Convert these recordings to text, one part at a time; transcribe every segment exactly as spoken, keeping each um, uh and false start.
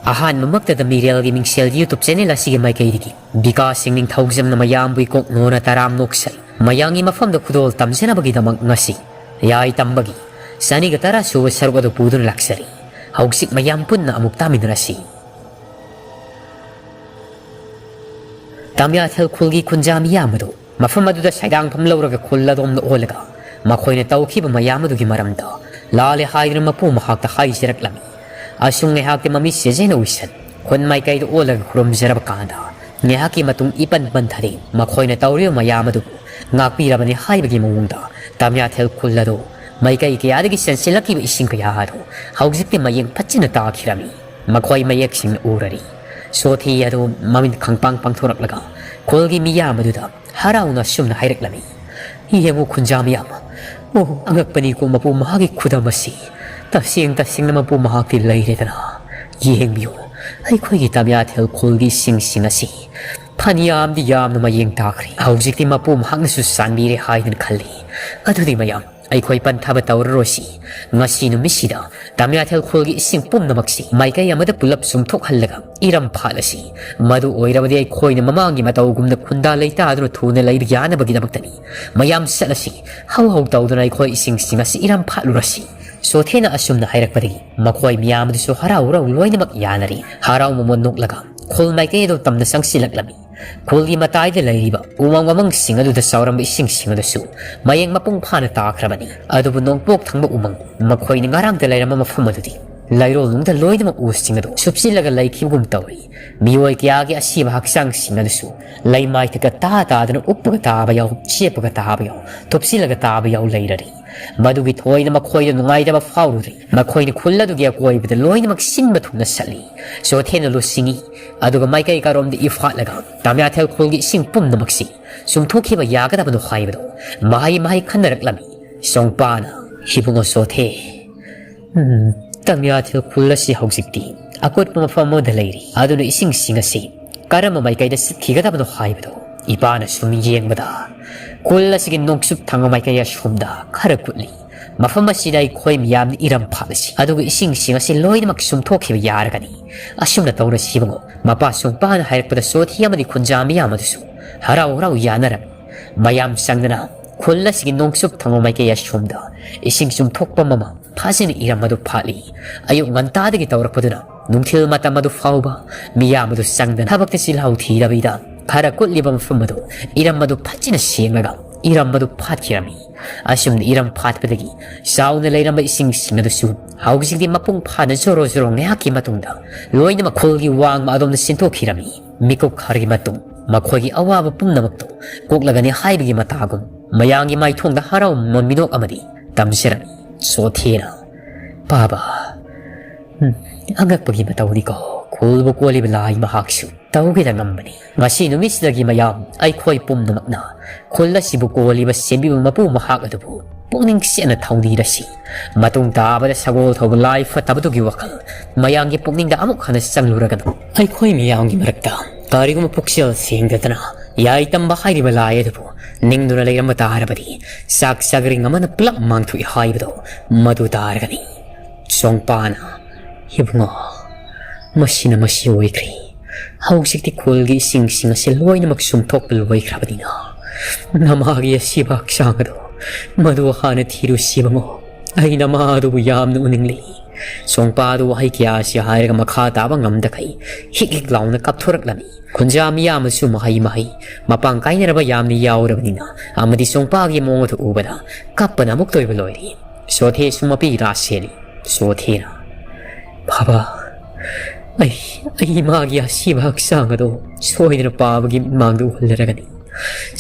ꯑꯍꯥꯟꯕꯃꯛꯇꯗ ꯃꯤꯔꯦꯜꯒꯤ ꯃꯤꯡꯁꯦꯜ YouTube channel ꯑꯁꯤꯒꯤ ꯃꯥꯏꯀꯩꯗꯒꯤ ꯕꯤꯀꯥꯁ ꯁꯤꯡ ꯅꯤꯡꯊꯧꯖꯝꯅ ꯃꯌꯥꯝꯕꯨ ꯏꯀꯣꯛ ꯅꯣꯅ ꯇꯔꯥꯝ ꯅꯣꯛꯆꯩ꯫ ꯃꯌꯥꯝꯒꯤ ꯃꯐꯝꯗ ꯈꯨꯗꯣꯜ ꯇꯝꯖꯅꯕꯒꯤꯗꯃꯛ ꯉꯁꯤ ꯌꯥꯏ ꯇꯝꯕꯒꯤ ꯆꯅꯤꯒ ꯇꯔꯥ ꯁꯨꯕ ꯁꯔꯨꯛ ꯑꯗꯨ ꯄꯨꯗꯨꯅ ꯂꯥꯛꯆꯔꯤ꯫ ꯍꯧꯖꯤꯛ ꯃꯌꯥꯝ ꯄꯨꯟꯅ ꯑꯃꯨꯛ ꯇꯥꯃꯤꯟꯅꯔꯁꯤ꯫ ꯇꯥꯃꯤꯌꯥꯊꯦꯜ ꯈꯨꯜꯒꯤ ꯈꯨꯟꯖꯥ ꯃꯤꯌꯥꯝ ꯑꯗꯨ ꯃꯐꯝ ꯑꯗꯨꯗ ꯁꯩꯗꯥꯡꯐꯝ ꯂꯧꯔꯒ ꯈꯨꯜ ꯑꯗꯣꯝꯗ ꯑꯣꯜꯂꯒ ꯃꯈꯣꯏꯅ ꯇꯧꯈꯤꯕ ꯃꯌꯥꯝ ꯑꯗꯨꯒꯤ ꯃꯔꯝꯗ ꯂꯥꯜꯂꯦ ꯍꯥꯏꯗꯨꯅ ꯃꯄꯨ ꯃꯍꯥꯛꯇ ꯍꯥꯏꯖꯔꯛꯂꯝꯃꯤ꯫ ꯑꯁꯨꯝ ꯉꯥꯏꯍꯥꯛꯇꯤ ꯃꯃꯤꯠ ꯁꯦꯖꯦꯅ ꯎꯏꯁꯟ ꯈꯨꯟ ꯃꯥꯏꯀꯩꯗ ꯑꯣꯜꯂꯒ ꯈꯨꯔꯨꯝꯖꯔꯕ ꯀꯥꯟꯗ ꯉꯥꯏꯍꯥꯛꯀꯤ ꯃꯇꯨꯡ ꯏꯄꯟ ꯄꯟꯊꯔꯦ꯫ ꯃꯈꯣꯏꯅ ꯇꯧꯔꯤꯕ ꯃꯌꯥꯝ ꯑꯗꯨꯕꯨ ꯉꯥꯛꯄꯤꯔꯕꯅꯤ ꯍꯥꯏꯕꯒꯤ ꯃꯑꯣꯡꯗ ꯇꯥꯃꯤꯌꯥꯊꯦꯜ ꯈꯨꯜ ꯑꯗꯨ ꯃꯥꯏꯀꯩ ꯀꯌꯥꯗꯒꯤ ꯆꯦꯟꯁꯤꯜꯂꯛꯈꯤꯕ ꯏꯁꯤꯡ ꯀꯌꯥ ꯑꯗꯨ ꯍꯧꯖꯤꯛꯇꯤ ꯃꯌꯦꯡ ꯐꯠꯆꯤꯟꯅ ꯇꯥꯈꯤꯔꯝꯃꯤ꯫ ꯃꯈꯣꯏ ꯃꯌꯦꯛ ꯁꯦꯡꯅ ꯎꯔꯔꯤ꯫ ꯁꯣꯊꯤ ꯑꯗꯨ ꯃꯃꯤꯠ ꯈꯪꯄꯥꯡ ꯄꯥꯡꯊꯣꯔꯛꯂꯒ ꯈꯨꯜꯒꯤ ꯃꯤꯌꯥꯝ ꯑꯗꯨꯗ ꯍꯔꯥꯎꯅ ꯑꯁꯨꯝꯅ ꯍꯥꯏꯔꯛꯂꯝꯃꯤ, "ꯌꯦꯡꯉꯨ ꯈꯨꯟꯖꯥ ꯃꯤꯌꯥꯝ, ꯑꯣ, ꯑꯉꯛꯄꯅꯤꯀꯣ ꯃꯄꯨ ꯃꯍꯥꯛꯀꯤ ꯈꯨꯗꯝ ꯑꯁꯤ꯫ ꯇꯁꯦꯡ ꯇꯁꯦꯡꯅ ꯃꯄꯨ ꯃꯍꯥꯛꯇꯤ ꯂꯩꯔꯦꯗꯅ꯫ ꯌꯦꯡꯕꯤꯌꯨ, ꯑꯩꯈꯣꯏꯒꯤ ꯇꯥꯃꯤꯌꯥꯊꯦꯜ ꯈꯨꯜꯒꯤ ꯏꯁꯤꯡꯁꯤꯡ ꯑꯁꯤ ꯐꯅꯌꯥꯝꯗꯤ ꯌꯥꯝꯅ ꯃꯌꯦꯡ ꯇꯥꯈ꯭ꯔꯦ꯫ ꯍꯧꯖꯤꯛꯇꯤ ꯃꯄꯨ ꯃꯍꯥꯛꯅꯁꯨ ꯆꯥꯟꯕꯤꯔꯦ ꯍꯥꯏꯗꯨꯅ ꯈꯜꯂꯤ꯫ ꯑꯗꯨꯗꯤ ꯃꯌꯥꯝ, ꯑꯩꯈꯣꯏ ꯄꯟꯊꯕ ꯇꯧꯔꯔꯣꯏꯁꯤ꯫ ꯉꯁꯤ ꯅꯨꯃꯤꯠꯁꯤꯗ ꯇꯥꯃꯤꯌꯥꯊꯦꯜ ꯈꯨꯜꯒꯤ ꯏꯁꯤꯡ ꯄꯨꯝꯅꯃꯛꯁꯤ ꯃꯥꯏꯀꯩ ꯑꯃꯗ ꯄꯨꯂꯞ ꯆꯨꯝꯊꯣꯛꯍꯜꯂꯒ ꯏꯔꯝ ꯐꯥꯠꯂꯁꯤ꯫ ꯃꯗꯨ ꯑꯣꯏꯔꯕꯗꯤ ꯑꯩꯈꯣꯏꯅ ꯃꯃꯥꯡꯒꯤ ꯃꯇꯧꯒꯨꯝꯅ ꯈꯨꯟꯗꯥ ꯂꯩꯇꯥꯗꯨꯅ ꯊꯨꯅ ꯂꯩꯕ ꯌꯥꯅꯕꯒꯤꯗꯃꯛꯇꯅꯤ꯫ ꯃꯌꯥꯝ ꯆꯠꯂꯁꯤ꯫ ꯍꯧ ꯍꯧ ꯇꯧꯗꯨꯅ ꯑꯩꯈꯣꯏ ꯏꯁꯤꯡꯁꯤꯡ ꯑꯁꯤ ꯏꯔꯝ ꯐꯥꯠꯂꯨꯔꯁꯤ꯫" ꯁꯣꯊꯦꯅ ꯑꯁꯨꯝꯅ ꯍꯥꯏꯔꯛꯄꯗꯒꯤ ꯃꯈꯣꯏ ꯃꯤꯌꯥꯝ ꯑꯗꯨꯁꯨ ꯍꯔꯥꯎ ꯍꯔꯥꯎ ꯂꯣꯏꯅꯃꯛ ꯌꯥꯅꯔꯤ꯫ ꯍꯔꯥꯎ ꯃꯃꯣꯟ ꯅꯣꯛꯂꯒ ꯈꯨꯜ ꯃꯥꯏꯀꯩ ꯑꯗꯨ ꯇꯝꯅ ꯆꯪꯁꯤꯜꯂꯛꯂꯝꯃꯤ꯫ ꯈꯨꯜꯒꯤ ꯃꯇꯥꯏꯗ ꯂꯩꯔꯤꯕ ꯎꯃꯪ ꯋꯥꯃꯪꯁꯤꯡ ꯑꯗꯨꯗ ꯆꯥꯎꯔꯝꯕ ꯏꯁꯤꯡꯁꯤꯡ ꯑꯗꯨꯁꯨ ꯃꯌꯦꯡ ꯃꯄꯨꯡ ꯐꯥꯅ ꯇꯥꯈ꯭ꯔꯕꯅꯤ꯫ ꯑꯗꯨꯕꯨ ꯅꯣꯡꯄꯣꯛ ꯊꯪꯕ ꯎꯃꯪ, ꯃꯈꯣꯏꯅ ꯉꯔꯥꯡꯗ ꯂꯩꯔꯝꯕ ꯃꯐꯝ ꯑꯗꯨꯗꯤ ꯂꯩꯔꯣꯜ ꯅꯨꯡꯗ ꯂꯣꯏꯅꯃꯛ ꯎꯁꯤꯡ ꯑꯗꯨ ꯁꯨꯞꯆꯤꯜꯂꯒ ꯂꯩꯈꯤꯕꯒꯨꯝ ꯇꯧꯔꯤ꯫ ꯃꯤꯑꯣꯏ ꯀꯌꯥꯒꯤ ꯑꯁꯤꯕ ꯍꯛꯆꯥꯡꯁꯤꯡ ꯑꯗꯨꯁꯨ ꯂꯩꯃꯥꯏꯊꯛꯇ ꯇꯥ ꯇꯥꯗꯅ ꯎꯞꯄꯒ ꯇꯥꯕ ꯌꯥꯎ, ꯆꯦꯞꯄꯒ ꯇꯥꯕ ꯌꯥꯎ, ꯊꯨꯞꯆꯤꯜꯂꯒ ꯇꯥꯕ ꯌꯥꯎ ꯂꯩꯔꯔꯤ꯫ ꯃꯗꯨꯒꯤ ꯊꯣꯏꯅ ꯃꯈꯣꯏꯗ ꯅꯨꯡꯉꯥꯏꯇꯕ ꯐꯥꯎꯔꯨꯔꯤ꯫ ꯃꯈꯣꯏꯅ ꯈꯨꯜ ꯑꯗꯨꯒꯤ ꯑꯀꯣꯏꯕꯗ ꯂꯣꯏꯅꯃꯛ ꯁꯤꯟꯕ ꯊꯨꯡꯅ ꯆꯠꯂꯤ꯫ ꯁꯣꯊꯦꯅ ꯂꯨꯆꯤꯡꯏ꯫ ꯑꯗꯨꯒ ꯃꯥꯏꯀꯩ ꯀꯥꯔꯣꯝꯗ ꯏꯐꯥꯠꯂꯒ ꯇꯥꯃꯤꯌꯥꯊꯦꯜ ꯈꯨꯜꯒꯤ ꯏꯁꯤꯡ ꯄꯨꯝꯅꯃꯛꯁꯤ ꯆꯨꯝꯊꯣꯛꯈꯤꯕ ꯌꯥꯒꯗꯕꯅꯣ ꯍꯥꯏꯕꯗꯨ ꯃꯍꯩ ꯃꯍꯩ ꯈꯟꯅꯔꯛꯂꯝꯃꯤ꯫ ꯁꯣꯡꯄꯥꯅ, "ꯏꯕꯨꯡꯉꯣ ꯁꯣꯊꯦ, ꯎꯝ, ꯇꯥꯃꯤꯌꯥꯊꯦꯜ ꯈꯨꯜ ꯑꯁꯤ ꯍꯧꯖꯤꯛꯇꯤ ꯑꯀꯨꯠꯄ ꯃꯐꯝ ꯑꯃꯗ ꯂꯩꯔꯤ꯫ ꯑꯗꯨꯅ ꯏꯁꯤꯡꯁꯤꯡ ꯑꯁꯤ ꯀꯔꯝꯕ ꯃꯥꯏꯀꯩꯗ ꯆꯠꯈꯤꯒꯗꯕꯅꯣ ꯍꯥꯏꯕꯗꯨ ꯏꯄꯥꯅ ꯁꯨꯝ ꯌꯦꯡꯕꯗ ꯈꯨꯜ ꯑꯁꯤꯒꯤ ꯅꯣꯡꯆꯨꯞ ꯊꯪꯕ ꯃꯥꯏꯀꯩ ꯑꯁꯣꯝꯗ ꯈꯔ ꯀꯨꯠꯂꯤ꯫ ꯃꯐꯝ ꯑꯁꯤꯗ ꯑꯩꯈꯣꯏ ꯃꯤꯌꯥꯝꯅ ꯏꯔꯝ ꯐꯥꯠꯂꯁꯤ, ꯑꯗꯨꯒ ꯏꯁꯤꯡꯁꯤꯡ ꯑꯁꯤ ꯂꯣꯏꯅꯃꯛ ꯁꯨꯝꯊꯣꯛꯈꯤꯕ ꯌꯥꯔꯒꯅꯤ꯫ ꯑꯁꯨꯝꯅ ꯇꯧꯔꯁꯤ ꯏꯕꯨꯡꯉꯣ꯫ ꯃꯄꯥ ꯁꯣꯡꯄꯥꯅ ꯍꯥꯏꯔꯛꯄꯗ ꯁꯣꯊꯤ ꯑꯃꯗꯤ ꯈꯨꯟꯖꯥ ꯃꯤꯌꯥꯝ ꯑꯗꯨꯁꯨ ꯍꯔꯥꯎ ꯍꯔꯥꯎ ꯌꯥꯅꯔꯝꯃꯤ꯫ ꯃꯌꯥꯝ ꯆꯪꯗꯅ ꯈꯨꯜ ꯑꯁꯤꯒꯤ ꯅꯣꯡꯆꯨꯞ ꯊꯪꯕ ꯃꯥꯏꯀꯩ ꯑꯁꯣꯝꯗ ꯏꯁꯤꯡ ꯆꯨꯝꯊꯣꯛꯄ ꯑꯃ ꯐꯖꯅ ꯏꯔꯝ ꯑꯗꯨ ꯐꯥꯠꯂꯤ꯫ ꯑꯌꯨꯛ ꯉꯟꯇꯥꯗꯒꯤ ꯇꯧꯔꯛꯄꯗꯨꯅ ꯅꯨꯡꯊꯤꯜ ꯃꯇꯝ ꯑꯗꯨ ꯐꯥꯎꯕ ꯃꯤꯌꯥꯝ ꯑꯗꯨ ꯆꯪꯗꯅ ꯊꯕꯛꯇ ꯆꯤꯜꯍꯥꯎ ꯊꯤꯗꯕꯤꯗ ꯈꯔ ꯀꯨꯠꯂꯤꯕ ꯃꯐꯝ ꯑꯗꯨ ꯏꯔꯝ ꯑꯗꯨ ꯐꯖꯅ ꯁꯦꯡꯂꯒ ꯏꯔꯝ ꯑꯗꯨ ꯐꯥꯠꯈꯤꯔꯝꯃꯤ꯫ ꯑꯁꯨꯝꯅ ꯏꯔꯝ ꯐꯥꯠꯄꯗꯒꯤ ꯆꯥꯎꯅ ꯂꯩꯔꯝꯕ ꯏꯁꯤꯡꯁꯤꯡ ꯑꯗꯨꯁꯨ ꯍꯧꯖꯤꯛꯇꯤ ꯃꯄꯨꯡ ꯐꯥꯅ ꯖꯣꯔꯣ ꯖꯣꯔꯣ ꯉꯥꯏꯍꯥꯛꯀꯤ ꯃꯇꯨꯡꯗ ꯂꯣꯏꯅꯃꯛ ꯈꯨꯜꯒꯤ ꯋꯥꯡꯃ ꯑꯗꯣꯝꯗ ꯆꯦꯟꯊꯣꯛꯈꯤꯔꯝꯃꯤ꯫ ꯃꯤꯀꯨꯞ ꯈꯔꯒꯤ ꯃꯇꯨꯡ ꯃꯈꯣꯏꯒꯤ ꯑꯋꯥꯕ ꯄꯨꯝꯅꯃꯛꯇꯨ ꯀꯣꯛꯂꯒꯅꯤ ꯍꯥꯏꯕꯒꯤ ꯃꯇꯥꯒꯨꯝ ꯃꯌꯥꯝꯒꯤ ꯃꯥꯏꯊꯣꯡꯗ ꯍꯔꯥꯎꯕ ꯃꯤꯅꯣꯛ ꯑꯃꯗꯤ ꯇꯝꯖꯔꯝꯃꯤ꯫ ꯁꯣꯊꯦꯅ, "ꯄꯥꯕ, ꯎꯝ, ꯑꯉꯛꯄꯒꯤ ꯃꯇꯧꯅꯤꯀꯣ, ꯈꯨꯜꯕꯨ ꯀꯣꯜꯂꯤꯕ ꯂꯥꯏ ꯃꯍꯥꯛꯁꯨ ꯇꯧꯒꯦꯗ ꯉꯝꯕꯅꯤ꯫ ꯉꯁꯤ ꯅꯨꯃꯤꯠꯁꯤꯗꯒꯤ ꯃꯌꯥꯝ ꯑꯩꯈꯣꯏ ꯄꯨꯝꯅꯃꯛꯅ ꯈꯨꯜ ꯑꯁꯤꯕꯨ ꯀꯣꯜꯂꯤꯕ ꯁꯦꯝꯕꯤꯕ ꯃꯄꯨ ꯃꯍꯥꯛ ꯑꯗꯨꯕꯨ ꯄꯨꯛꯅꯤꯡ ꯆꯦꯠꯅ ꯊꯧꯅꯤꯔꯁꯤ꯫ ꯃꯇꯨꯡ ꯇꯥꯕꯗ ꯁꯒꯣꯜ ꯊꯧꯕ ꯂꯥꯏ ꯐꯠꯇꯕꯗꯨꯒꯤ ꯋꯥꯈꯜ ꯃꯌꯥꯝꯒꯤ ꯄꯨꯛꯅꯤꯡꯗ ꯑꯃꯨꯛ ꯍꯟꯅ ꯆꯪꯂꯨꯔꯒꯅꯨ꯫ ꯑꯩꯈꯣꯏ ꯃꯤꯌꯥꯝꯒꯤ ꯃꯔꯛꯇ ꯀꯔꯤꯒꯨꯝꯕ ꯄꯨꯛꯆꯦꯜ ꯁꯦꯡꯗꯗꯅ ꯌꯥꯏꯇꯝꯕ ꯍꯥꯏꯔꯤꯕ ꯂꯥꯏ ꯑꯗꯨꯕꯨ ꯅꯤꯡꯗꯨꯅ ꯂꯩꯔꯝꯕ ꯇꯥꯔꯕꯗꯤ ꯆꯥꯛ ꯆꯥꯛꯔꯤꯡ ꯑꯃꯅ ꯄꯨꯂꯞ ꯃꯥꯡꯊꯣꯛꯏ ꯍꯥꯏꯕꯗꯣ ꯃꯗꯨ ꯇꯥꯔꯒꯅꯤ꯫" ꯆꯣꯡꯄꯥꯅ, "ꯏꯕꯨꯡꯉꯣ, ꯃꯁꯤꯅ ꯃꯁꯤ ꯑꯣꯏꯈ꯭ꯔꯦ꯫ ꯍꯧꯖꯤꯛꯇꯤ ꯈꯨꯜꯒꯤ ꯏꯁꯤꯡꯁꯤꯡ ꯑꯁꯤ ꯂꯣꯏꯅꯃꯛ ꯁꯨꯝꯊꯣꯛꯄ ꯂꯣꯏꯈ꯭ꯔꯕꯅꯤꯅ ꯅꯃꯥꯒꯤ ꯑꯁꯤꯕ ꯍꯛꯆꯥꯡ ꯑꯗꯣ ꯃꯗꯨ ꯍꯥꯟꯅ ꯊꯤꯔꯨꯁꯤ ꯏꯕꯨꯡꯉꯣ꯫ ꯑꯩ ꯅꯃꯥ ꯑꯗꯨꯕꯨ ꯌꯥꯝꯅ ꯎꯅꯤꯡꯂꯤ꯫" ꯆꯣꯡꯄꯥ ꯑꯗꯨ ꯋꯥꯍꯩ ꯀꯌꯥ ꯑꯁꯤ ꯍꯥꯏꯔꯒ ꯃꯈꯥ ꯇꯥꯕ ꯉꯝꯗꯈꯩ ꯍꯤꯛ ꯍꯤꯛ ꯂꯥꯎꯅ ꯀꯥꯞꯊꯣꯔꯛꯂꯝꯃꯤ꯫ ꯈꯨꯟꯖꯥ ꯃꯤꯌꯥꯝ ꯑꯃꯁꯨ ꯃꯍꯩ ꯃꯍꯩ ꯃꯄꯥꯡ ꯀꯥꯏꯅꯔꯕ ꯌꯥꯝꯅ ꯌꯥꯎꯔꯕꯅꯤꯅ ꯑꯃꯗꯤ ꯆꯣꯡꯄꯥꯒꯤ ꯃꯑꯣꯡ ꯑꯗꯨ ꯎꯕꯗ ꯀꯞꯄꯅ ꯑꯃꯨꯛꯇ ꯑꯣꯏꯕ ꯂꯣꯏꯔꯤ꯫ ꯁꯣꯊꯦꯁꯨ ꯃꯄꯤ ꯔꯥꯁꯦꯜꯂꯤ꯫ ꯁꯣꯊꯦꯅ, "ꯕꯥꯕꯥ, ꯑꯩ, ꯑꯩ ꯏꯃꯥꯒꯤ ꯑꯁꯤꯕ ꯍꯛꯆꯥꯡ ꯑꯗꯣ ꯁꯣꯏꯗꯅ ꯄꯥꯕꯒꯤ ꯃꯥꯡꯗ ꯎꯍꯜꯂꯔꯒꯅꯤ꯫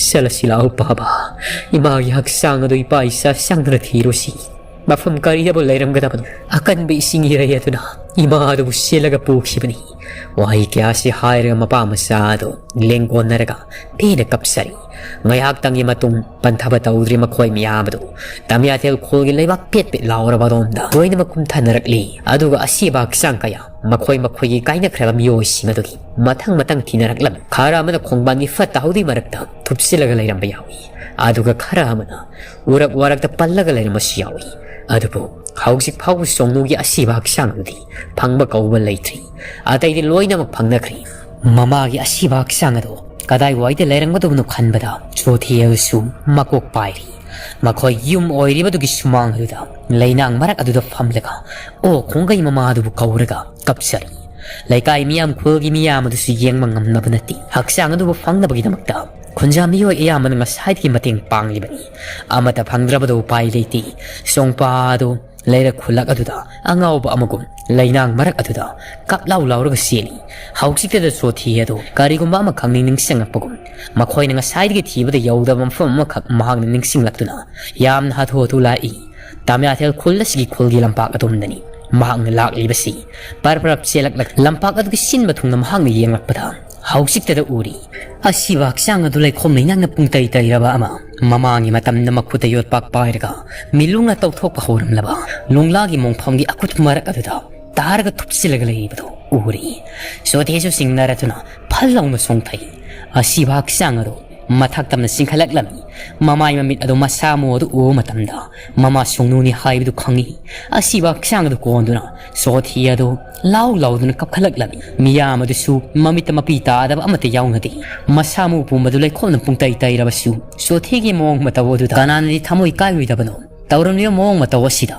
ꯆꯠꯂꯁꯤ ꯂꯥꯛꯎ ꯄꯥꯕ, ꯏꯃꯥꯒꯤ ꯍꯛꯆꯥꯡ ꯑꯗꯣ ꯏꯄꯥ ꯏꯆꯥ ꯆꯪꯗꯨꯅ ꯊꯤꯔꯨꯁꯤ꯫ ꯃꯐꯝ ꯀꯔꯤꯗꯕꯨ ꯂꯩꯔꯝꯒꯗꯕꯅꯣ? ꯑꯀꯟꯕ ꯏꯁꯤꯡ ꯏꯔꯩ ꯑꯗꯨꯅ ꯏꯃꯥ ꯑꯗꯨꯕꯨ ꯁꯤꯜꯂꯒ ꯄꯨꯈꯤꯕꯅꯤ꯫" ꯋꯥꯍꯩ ꯀꯌꯥꯁꯤ ꯍꯥꯏꯔꯒ ꯃꯄꯥ ꯃꯆꯥ ꯑꯗꯨ ꯂꯦꯡꯒꯣꯟꯅꯔꯒ ꯄꯦꯟꯅ ꯀꯞꯆꯔꯤ꯫ ꯉꯥꯏꯍꯥꯛꯇꯪꯒꯤ ꯃꯇꯨꯡ ꯄꯟꯊꯕ ꯇꯧꯗ꯭ꯔꯤ ꯃꯈꯣꯏ ꯃꯤꯌꯥꯝ ꯑꯗꯨ ꯇꯃꯤꯌꯥꯊꯦꯜ ꯈꯨꯜꯒꯤ ꯂꯩꯕꯥꯛ ꯄꯦꯠ ꯄꯦꯠ ꯂꯥꯎꯔꯕ ꯑꯗꯣꯝꯗ ꯂꯣꯏꯅꯃꯛ ꯀꯨꯝꯊꯅꯔꯛꯂꯤ꯫ ꯑꯗꯨꯒ ꯑꯁꯤꯕ ꯍꯛꯆꯥꯡ ꯀꯌꯥ ꯃꯈꯣꯏ ꯃꯈꯣꯏꯒꯤ ꯀꯥꯏꯅꯈ꯭ꯔꯕ ꯃꯤꯑꯣꯏꯁꯤꯡ ꯑꯗꯨꯒꯤ ꯃꯊꯪ ꯃꯊꯪ ꯊꯤꯅꯔꯛꯂꯝꯃꯤ꯫ ꯈꯔ ꯑꯃꯅ ꯈꯣꯡꯕꯥꯟꯒꯤ ꯐꯠꯇ ꯍꯥꯎꯗꯤ ꯃꯔꯛꯇ ꯊꯨꯞꯆꯤꯜꯂꯒ ꯂꯩꯔꯝꯕ ꯌꯥꯎꯏ꯫ ꯑꯗꯨꯒ ꯈꯔ ꯑꯃꯅ ꯎꯔꯛ ꯋꯥꯔꯛꯇ ꯄꯜꯂꯒ ꯂꯩꯔꯝꯕꯁꯨ ꯌꯥꯎꯏ꯫ ꯑꯗꯨꯕꯨ ꯍꯧꯖꯤꯛ ꯐꯥꯎꯕ ꯁꯣꯡꯅꯨꯒꯤ ꯑꯁꯤꯕ ꯍꯛꯆꯥꯡ ꯑꯗꯨꯗꯤ ꯐꯪꯕ ꯀꯧꯕ ꯂꯩꯇ꯭ꯔꯤ꯫ ꯑꯇꯩꯗꯤ ꯂꯣꯏꯅꯃꯛ ꯐꯪꯅꯈ꯭ꯔꯦ꯫ ꯃꯃꯥꯒꯤ ꯑꯁꯤꯕ ꯍꯛꯆꯥꯡ ꯑꯗꯨ ꯀꯗꯥꯏꯋꯥꯏꯗ ꯂꯩꯔꯝꯒꯗꯕꯅꯣ ꯈꯟꯕꯗ ꯆꯣꯊꯦ ꯑꯗꯨꯁꯨ ꯃꯀꯣꯛ ꯄꯥꯏꯔꯤ꯫ ꯃꯈꯣꯏ ꯌꯨꯝ ꯑꯣꯏꯔꯤꯕꯗꯨꯒꯤ ꯁꯨꯃꯥꯡ ꯑꯗꯨꯗ ꯂꯩꯅꯥꯡ ꯃꯔꯛ ꯑꯗꯨꯗ ꯐꯝꯂꯒ ꯑꯣ ꯈꯣꯡꯒꯩ ꯃꯃꯥ ꯑꯗꯨꯕꯨ ꯀꯧꯔꯒ ꯀꯞꯆꯔꯤ꯫ ꯂꯩꯀꯥꯏ ꯃꯤꯌꯥꯝ, ꯈꯨꯜꯒꯤ ꯃꯤꯌꯥꯝ ꯑꯗꯨꯁꯨ ꯌꯦꯡꯕ ꯉꯝꯅꯕ ꯅꯠꯇꯦ꯫ ꯍꯛꯆꯥꯡ ꯑꯗꯨꯕꯨ ꯐꯪꯅꯕꯒꯤꯗꯃꯛꯇ ꯈꯨꯟꯖꯥ ꯃꯤꯑꯣꯏ ꯑꯌꯥꯝꯕꯅ ꯉꯁꯥꯏꯗꯒꯤ ꯃꯇꯦꯡ ꯄꯥꯡꯂꯤꯕꯅꯤ꯫ ꯑꯃꯠꯇ ꯐꯪꯗ꯭ꯔꯕꯗ ꯎꯄꯥꯏ ꯂꯩꯇꯦ꯫ ꯁꯣꯡꯄꯥ ꯑꯗꯨ ꯂꯩꯔꯛ ꯈꯨꯜꯂꯛ ꯑꯗꯨꯗ ꯑꯉꯥꯎꯕ ꯑꯃꯒꯨꯝ ꯂꯩꯅꯥꯡ ꯃꯔꯛ ꯑꯗꯨꯗ ꯀꯞ ꯂꯥꯎ ꯂꯥꯎꯔꯒ ꯆꯦꯜꯂꯤ꯫ ꯍꯧꯖꯤꯛꯇꯗ ꯆꯣꯊꯦ ꯑꯗꯨ ꯀꯔꯤꯒꯨꯝꯕ ꯑꯃꯈꯛ ꯅꯤꯡꯁꯤꯡꯂꯛꯄꯒꯨꯝ ꯃꯈꯣꯏꯅ ꯉꯁꯥꯏꯗꯒꯤ ꯊꯤꯕꯗ ꯌꯧꯗꯕ ꯃꯐꯝ ꯑꯃꯈꯛ ꯃꯍꯥꯛꯅ ꯅꯤꯡꯁꯤꯡꯂꯛꯇꯨꯅ ꯌꯥꯝꯅ ꯍꯥꯊꯨ ꯍꯥꯊꯨ ꯂꯥꯛꯏ꯫ ꯇꯥꯃꯤꯌꯥꯊꯦꯜ ꯈꯨꯜ ꯑꯁꯤꯒꯤ ꯈꯨꯜꯒꯤ ꯂꯝꯄꯥꯛ ꯑꯗꯣꯝꯗꯅꯤ ꯃꯍꯥꯛꯅ ꯂꯥꯛꯂꯤꯕꯁꯤ꯫ ꯄꯔꯞ ꯄꯔꯞ ꯆꯦꯜꯂꯛꯂꯒ ꯂꯝꯄꯥꯛ ꯑꯗꯨꯒꯤ ꯁꯤꯟꯕ ꯊꯨꯡꯅ ꯃꯍꯥꯛꯅ ꯌꯦꯡꯂꯛꯄꯗ ꯍꯧꯖꯤꯛꯇꯗ ꯎꯔꯤ꯫ ꯑꯁꯤꯕ ꯍꯛꯆꯥꯡ ꯑꯗꯨ ꯂꯩꯈꯣꯝ ꯂꯩꯅꯥꯡꯅ ꯄꯨꯡꯇꯩ ꯇꯩꯔꯕ ꯑꯃ, ꯃꯃꯥꯡꯒꯤ ꯃꯇꯝꯗ ꯃꯈꯨꯠꯇ ꯌꯣꯠꯄꯥꯛ ꯄꯥꯏꯔꯒ ꯃꯤꯂꯨꯡꯅ ꯇꯧꯊꯣꯛꯄ ꯍꯧꯔꯝꯂꯕ ꯂꯣꯡꯂꯥꯒꯤ ꯃꯣꯡꯐꯝꯒꯤ ꯑꯀꯨꯠ ꯃꯔꯛ ꯑꯗꯨꯗ ꯇꯥꯔꯒ ꯊꯨꯞꯆꯤꯜꯂꯒ ꯂꯩꯔꯤꯕꯗꯨ ꯎꯔꯤ꯫ ꯆꯣꯊꯦꯁꯨ ꯁꯤꯡꯅꯔꯗꯨꯅ ꯐꯜ ꯂꯥꯎꯅ ꯆꯣꯡꯊꯩ꯫ ꯑꯁꯤꯕ ꯍꯛꯆꯥꯡ ꯑꯗꯨ ꯃꯊꯛ ꯇꯝꯅ ꯆꯤꯡꯈꯠꯂꯛꯂꯝꯃꯤ꯫ ꯃꯃꯥꯏ ꯃꯃꯤꯠ ꯑꯗꯨ ꯃꯁꯥ ꯃꯎ ꯑꯗꯨ ꯎꯕ ꯃꯇꯝꯗ ꯃꯃꯥ ꯁꯣꯡꯅꯨꯅꯤ ꯍꯥꯏꯕꯗꯨ ꯈꯪꯏ꯫ ꯑꯁꯤꯕ ꯍꯛꯆꯥꯡ ꯑꯗꯨ ꯀꯣꯟꯗꯨꯅ ꯆꯣꯊꯦ ꯑꯗꯨ ꯂꯥꯎ ꯂꯥꯎꯗꯨꯅ ꯀꯞꯈꯠꯂꯛꯂꯝꯃꯤ꯫ ꯃꯤꯌꯥꯝ ꯑꯗꯨꯁꯨ ꯃꯃꯤꯠꯇ ꯃꯄꯤ ꯇꯥꯗꯕ ꯑꯃꯠꯇ ꯌꯥꯎꯅꯗꯦ꯫ ꯃꯁꯥ ꯃꯎ ꯄꯨꯝꯕꯗꯨ ꯂꯩꯈꯣꯝꯅ ꯄꯨꯡꯇꯩ ꯇꯩꯔꯕꯁꯨ ꯆꯣꯊꯦꯒꯤ ꯃꯑꯣꯡ ꯃꯇꯧ ꯑꯗꯨꯗ ꯀꯅꯥꯅꯗꯤ ꯊꯃꯣꯏ ꯀꯥꯏꯔꯣꯏꯗꯕꯅꯣ? ꯇꯧꯔꯝꯂꯤꯕ ꯃꯑꯣꯡ ꯃꯇꯧ ꯑꯁꯤꯗ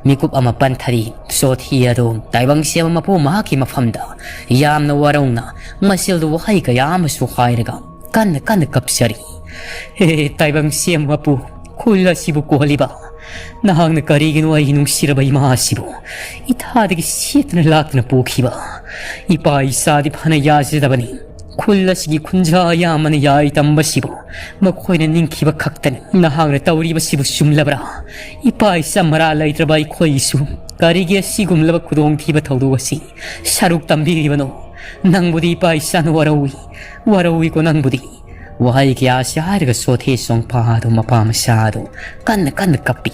ꯃꯤꯀꯨꯞ ꯑꯃ ꯄꯟꯊꯔꯤ꯫ ꯆꯣꯊꯦ ꯑꯗꯨ ꯇꯥꯏꯕꯪ ꯁꯦꯝꯕ ꯃꯄꯨ ꯃꯍꯥꯛꯀꯤ ꯃꯐꯝꯗ ꯌꯥꯝꯅ ꯋꯥꯔꯧꯅ ꯃꯆꯤꯜꯗ ꯋꯥꯍꯩ ꯀꯌꯥ ꯑꯃꯁꯨ ꯍꯥꯏꯔꯒ ꯀꯟꯅ ꯀꯟꯅ ꯀꯞꯆꯔꯤ꯫ "ꯍꯦ ꯇꯥꯏꯕꯪ ꯁꯦꯝꯕ ꯃꯄꯨ, ꯈꯨꯜ ꯑꯁꯤꯕꯨ ꯀꯣꯜꯂꯤꯕ ꯅꯍꯥꯛꯅ ꯀꯔꯤꯒꯤꯅꯣ ꯑꯩꯒꯤ ꯅꯨꯡꯁꯤꯔꯕ ꯏꯃꯥ ꯑꯁꯤꯕꯨ ꯏꯊꯥꯗꯒꯤ ꯁꯦꯠꯇꯅ ꯂꯥꯛꯇꯅ ꯄꯨꯈꯤꯕ? ꯏꯄꯥ ꯏꯆꯥꯗꯤ ꯐꯅ ꯌꯥꯖꯗꯕꯅꯤ꯫ ꯈꯨꯜ ꯑꯁꯤꯒꯤ ꯈꯨꯟꯖꯥ ꯑꯌꯥꯝꯕꯅ ꯌꯥꯏ ꯇꯝꯕꯁꯤꯕꯨ ꯃꯈꯣꯏꯅ ꯅꯤꯡꯈꯤꯕ ꯈꯛꯇꯅꯤ꯫ ꯅꯍꯥꯛꯅ ꯇꯧꯔꯤꯕꯁꯤꯕꯨ ꯆꯨꯝꯂꯕ꯭ꯔꯥ? ꯏꯄꯥ ꯏꯆꯥ ꯃꯔꯥ ꯂꯩꯇ꯭ꯔꯕ ꯑꯩꯈꯣꯏꯒꯤꯁꯨ ꯀꯔꯤꯒꯤ ꯑꯁꯤꯒꯨꯝꯂꯕ ꯈꯨꯗꯣꯡꯊꯤꯕ ꯊꯧꯗꯣꯛ ꯑꯁꯤ ꯁꯔꯨꯛ ꯇꯝꯕꯤꯔꯤꯕꯅꯣ? ꯅꯪꯕꯨꯗꯤ ꯏꯄꯥ ꯏꯆꯥꯅ ꯋꯥꯔꯧꯏ, ꯋꯥꯔꯧꯏꯀꯣ ꯅꯪꯕꯨꯗꯤ"꯫ ꯋꯥꯍꯩ ꯀꯌꯥ ꯑꯁꯤ ꯍꯥꯏꯔꯒ ꯆꯣꯊꯦ ꯁꯣꯡꯄꯥ ꯑꯗꯨ ꯃꯄꯥ ꯃꯆꯥ ꯑꯗꯨ ꯀꯟꯅ ꯀꯟꯅ ꯀꯞꯄꯤ꯫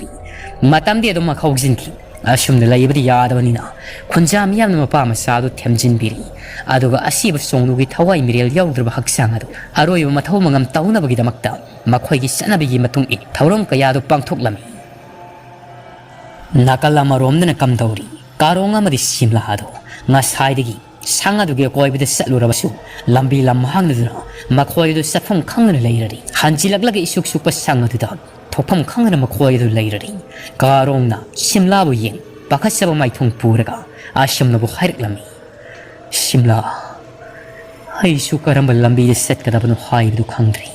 ꯃꯇꯝꯗꯤ ꯑꯗꯨꯝ ꯍꯧꯖꯤꯟꯈꯤ꯫ ꯑꯁꯨꯝꯅ ꯂꯩꯕꯗꯤ ꯌꯥꯗꯕꯅꯤꯅ ꯈꯨꯟꯖꯥ ꯃꯤꯌꯥꯝꯅ ꯃꯄꯥ ꯃꯆꯥ ꯑꯗꯨ ꯊꯦꯝꯖꯤꯟꯕꯤꯔꯤ꯫ ꯑꯗꯨꯒ ꯑꯁꯤꯕ ꯁꯣꯡꯅꯨꯒꯤ ꯊꯋꯥꯏ ꯃꯤꯔꯦꯜ ꯌꯥꯎꯗ꯭ꯔꯕ ꯍꯛꯆꯥꯡ ꯑꯗꯨ ꯑꯔꯣꯏꯕ ꯃꯊꯧ ꯃꯉꯝ ꯇꯧꯅꯕꯒꯤꯗꯃꯛꯇ ꯃꯈꯣꯏꯒꯤ ꯆꯠꯅꯕꯤꯒꯤ ꯃꯇꯨꯡ ꯏꯟꯅ ꯊꯧꯔꯝ ꯀꯌꯥ ꯑꯗꯨ ꯄꯥꯡꯊꯣꯛꯂꯝꯃꯤ꯫ ꯅꯥꯀꯜ ꯑꯃꯔꯣꯝꯗꯅ ꯀꯝꯗꯧꯔꯤ? ꯀꯥꯔꯣꯡ ꯑꯃꯗꯤ ꯁꯤꯝꯂꯥ ꯑꯗꯨ ꯉꯁꯥꯏꯗꯒꯤ ꯁꯪ ꯑꯗꯨꯒꯤ ꯑꯀꯣꯏꯕꯗ ꯆꯠꯂꯨꯔꯕꯁꯨ ꯂꯝꯕꯤ ꯂꯝ ꯍꯥꯡꯅꯗꯨꯅ ꯃꯈꯣꯏ ꯑꯗꯨ ꯆꯠꯐꯝ ꯈꯪꯗꯅ ꯂꯩꯔꯔꯤ꯫ ꯍꯟꯖꯤꯜꯂꯛꯂꯒ ꯏꯁꯨꯛ ꯁꯨꯛꯄ ꯁꯪ ꯑꯗꯨꯗ ꯊꯣꯛꯐꯝ ꯈꯪꯗꯅ ꯃꯈꯣꯏ ꯑꯗꯨ ꯂꯩꯔꯔꯤ꯫ ꯀꯥꯔꯣꯡꯅ ꯁꯤꯝꯂꯥꯕꯨ ꯌꯦꯡ ꯄꯥꯈꯠꯆꯕ ꯃꯥꯏꯊꯣꯡ ꯄꯨꯔꯒ ꯑꯁꯨꯝꯅꯕꯨ ꯍꯥꯏꯔꯛꯂꯝꯃꯤ꯫ ꯁꯤꯝꯂꯥ, ꯑꯩꯁꯨ ꯀꯔꯝꯕ ꯂꯝꯕꯤꯗ ꯆꯠꯀꯗꯕꯅꯣ ꯍꯥꯏꯕꯗꯨ ꯈꯪꯗ꯭ꯔꯤ꯫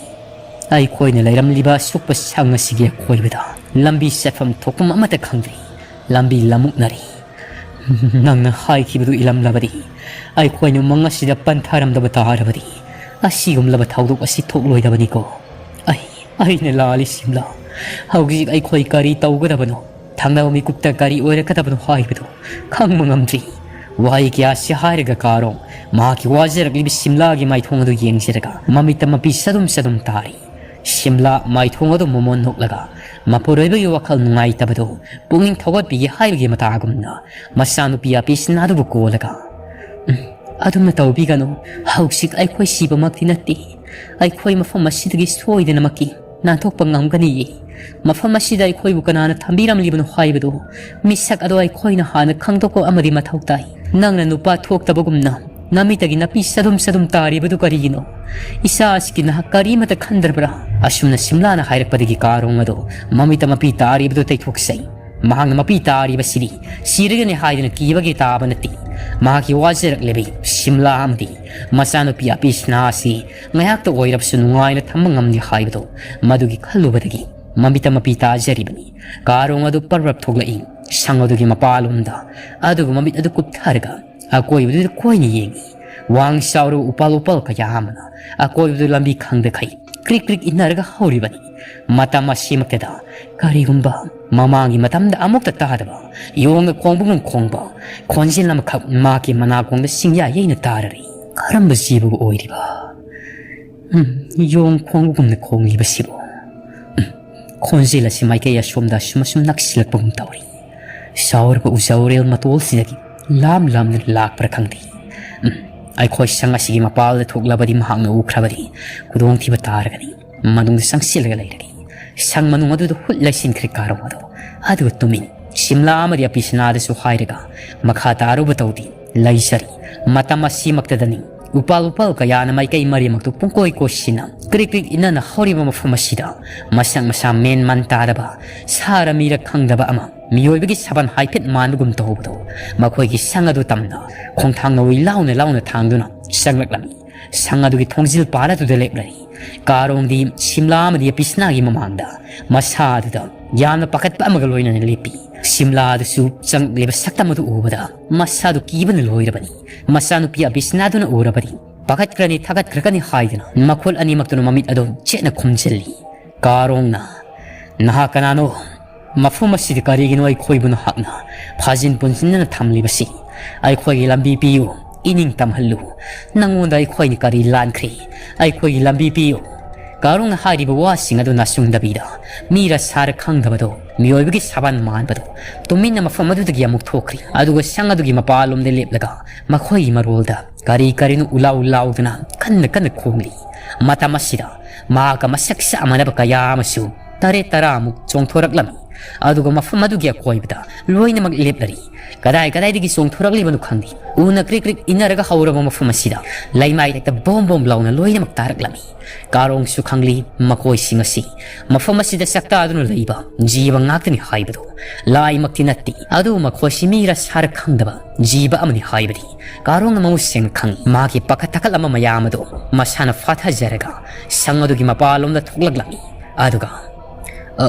ꯑꯩꯈꯣꯏꯅ ꯂꯩꯔꯝꯂꯤꯕ ꯑꯁꯨꯛꯄ ꯁꯪ ꯑꯁꯤꯒꯤ ꯑꯀꯣꯏꯕꯗ ꯂꯝꯕꯤ ꯆꯠꯐꯝ ꯊꯣꯛꯐꯝ ꯑꯃꯠꯇ ꯈꯪꯗ꯭ꯔꯤ꯫ ꯂꯝꯕꯤ ꯂꯝꯃꯨꯛꯅꯔꯤ꯫ ꯅꯪꯅ ꯍꯥꯏꯈꯤꯕꯗꯨ ꯏꯜꯂꯝꯂꯕꯗꯤ ꯑꯩꯈꯣꯏꯅ ꯎꯃꯪ ꯑꯁꯤꯗ ꯄꯟꯊꯔꯝꯗꯕ ꯇꯥꯔꯕꯗꯤ ꯑꯁꯤꯒꯨꯝꯂꯕ ꯊꯧꯗꯣꯛ ꯑꯁꯤ ꯊꯣꯛꯂꯣꯏꯗꯕꯅꯤꯀꯣ꯫ ꯑꯩ, ꯑꯩꯅ ꯂꯥꯜꯂꯤ ꯁꯤꯝꯂꯥ꯫ ꯍꯧꯖꯤꯛ ꯑꯩꯈꯣꯏ ꯀꯔꯤ ꯇꯧꯒꯗꯕꯅꯣ? ꯊꯪꯅꯕ ꯃꯤꯀꯨꯞꯇ ꯀꯔꯤ ꯑꯣꯏꯔꯛꯀꯗꯕꯅꯣ ꯍꯥꯏꯕꯗꯨ ꯈꯪꯕ ꯉꯝꯗ꯭ꯔꯤ꯫ ꯋꯥꯍꯩ ꯀꯌꯥꯁꯤ ꯍꯥꯏꯔꯒ ꯀꯥꯔꯣꯡ ꯃꯍꯥꯛꯀꯤ ꯋꯥꯖꯔꯛꯂꯤꯕ ꯁꯤꯝꯂꯥꯒꯤ ꯃꯥꯏꯊꯣꯡ ꯑꯗꯨ ꯌꯦꯡꯖꯔꯒ ꯃꯃꯤꯠꯇ ꯃꯄꯤ ꯆꯗꯨꯝ ꯆꯗꯨꯝ ꯇꯥꯔꯤ꯫ ꯁꯤꯝꯂꯥ ꯃꯥꯏꯊꯣꯡ ꯑꯗꯨ ꯃꯣꯃꯣꯟ ꯅꯣꯛꯂꯒ ꯃꯄꯨꯔꯣꯏꯕꯒꯤ ꯋꯥꯈꯜ ꯅꯨꯡꯉꯥꯏꯇꯕꯗꯨ ꯄꯨꯛꯅꯤꯡ ꯊꯧꯒꯠꯄꯤꯒꯦ ꯍꯥꯏꯕꯒꯤ ꯃꯇꯥꯒꯨꯝꯅ ꯃꯆꯥꯅꯨꯄꯤ ꯑꯄꯤꯁꯅꯥꯗꯨꯕꯨ ꯀꯣꯜꯂꯒ, "ꯎꯝ, ꯑꯗꯨꯝꯅ ꯇꯧꯕꯤꯒꯅꯨ꯫ ꯍꯧꯖꯤꯛ ꯑꯩꯈꯣꯏ ꯁꯤꯕꯃꯛꯇꯤ ꯅꯠꯇꯦ꯫ ꯑꯩꯈꯣꯏ ꯃꯐꯝ ꯑꯁꯤꯗꯒꯤ ꯁꯣꯏꯗꯅꯃꯛꯀꯤ ꯅꯥꯟꯊꯣꯛꯄ ꯉꯝꯒꯅꯤꯌꯦ꯫ ꯃꯐꯝ ꯑꯁꯤꯗ ꯑꯩꯈꯣꯏꯕꯨ ꯀꯅꯥꯅ ꯊꯝꯕꯤꯔꯝꯂꯤꯕꯅꯣ ꯍꯥꯏꯕꯗꯨ ꯃꯤꯁꯛ ꯑꯗꯣ ꯑꯩꯈꯣꯏꯅ ꯍꯥꯟꯅ ꯈꯪꯗꯣꯛꯄ ꯑꯃꯗꯤ ꯃꯊꯧ ꯇꯥꯏ꯫ ꯅꯪꯅ ꯅꯨꯄꯥ ꯊꯣꯛꯇꯕꯒꯨꯝꯅ ꯅꯃꯤꯠꯇꯒꯤ ꯅꯥꯄꯤ ꯆꯗꯨꯝ ꯆꯗꯨꯝ ꯇꯥꯔꯤꯕꯗꯨ ꯀꯔꯤꯒꯤꯅꯣ? ꯏꯆꯥ ꯑꯁꯤꯒꯤ ꯅꯍꯥꯛ ꯀꯔꯤꯃꯠꯇ ꯈꯟꯗ꯭ꯔꯕ꯭ꯔꯥ?" ꯑꯁꯨꯝꯅ ꯁꯤꯝꯂꯥꯅ ꯍꯥꯏꯔꯛꯄꯗꯒꯤ ꯀꯥꯔꯣꯡ ꯑꯗꯣ ꯃꯃꯤꯠꯇ ꯃꯄꯤ ꯇꯥꯔꯤꯕꯗꯨ ꯇꯩꯊꯣꯛꯆꯩ꯫ ꯃꯍꯥꯛꯅ ꯃꯄꯤ ꯇꯥꯔꯤꯕꯁꯤꯗꯤ ꯁꯤꯔꯒꯅꯤ ꯍꯥꯏꯗꯨꯅ ꯀꯤꯕꯒꯤ ꯇꯥꯕ ꯅꯠꯇꯦ꯫ ꯃꯍꯥꯛꯀꯤ ꯋꯥꯖꯔꯛꯂꯤꯕꯤ ꯁꯤꯝꯂꯥ ꯑꯃꯗꯤ ꯃꯆꯥꯅꯨꯄꯤ ꯑꯄꯤꯁꯅꯥ ꯑꯁꯤ ꯉꯥꯏꯍꯥꯛꯇ ꯑꯣꯏꯔꯕꯁꯨ ꯅꯨꯡꯉꯥꯏꯅ ꯊꯝꯕ ꯉꯝꯗꯦ ꯍꯥꯏꯕꯗꯣ ꯃꯗꯨꯒꯤ ꯈꯜꯂꯨꯕꯗꯒꯤ ꯃꯃꯤꯠꯇ ꯃꯄꯤ ꯇꯥꯖꯔꯤꯕꯅꯤ꯫ ꯀꯥꯔꯣꯡ ꯑꯗꯨ ꯄꯔꯞ ꯊꯣꯛꯂꯛꯏ꯫ ꯁꯪ ꯑꯗꯨꯒꯤ ꯃꯄꯥꯂꯣꯝꯗ ꯑꯗꯨꯒ ꯃꯃꯤꯠ ꯑꯗꯨ ꯀꯨꯞꯊꯔꯒ ꯑꯀꯣꯏꯕꯗꯨꯗ ꯀꯣꯏꯅ ꯌꯦꯡꯏ꯫ ꯋꯥꯡ ꯆꯥꯎꯔꯕ ꯎꯄꯥꯜ ꯎꯄꯥꯜ ꯀꯌꯥ ꯑꯃꯅ ꯑꯀꯣꯏꯕꯗꯨ ꯂꯝꯕꯤ ꯈꯪꯗꯈꯩ ꯀ꯭ꯔꯤꯛ ꯀ꯭ꯔꯤꯛ ꯏꯟꯅꯔꯒ ꯍꯧꯔꯤꯕꯅꯤ꯫ ꯃꯇꯝ ꯑꯁꯤꯃꯛꯇꯗ ꯀꯔꯤꯒꯨꯝꯕ ꯃꯃꯥꯡꯒꯤ ꯃꯇꯝꯗ ꯑꯃꯨꯛꯇ ꯇꯥꯗꯕ ꯌꯣꯡꯅ ꯈꯣꯡꯕꯒꯨꯝ ꯈꯣꯡꯕ ꯈꯣꯟꯖꯦꯜ ꯑꯃꯈꯛ ꯃꯍꯥꯛꯀꯤ ꯃꯅꯥꯀꯣꯡꯗ ꯁꯤꯡꯌꯥ ꯌꯩꯅ ꯇꯥꯔꯔꯤ꯫ ꯀꯔꯝꯕ ꯖꯤꯕꯕꯨ ꯑꯣꯏꯔꯤꯕ? ꯎꯝ, ꯌꯣꯡ ꯈꯣꯡꯕꯒꯨꯝꯅ ꯈꯣꯡꯂꯤꯕꯁꯤꯕꯨ? ꯎꯝ, ꯈꯣꯟꯖꯦꯜ ꯑꯁꯤ ꯃꯥꯏꯀꯩ ꯑꯁꯣꯝꯗ ꯑꯁꯨꯝ ꯑꯁꯨꯝ ꯅꯛꯁꯤꯜꯂꯛꯄꯒꯨꯝ ꯇꯧꯔꯤ꯫ ꯁꯥꯎꯔꯕ ꯎꯖꯥꯎꯔꯦꯜ ꯃꯇꯣꯜꯁꯤꯗꯒꯤ ꯂꯥꯝ ꯂꯥꯝꯅ ꯂꯥꯛꯄ꯭ꯔꯥ ꯈꯪꯗꯦ꯫ ꯎꯝ, ꯑꯩꯈꯣꯏ ꯁꯪ ꯑꯁꯤꯒꯤ ꯃꯄꯥꯜꯗ ꯊꯣꯛꯂꯕꯗꯤ ꯃꯍꯥꯛꯅ ꯎꯈ꯭ꯔꯕꯗꯤ ꯈꯨꯗꯣꯡꯊꯤꯕ ꯇꯥꯔꯒꯅꯤ꯫ ꯃꯅꯨꯡꯗ ꯆꯪꯁꯤꯜꯂꯒ ꯂꯩꯔꯒꯦ꯫ ꯁꯪ ꯃꯅꯨꯡ ꯑꯗꯨꯗ ꯍꯨꯠ ꯂꯩꯁꯤꯟꯈ꯭ꯔꯦ ꯀꯥꯔꯣꯡ ꯑꯗꯣ꯫ ꯑꯗꯨꯒ ꯇꯨꯃꯤꯟ ꯁꯤꯝꯂꯥ ꯑꯃꯗꯤ ꯑꯄꯤꯁꯅꯥꯗꯁꯨ ꯍꯥꯏꯔꯒ ꯃꯈꯥ ꯇꯥꯔꯨꯕ ꯇꯧꯗꯦ꯫ ꯂꯩꯖꯔꯤ꯫ ꯃꯇꯝ ꯑꯁꯤꯃꯛꯇꯗꯅꯤ ꯎꯄꯥꯜ ꯎꯄꯥꯜ ꯀꯌꯥꯅ ꯃꯥꯏꯀꯩ ꯃꯔꯤꯃꯛꯇꯨ ꯄꯨꯡꯀꯣꯏ ꯀꯣꯏꯁꯤꯟꯅ ꯀ꯭ꯔꯤꯛ ꯀ꯭ꯔꯤꯛ ꯏꯟꯅꯅ ꯍꯧꯔꯤꯕ ꯃꯐꯝ ꯑꯁꯤꯗ ꯃꯁꯛ ꯃꯁꯥ ꯃꯦꯟ ꯃꯥꯟ ꯇꯥꯗꯕ, ꯁꯥꯔ ꯃꯤꯔ ꯈꯪꯗꯕ ꯑꯃ ꯃꯤꯑꯣꯏꯕꯒꯤ ꯁꯥꯕꯟ ꯍꯥꯏꯐꯦꯠ ꯃꯥꯟꯕꯒꯨꯝ ꯇꯧꯕꯗꯣ ꯃꯈꯣꯏꯒꯤ ꯁꯪ ꯑꯗꯨ ꯇꯝꯅ ꯈꯣꯡꯊꯥꯡ ꯅꯧꯏ ꯂꯥꯎꯅ ꯂꯥꯎꯅ ꯊꯥꯡꯗꯨꯅ ꯆꯪꯂꯛꯂꯝꯃꯤ꯫ ꯁꯪ ꯑꯗꯨꯒꯤ ꯊꯣꯡꯖꯤꯜ ꯄꯥꯜ ꯑꯗꯨꯗ ꯂꯦꯞꯂꯔꯤ꯫ ꯀꯥꯔꯣꯡꯗꯤ ꯁꯤꯝꯂꯥ ꯑꯃꯗꯤ ꯄꯤꯁꯅꯥꯒꯤ ꯃꯃꯥꯡꯗ ꯃꯁꯥ ꯑꯗꯨꯗ ꯌꯥꯝꯅ ꯄꯥꯈꯠꯄ ꯑꯃꯒ ꯂꯣꯏꯅꯅ ꯂꯦꯞꯄꯤ꯫ ꯁꯤꯝꯂꯥ ꯑꯗꯨꯁꯨ ꯆꯪꯂꯛꯂꯤꯕ ꯁꯛꯇꯝ ꯑꯗꯨ ꯎꯕꯗ ꯃꯁꯥꯗꯨ ꯀꯤꯕꯅ ꯂꯣꯏꯔꯕꯅꯤ꯫ ꯃꯆꯥꯅꯨꯄꯤ ꯑꯕꯤꯁꯅꯥꯗꯨꯅ ꯎꯔꯕꯗꯤ ꯄꯥꯈꯠꯈ꯭ꯔꯅꯤ, ꯊꯥꯒꯠꯈ꯭ꯔꯒꯅꯤ ꯍꯥꯏꯗꯨꯅ ꯃꯈꯣꯜ ꯑꯅꯤꯃꯛꯇꯨꯅ ꯃꯃꯤꯠ ꯑꯗꯨ ꯆꯦꯠꯅ ꯈꯨꯝꯖꯤꯜꯂꯤ꯫ ꯀꯥꯔꯣꯡꯅ, "ꯅꯍꯥꯛ ꯀꯅꯥꯅꯣ? ꯃꯐꯝ ꯑꯁꯤꯗ ꯀꯔꯤꯒꯤꯅꯣ ꯑꯩꯈꯣꯏꯕꯨ ꯅꯍꯥꯛꯅ ꯐꯥꯖꯤꯟ ꯄꯨꯟꯁꯤꯟꯗꯨꯅ ꯊꯝꯂꯤꯕꯁꯤ? ꯑꯩꯈꯣꯏꯒꯤ ꯂꯝꯕꯤ ꯄꯤꯌꯨ, ꯏꯅꯤꯡ ꯇꯝꯍꯜꯂꯨ꯫ ꯅꯪꯉꯣꯟꯗ ꯑꯩꯈꯣꯏꯅ ꯀꯔꯤ ꯂꯥꯟꯈ꯭ꯔꯦ? ꯑꯩꯈꯣꯏꯒꯤ ꯂꯝꯕꯤ ꯄꯤꯌꯨ꯫" ꯀꯥꯔꯣꯡꯅ ꯍꯥꯏꯔꯤꯕ ꯋꯥꯁꯤꯡ ꯑꯗꯨ ꯅꯥꯆꯨꯡꯗꯕꯤꯗ ꯃꯤꯔ ꯁꯥꯔ ꯈꯪꯗꯕꯗꯣ, ꯃꯤꯑꯣꯏꯕꯒꯤ ꯁꯥꯕꯟ ꯃꯥꯟꯕꯗꯣ ꯇꯨꯃꯤꯟꯅ ꯃꯐꯝ ꯑꯗꯨꯗꯒꯤ ꯑꯃꯨꯛ ꯊꯣꯛꯈ꯭ꯔꯤ꯫ ꯑꯗꯨꯒ ꯁꯪ ꯑꯗꯨꯒꯤ ꯃꯄꯥꯟꯂꯣꯝꯗ ꯂꯦꯞꯂꯒ ꯃꯈꯣꯏꯒꯤ ꯃꯔꯣꯜꯗ ꯀꯔꯤ ꯀꯔꯤꯅꯣ ꯎꯂꯥꯎ ꯂꯥꯎꯗꯅ ꯀꯟꯅ ꯀꯟꯅ ꯈꯣꯡꯂꯤ꯫ ꯃꯇꯝ ꯑꯁꯤꯗ ꯃꯍꯥꯛꯀ ꯃꯁꯛ ꯆꯞ ꯃꯥꯟꯅꯕ ꯀꯌꯥ ꯑꯃꯁꯨ ꯇꯔꯦꯠ ꯇꯔꯥꯃꯨꯛ ꯆꯣꯡꯊꯣꯔꯛꯂꯝꯃꯤ꯫ ꯑꯗꯨꯒ ꯃꯐꯝ ꯑꯗꯨꯒꯤ ꯑꯀꯣꯏꯕꯗ ꯂꯣꯏꯅꯃꯛ ꯂꯦꯞꯂꯔꯤ꯫ ꯀꯗꯥꯏ ꯀꯗꯥꯏꯗꯒꯤ ꯆꯣꯡꯊꯣꯔꯛꯂꯤꯕꯅꯣ ꯈꯪꯗꯦ꯫ ꯎꯅ ꯀ꯭ꯔꯤꯛ ꯀ꯭ꯔꯤꯛ ꯏꯟꯅꯔꯒ ꯍꯧꯔꯕ ꯃꯐꯝ ꯑꯁꯤꯗ ꯂꯩꯃꯥꯏ ꯂꯩꯇ ꯕꯣꯝ ꯕꯣꯝ ꯂꯥꯎꯅ ꯂꯣꯏꯅꯃꯛ ꯇꯥꯔꯛꯂꯝꯃꯤ꯫ ꯀꯥꯔꯣꯡꯁꯨ ꯈꯪꯂꯤ ꯃꯈꯣꯏꯁꯤꯡ ꯑꯁꯤ ꯃꯐꯝ ꯑꯁꯤꯗ ꯆꯥꯛꯇꯥꯗꯨꯅ ꯂꯩꯕ ꯖꯤꯕ ꯉꯥꯛꯇꯅꯤ ꯍꯥꯏꯕꯗꯨ꯫ ꯂꯥꯏꯃꯛꯇꯤ ꯅꯠꯇꯦ, ꯑꯗꯨꯕꯨ ꯃꯈꯣꯏꯁꯤ ꯃꯤꯔ ꯁꯥꯔ ꯈꯪꯗꯕ ꯖꯤꯕ ꯑꯃꯅꯤ ꯍꯥꯏꯕꯗꯤ ꯀꯥꯔꯣꯡꯅ ꯃꯃꯨꯠ ꯁꯦꯡꯅ ꯈꯪꯏ꯫ ꯃꯍꯥꯛꯀꯤ ꯄꯥꯈꯠ ꯊꯀꯠꯂꯝꯕ ꯃꯌꯥꯝ ꯑꯗꯨ ꯃꯁꯥꯅ ꯐꯥꯊꯖꯔꯒ ꯁꯪ ꯑꯗꯨꯒꯤ ꯃꯄꯥꯟꯂꯣꯝꯗ ꯊꯣꯛꯂꯛꯂꯝꯃꯤ꯫ ꯑꯗꯨꯒ, "ꯑ,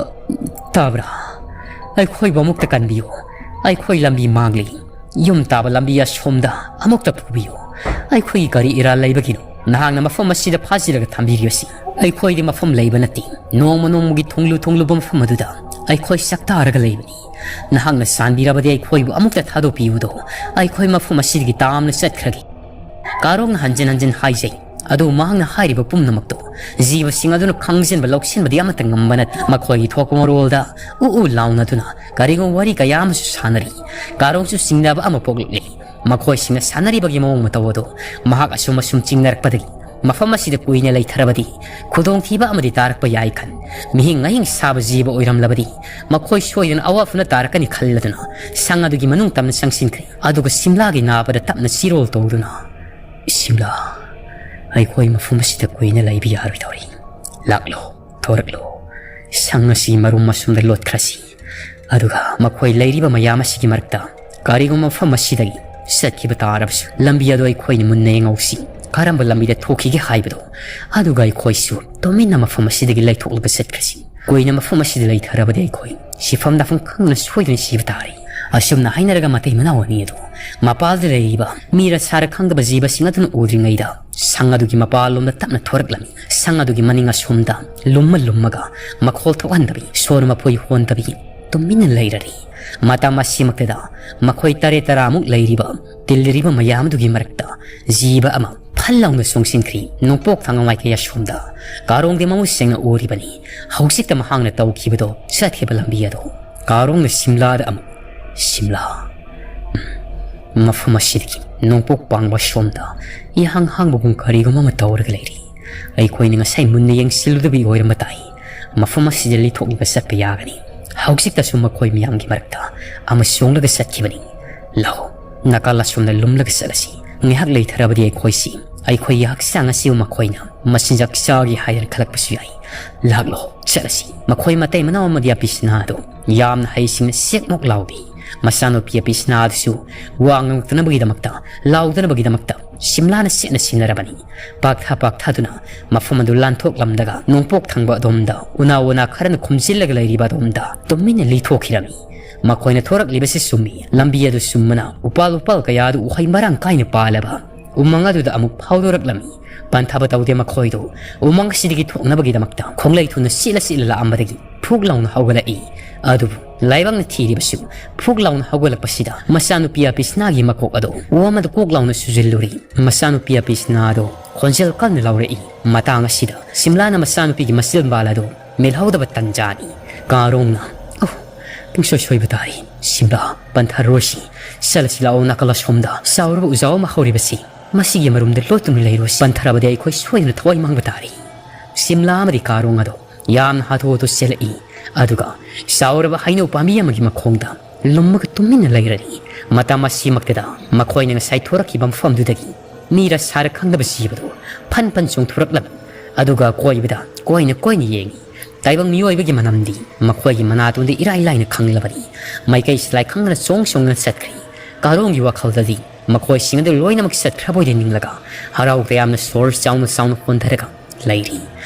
ꯇꯥꯕ꯭ꯔꯥ? ꯑꯩꯈꯣꯏꯕꯨ ꯑꯃꯨꯛꯇ ꯀꯟꯕꯤꯌꯨ꯫ ꯑꯩꯈꯣꯏ ꯂꯝꯕꯤ ꯃꯥꯡꯂꯤ꯫ ꯌꯨꯝ ꯇꯥꯕ ꯂꯝꯕꯤ ꯑꯁꯣꯝꯗ ꯑꯃꯨꯛꯇ ꯄꯨꯕꯤꯌꯨ꯫ ꯑꯩꯈꯣꯏꯒꯤ ꯀꯔꯤ ꯏꯔꯥꯜ ꯂꯩꯕꯒꯤꯅꯣ ꯅꯍꯥꯛꯅ ꯃꯐꯝ ꯑꯁꯤꯗ ꯐꯥꯖꯤꯜꯂꯒ ꯊꯝꯕꯤꯔꯤꯕꯁꯤ? ꯑꯩꯈꯣꯏꯗꯤ ꯃꯐꯝ ꯂꯩꯕ ꯅꯠꯇꯦ꯫ ꯅꯣꯡꯃ ꯅꯣꯡꯃꯒꯤ ꯊꯨꯡꯂꯨ ꯊꯨꯡꯂꯨꯕ ꯃꯐꯝ ꯑꯗꯨꯗ ꯑꯩꯈꯣꯏ ꯁꯛꯇꯥꯔꯒ ꯂꯩꯕꯅꯤ꯫ ꯅꯍꯥꯛꯅ ꯆꯥꯟꯕꯤꯔꯕꯗꯤ ꯑꯩꯈꯣꯏꯕꯨ ꯑꯃꯨꯛꯇ ꯊꯥꯗꯣꯛꯄꯤꯌꯨꯗꯣ꯫ ꯑꯩꯈꯣꯏ ꯃꯐꯝ ꯑꯁꯤꯗꯒꯤ ꯇꯥꯝꯅ ꯆꯠꯈ꯭ꯔꯒꯦ꯫" ꯀꯥꯔꯣꯡꯅ ꯍꯟꯖꯤꯟ ꯍꯟꯖꯤꯟ ꯍꯥꯏꯖꯩ꯫ ꯑꯗꯨꯕꯨ ꯃꯍꯥꯛꯅ ꯍꯥꯏꯔꯤꯕ ꯄꯨꯝꯅꯃꯛꯇꯣ ꯖꯤꯕꯁꯤꯡ ꯑꯗꯨꯅ ꯈꯪꯖꯤꯟꯕ ꯂꯧꯁꯤꯟꯕꯗꯤ ꯑꯃꯠꯇ ꯉꯝꯕ ꯅꯠꯇꯦ꯫ ꯃꯈꯣꯏꯒꯤ ꯊꯣꯛꯄ ꯃꯔꯣꯜꯗ ꯎ ꯎ ꯂꯥꯎꯅꯗꯨꯅ ꯀꯔꯤꯒꯨꯝꯕ ꯋꯥꯔꯤ ꯀꯌꯥ ꯑꯃꯁꯨ ꯁꯥꯟꯅꯔꯤ꯫ ꯀꯥꯔꯣꯡꯁꯨ ꯆꯤꯡꯅꯕ ꯑꯃ ꯄꯣꯛꯂꯛꯂꯤ꯫ ꯃꯈꯣꯏꯁꯤꯡꯅ ꯁꯥꯟꯅꯔꯤꯕꯒꯤ ꯃꯑꯣꯡ ꯃꯇꯧ ꯑꯗꯨ ꯃꯍꯥꯛ ꯑꯁꯨꯝ ꯑꯁꯨꯝ ꯆꯤꯡꯅꯔꯛꯄꯗꯒꯤ ꯃꯐꯝ ꯑꯁꯤꯗ ꯀꯨꯏꯅ ꯂꯩꯊꯔꯕꯗꯤ ꯈꯨꯗꯣꯡꯊꯤꯕ ꯑꯃꯗꯤ ꯇꯥꯔꯛꯄ ꯌꯥꯏ ꯈꯟ, ꯃꯤꯍꯤꯡ ꯉꯍꯤꯡ ꯁꯥꯕ ꯖꯤꯕ ꯑꯣꯏꯔꯝꯂꯕꯗꯤ ꯃꯈꯣꯏ ꯁꯣꯏꯗꯅ ꯑꯋꯥꯐꯝꯗ ꯇꯥꯔꯛꯀꯅꯤ ꯈꯜꯂꯗꯨꯅ ꯁꯪ ꯑꯗꯨꯒꯤ ꯃꯅꯨꯡ ꯇꯝꯅ ꯆꯪꯁꯤꯟꯈ꯭ꯔꯦ꯫ ꯑꯗꯨꯒ ꯁꯤꯝꯂꯥꯒꯤ ꯅꯥꯕꯗ ꯇꯞꯅ ꯆꯤꯔꯣꯜ ꯇꯧꯗꯨꯅ, "ꯁꯤꯝꯂꯥ, ꯑꯩꯈꯣꯏ ꯃꯐꯝ ꯑꯁꯤꯗ ꯀꯨꯏꯅ ꯂꯩꯕ ꯌꯥꯔꯣꯏꯗꯧꯔꯤ꯫ ꯂꯥꯛꯂꯣ, ꯊꯣꯔꯛꯂꯣ꯫ ꯁꯪ ꯑꯁꯤ ꯃꯔꯨꯝ ꯑꯁꯨꯝꯗ ꯂꯣꯠꯈ꯭ꯔꯁꯤ꯫ ꯑꯗꯨꯒ ꯃꯈꯣꯏ ꯂꯩꯔꯤꯕ ꯃꯌꯥꯝ ꯑꯁꯤꯒꯤ ꯃꯔꯛꯇ ꯀꯔꯤꯒꯨꯝꯕ ꯃꯐꯝ ꯑꯁꯤꯗꯒꯤ ꯆꯠꯈꯤꯕ ꯇꯥꯔꯕꯁꯨ ꯂꯝꯕꯤ ꯑꯗꯨ ꯑꯩꯈꯣꯏꯅ ꯃꯨꯟꯅ ꯌꯦꯡꯍꯧꯁꯤ꯫ ꯀꯔꯝꯕ ꯂꯝꯕꯤꯗ ꯊꯣꯛꯈꯤꯒꯦ ꯍꯥꯏꯕꯗꯨ꯫ ꯑꯗꯨꯒ ꯑꯩꯈꯣꯏꯁꯨ ꯇꯨꯃꯤꯟꯅ ꯃꯐꯝ ꯑꯁꯤꯗꯒꯤ ꯂꯩꯊꯣꯛꯂꯒ ꯆꯠꯈ꯭ꯔꯁꯤ꯫ ꯀꯨꯏꯅ ꯃꯐꯝ ꯑꯁꯤꯗ ꯂꯩꯊꯔꯕꯗꯤ ꯑꯩꯈꯣꯏ ꯁꯤꯐꯝ ꯅꯥꯐꯝ ꯈꯪꯗꯅ ꯁꯣꯏꯗꯅ ꯁꯤꯕ ꯇꯥꯔꯦ"꯫ ꯑꯁꯨꯝꯅ ꯍꯥꯏꯅꯔꯒ ꯃꯇꯩ ꯃꯅꯥꯎ ꯑꯅꯤ ꯑꯗꯨ ꯃꯄꯥꯜꯗ ꯂꯩꯔꯤꯕ ꯃꯤ ꯔꯁꯥꯔ ꯈꯪꯗꯕ ꯖꯤꯕꯁꯤꯡ ꯑꯗꯨꯅ ꯎꯗ꯭ꯔꯤꯉꯩꯗ ꯁꯪ ꯑꯗꯨꯒꯤ ꯃꯄꯥꯜꯂꯣꯝꯗ ꯇꯞꯅ ꯊꯣꯔꯛꯂꯝꯃꯤ꯫ ꯁꯪ ꯑꯗꯨꯒꯤ ꯃꯅꯤꯡ ꯑꯁꯣꯝꯗ ꯂꯨꯝꯃ ꯂꯨꯝꯃꯒ ꯃꯈꯣꯜ ꯊꯣꯛꯍꯟꯗꯕꯤ, ꯁꯣꯔ ꯃꯐꯣꯏ ꯍꯣꯟꯗꯕꯤ ꯇꯨꯃꯤꯟꯅ ꯂꯩꯔꯔꯤ꯫ ꯃꯇꯝ ꯑꯁꯤꯃꯛꯇꯗ ꯃꯈꯣꯏ ꯇꯔꯦꯠ ꯇꯔꯥꯃꯨꯛ ꯂꯩꯔꯤꯕ, ꯇꯤꯜꯂꯤꯔꯤꯕ ꯃꯌꯥꯝ ꯑꯗꯨꯒꯤ ꯃꯔꯛꯇ ꯖꯤꯕ ꯑꯃ ꯐꯜ ꯂꯥꯎꯅ ꯆꯣꯡꯁꯤꯟꯈ꯭ꯔꯤ꯫ ꯅꯣꯡꯄꯣꯛ ꯊꯪꯕ ꯃꯥꯏꯀꯩ ꯑꯁꯣꯝꯗ ꯀꯥꯔꯣꯡꯗꯤ ꯃꯃꯨꯠ ꯁꯦꯡꯅ ꯎꯔꯤꯕꯅꯤ꯫ ꯍꯧꯖꯤꯛꯇ ꯃꯍꯥꯛꯅ ꯇꯧꯈꯤꯕꯗꯣ, ꯆꯠꯈꯤꯕ ꯂꯝꯕꯤ ꯑꯗꯣ꯫ ꯀꯥꯔꯣꯡꯅ ꯁꯤꯝꯂꯥꯗ ꯑꯃꯨꯛ, "ꯁꯤꯝꯂꯥ, ꯎꯝ, ꯃꯐꯝ ꯑꯁꯤꯗꯒꯤ ꯅꯣꯡꯄꯣꯛ ꯄꯥꯡꯕ ꯁꯣꯝꯗ ꯏꯍꯥꯡ ꯍꯥꯡꯕꯒꯨꯝ ꯀꯔꯤꯒꯨꯝꯕ ꯑꯃ ꯇꯧꯔꯒ ꯂꯩꯔꯤ꯫ ꯑꯩꯈꯣꯏꯅ ꯉꯁꯥꯏ ꯃꯨꯟꯅ ꯌꯦꯡꯁꯤꯜꯂꯨꯗꯕꯒꯤ ꯑꯣꯏꯔꯝꯕ ꯇꯥꯏ꯫ ꯃꯐꯝ ꯑꯁꯤꯗ ꯂꯤꯊꯣꯛꯂꯒ ꯆꯠꯄ ꯌꯥꯒꯅꯤ"꯫ ꯍꯧꯖꯤꯛꯇꯁꯨ ꯃꯈꯣꯏ ꯃꯌꯥꯝꯒꯤ ꯃꯔꯛꯇ ꯑꯃ ꯆꯣꯡꯂꯒ ꯆꯠꯈꯤꯕꯅꯤ꯫ "ꯂꯥꯛꯑꯣ, ꯅꯥꯀꯜ ꯑꯁꯣꯝꯗ ꯂꯨꯝꯂꯒ ꯆꯠꯂꯁꯤ꯫ ꯉꯥꯏꯍꯥꯛ ꯂꯩꯊꯔꯕꯗꯤ ꯑꯩꯈꯣꯏꯁꯤ, ꯑꯩꯈꯣꯏꯒꯤ ꯍꯛꯆꯥꯡ ꯑꯁꯤꯕꯨ ꯃꯈꯣꯏꯅ ꯃꯆꯤꯟꯖꯥꯛ ꯆꯥꯒꯦ ꯍꯥꯏꯗꯅ ꯈꯜꯂꯛꯄꯁꯨ ꯌꯥꯏ꯫ ꯂꯥꯛꯂꯣ, ꯆꯠꯂꯁꯤ"꯫ ꯃꯈꯣꯏ ꯃꯇꯩ ꯃꯅꯥꯎ ꯑꯃꯗꯤ ꯑꯄꯤꯁꯅꯥ ꯑꯗꯨ ꯌꯥꯝꯅ ꯍꯩꯁꯤꯡꯅ ꯆꯦꯛꯃꯣꯛ ꯂꯥꯎꯕꯤ꯫ ꯃꯆꯥꯅꯨꯄꯤ ꯑꯄꯤꯁꯅꯥ ꯑꯗꯨꯁꯨ ꯋꯥ ꯉꯥꯡꯂꯛꯇꯅꯕꯒꯤꯗꯃꯛꯇ, ꯂꯥꯎꯗꯅꯕꯒꯤꯗꯃꯛꯇ ꯁꯤꯝꯂꯥꯅ ꯆꯦꯠꯅ ꯁꯤꯟꯅꯔꯕꯅꯤ꯫ ꯄꯥꯛꯊ ꯄꯥꯛꯊꯗꯨꯅ ꯃꯐꯝ ꯑꯗꯨ ꯂꯥꯟꯊꯣꯛꯂꯝꯂꯒ ꯅꯣꯡꯄꯣꯛ ꯊꯪꯕ ꯑꯗꯣꯝꯗ ꯎꯅꯥ ꯋꯥꯅꯥ ꯈꯔꯅ ꯈꯨꯝꯖꯤꯜꯂꯒ ꯂꯩꯔꯤꯕ ꯑꯗꯣꯝꯗ ꯇꯨꯃꯤꯟꯅ ꯂꯤꯊꯣꯛꯈꯤꯔꯝꯃꯤ꯫ ꯃꯈꯣꯏꯅ ꯊꯣꯔꯛꯂꯤꯕꯁꯤ ꯆꯨꯝꯃꯤ꯫ ꯂꯝꯕꯤ ꯑꯗꯨ ꯆꯨꯝꯕꯅ ꯎꯄꯥꯜ ꯎꯄꯥꯜ ꯀꯌꯥꯗꯨ ꯎꯍꯩ ꯃꯔꯥꯡ ꯀꯥꯏꯅ ꯄꯥꯜꯂꯕ ꯎꯃꯪ ꯑꯗꯨꯗ ꯑꯃꯨꯛ ꯐꯥꯎꯗꯣꯔꯛꯂꯝꯃꯤ꯫ ꯄꯟꯊꯕ ꯇꯧꯗꯦ ꯃꯈꯣꯏꯗꯨ꯫ ꯎꯃꯪ ꯑꯁꯤꯗꯒꯤ ꯊꯣꯛꯅꯕꯒꯤꯗꯃꯛꯇ ꯈꯣꯡꯂꯩ ꯊꯨꯅ ꯆꯦꯜꯂ ꯆꯦꯜꯂ ꯂꯥꯛꯑꯝꯕꯗꯒꯤ ꯐꯨꯛ ꯂꯥꯎꯅ ꯍꯧꯒꯠꯂꯛꯏ꯫ ꯑꯗꯨꯕꯨ ꯂꯥꯏꯕꯛꯅ ꯊꯤꯔꯤꯕꯁꯨ ꯐꯨꯛ ꯂꯥꯎꯅ ꯍꯧꯒꯠꯂꯛꯄꯁꯤꯗ ꯃꯆꯥꯅꯨꯄꯤ ꯑꯄꯤꯁꯅꯥꯒꯤ ꯃꯀꯣꯛ ꯑꯗꯨ ꯑꯣꯝ ꯑꯗꯨ ꯀꯣꯛ ꯂꯥꯎꯅ ꯁꯨꯖꯤꯜꯂꯨꯔꯤ꯫ ꯃꯆꯥꯅꯨꯄꯤ ꯑꯄꯤꯁꯅꯥ ꯑꯗꯨ ꯈꯣꯟꯖꯦꯜ ꯀꯟꯅ ꯂꯥꯎꯔꯛꯏ꯫ ꯃꯇꯥꯡ ꯑꯁꯤꯗ ꯁꯤꯝꯂꯥꯅ ꯃꯆꯥꯅꯨꯄꯤꯒꯤ ꯃꯆꯤꯟꯕꯥꯜ ꯑꯗꯨ ꯃꯦꯜꯍꯧꯗꯕ ꯇꯟꯖꯥꯅꯤ꯫ ꯀꯥꯔꯣꯡꯅ, "ꯑꯣ, ꯄꯨꯡꯁꯣꯏ ꯁꯣꯏꯕ ꯇꯥꯔꯦ꯫ ꯁꯤꯝꯂꯥ, ꯄꯟꯊꯔꯣꯏꯁꯤ꯫ ꯆꯠꯂꯁꯤ ꯂꯥꯛꯑꯣ, ꯅꯥꯀꯜ ꯑꯁꯣꯝꯗ ꯆꯥꯎꯔꯕ ꯎꯖꯥꯎ ꯑꯃ ꯍꯧꯔꯤꯕꯁꯤ, ꯃꯁꯤꯒꯤ ꯃꯔꯨꯝꯗ ꯂꯣꯠꯇꯨꯅ ꯂꯩꯔꯣꯏꯁꯤ꯫ ꯄꯟꯊꯔꯕꯗꯤ ꯑꯩꯈꯣꯏ ꯁꯣꯏꯗꯅ ꯊꯋꯥꯏ ꯃꯥꯡꯕ ꯇꯥꯔꯦ꯫" ꯁꯤꯝꯂꯥ ꯑꯃꯗꯤ ꯀꯥꯔꯣꯡ ꯑꯗꯣ ꯌꯥꯝꯅ ꯍꯥꯊꯨ ꯍꯥꯊꯨ ꯆꯦꯜꯂꯛꯏ꯫ ꯑꯗꯨꯒ ꯆꯥꯎꯔꯕ ꯍꯩꯅꯧ ꯄꯥꯝꯕꯤ ꯑꯃꯒꯤ ꯃꯈꯣꯡꯗ ꯂꯨꯝꯃꯒ ꯇꯨꯃꯤꯟꯅ ꯂꯩꯔꯅꯤ꯫ ꯃꯇꯝ ꯑꯁꯤꯃꯛꯇꯗ ꯃꯈꯣꯏꯅ ꯉꯁꯥꯏ ꯊꯣꯔꯛꯈꯤꯕ ꯃꯐꯝꯗꯨꯗꯒꯤ ꯃꯤꯔ ꯁꯥꯔ ꯈꯪꯗꯕ ꯖꯤꯕꯗꯨ ꯐꯟ ꯐꯟ ꯆꯣꯡꯊꯣꯔꯛꯂꯝꯃꯤ꯫ ꯑꯗꯨꯒ ꯑꯀꯣꯏꯕꯗ ꯀꯣꯏꯅ ꯀꯣꯏꯅ ꯌꯦꯡꯏ꯫ ꯇꯥꯏꯕꯪ ꯃꯤꯑꯣꯏꯕꯒꯤ ꯃꯅꯝꯗꯤ ꯃꯈꯣꯏꯒꯤ ꯃꯅꯥꯇꯣꯟꯗ ꯏꯔꯥꯏ ꯂꯥꯏꯅ ꯈꯪꯂꯕꯅꯤ꯫ ꯃꯥꯏꯀꯩ ꯁꯤꯂꯥꯏ ꯈꯪꯗꯅ ꯆꯣꯡ ꯆꯣꯡꯗꯨꯅ ꯆꯠꯈ꯭ꯔꯤ꯫ ꯀꯥꯔꯣꯡꯒꯤ ꯋꯥꯈꯜꯗꯗꯤ ꯃꯈꯣꯏꯁꯤꯡ ꯑꯗꯨ ꯂꯣꯏꯅꯃꯛ ꯆꯠꯈ꯭ꯔꯕꯣꯏꯗ ꯅꯤꯡꯂꯒ ꯍꯔꯥꯎ ꯇꯌꯥꯝꯅ ꯁꯣꯔ ꯆꯥꯎꯅ ꯆꯥꯎꯅ ꯍꯣꯟꯊꯔꯒ ꯂꯩꯔꯤ꯫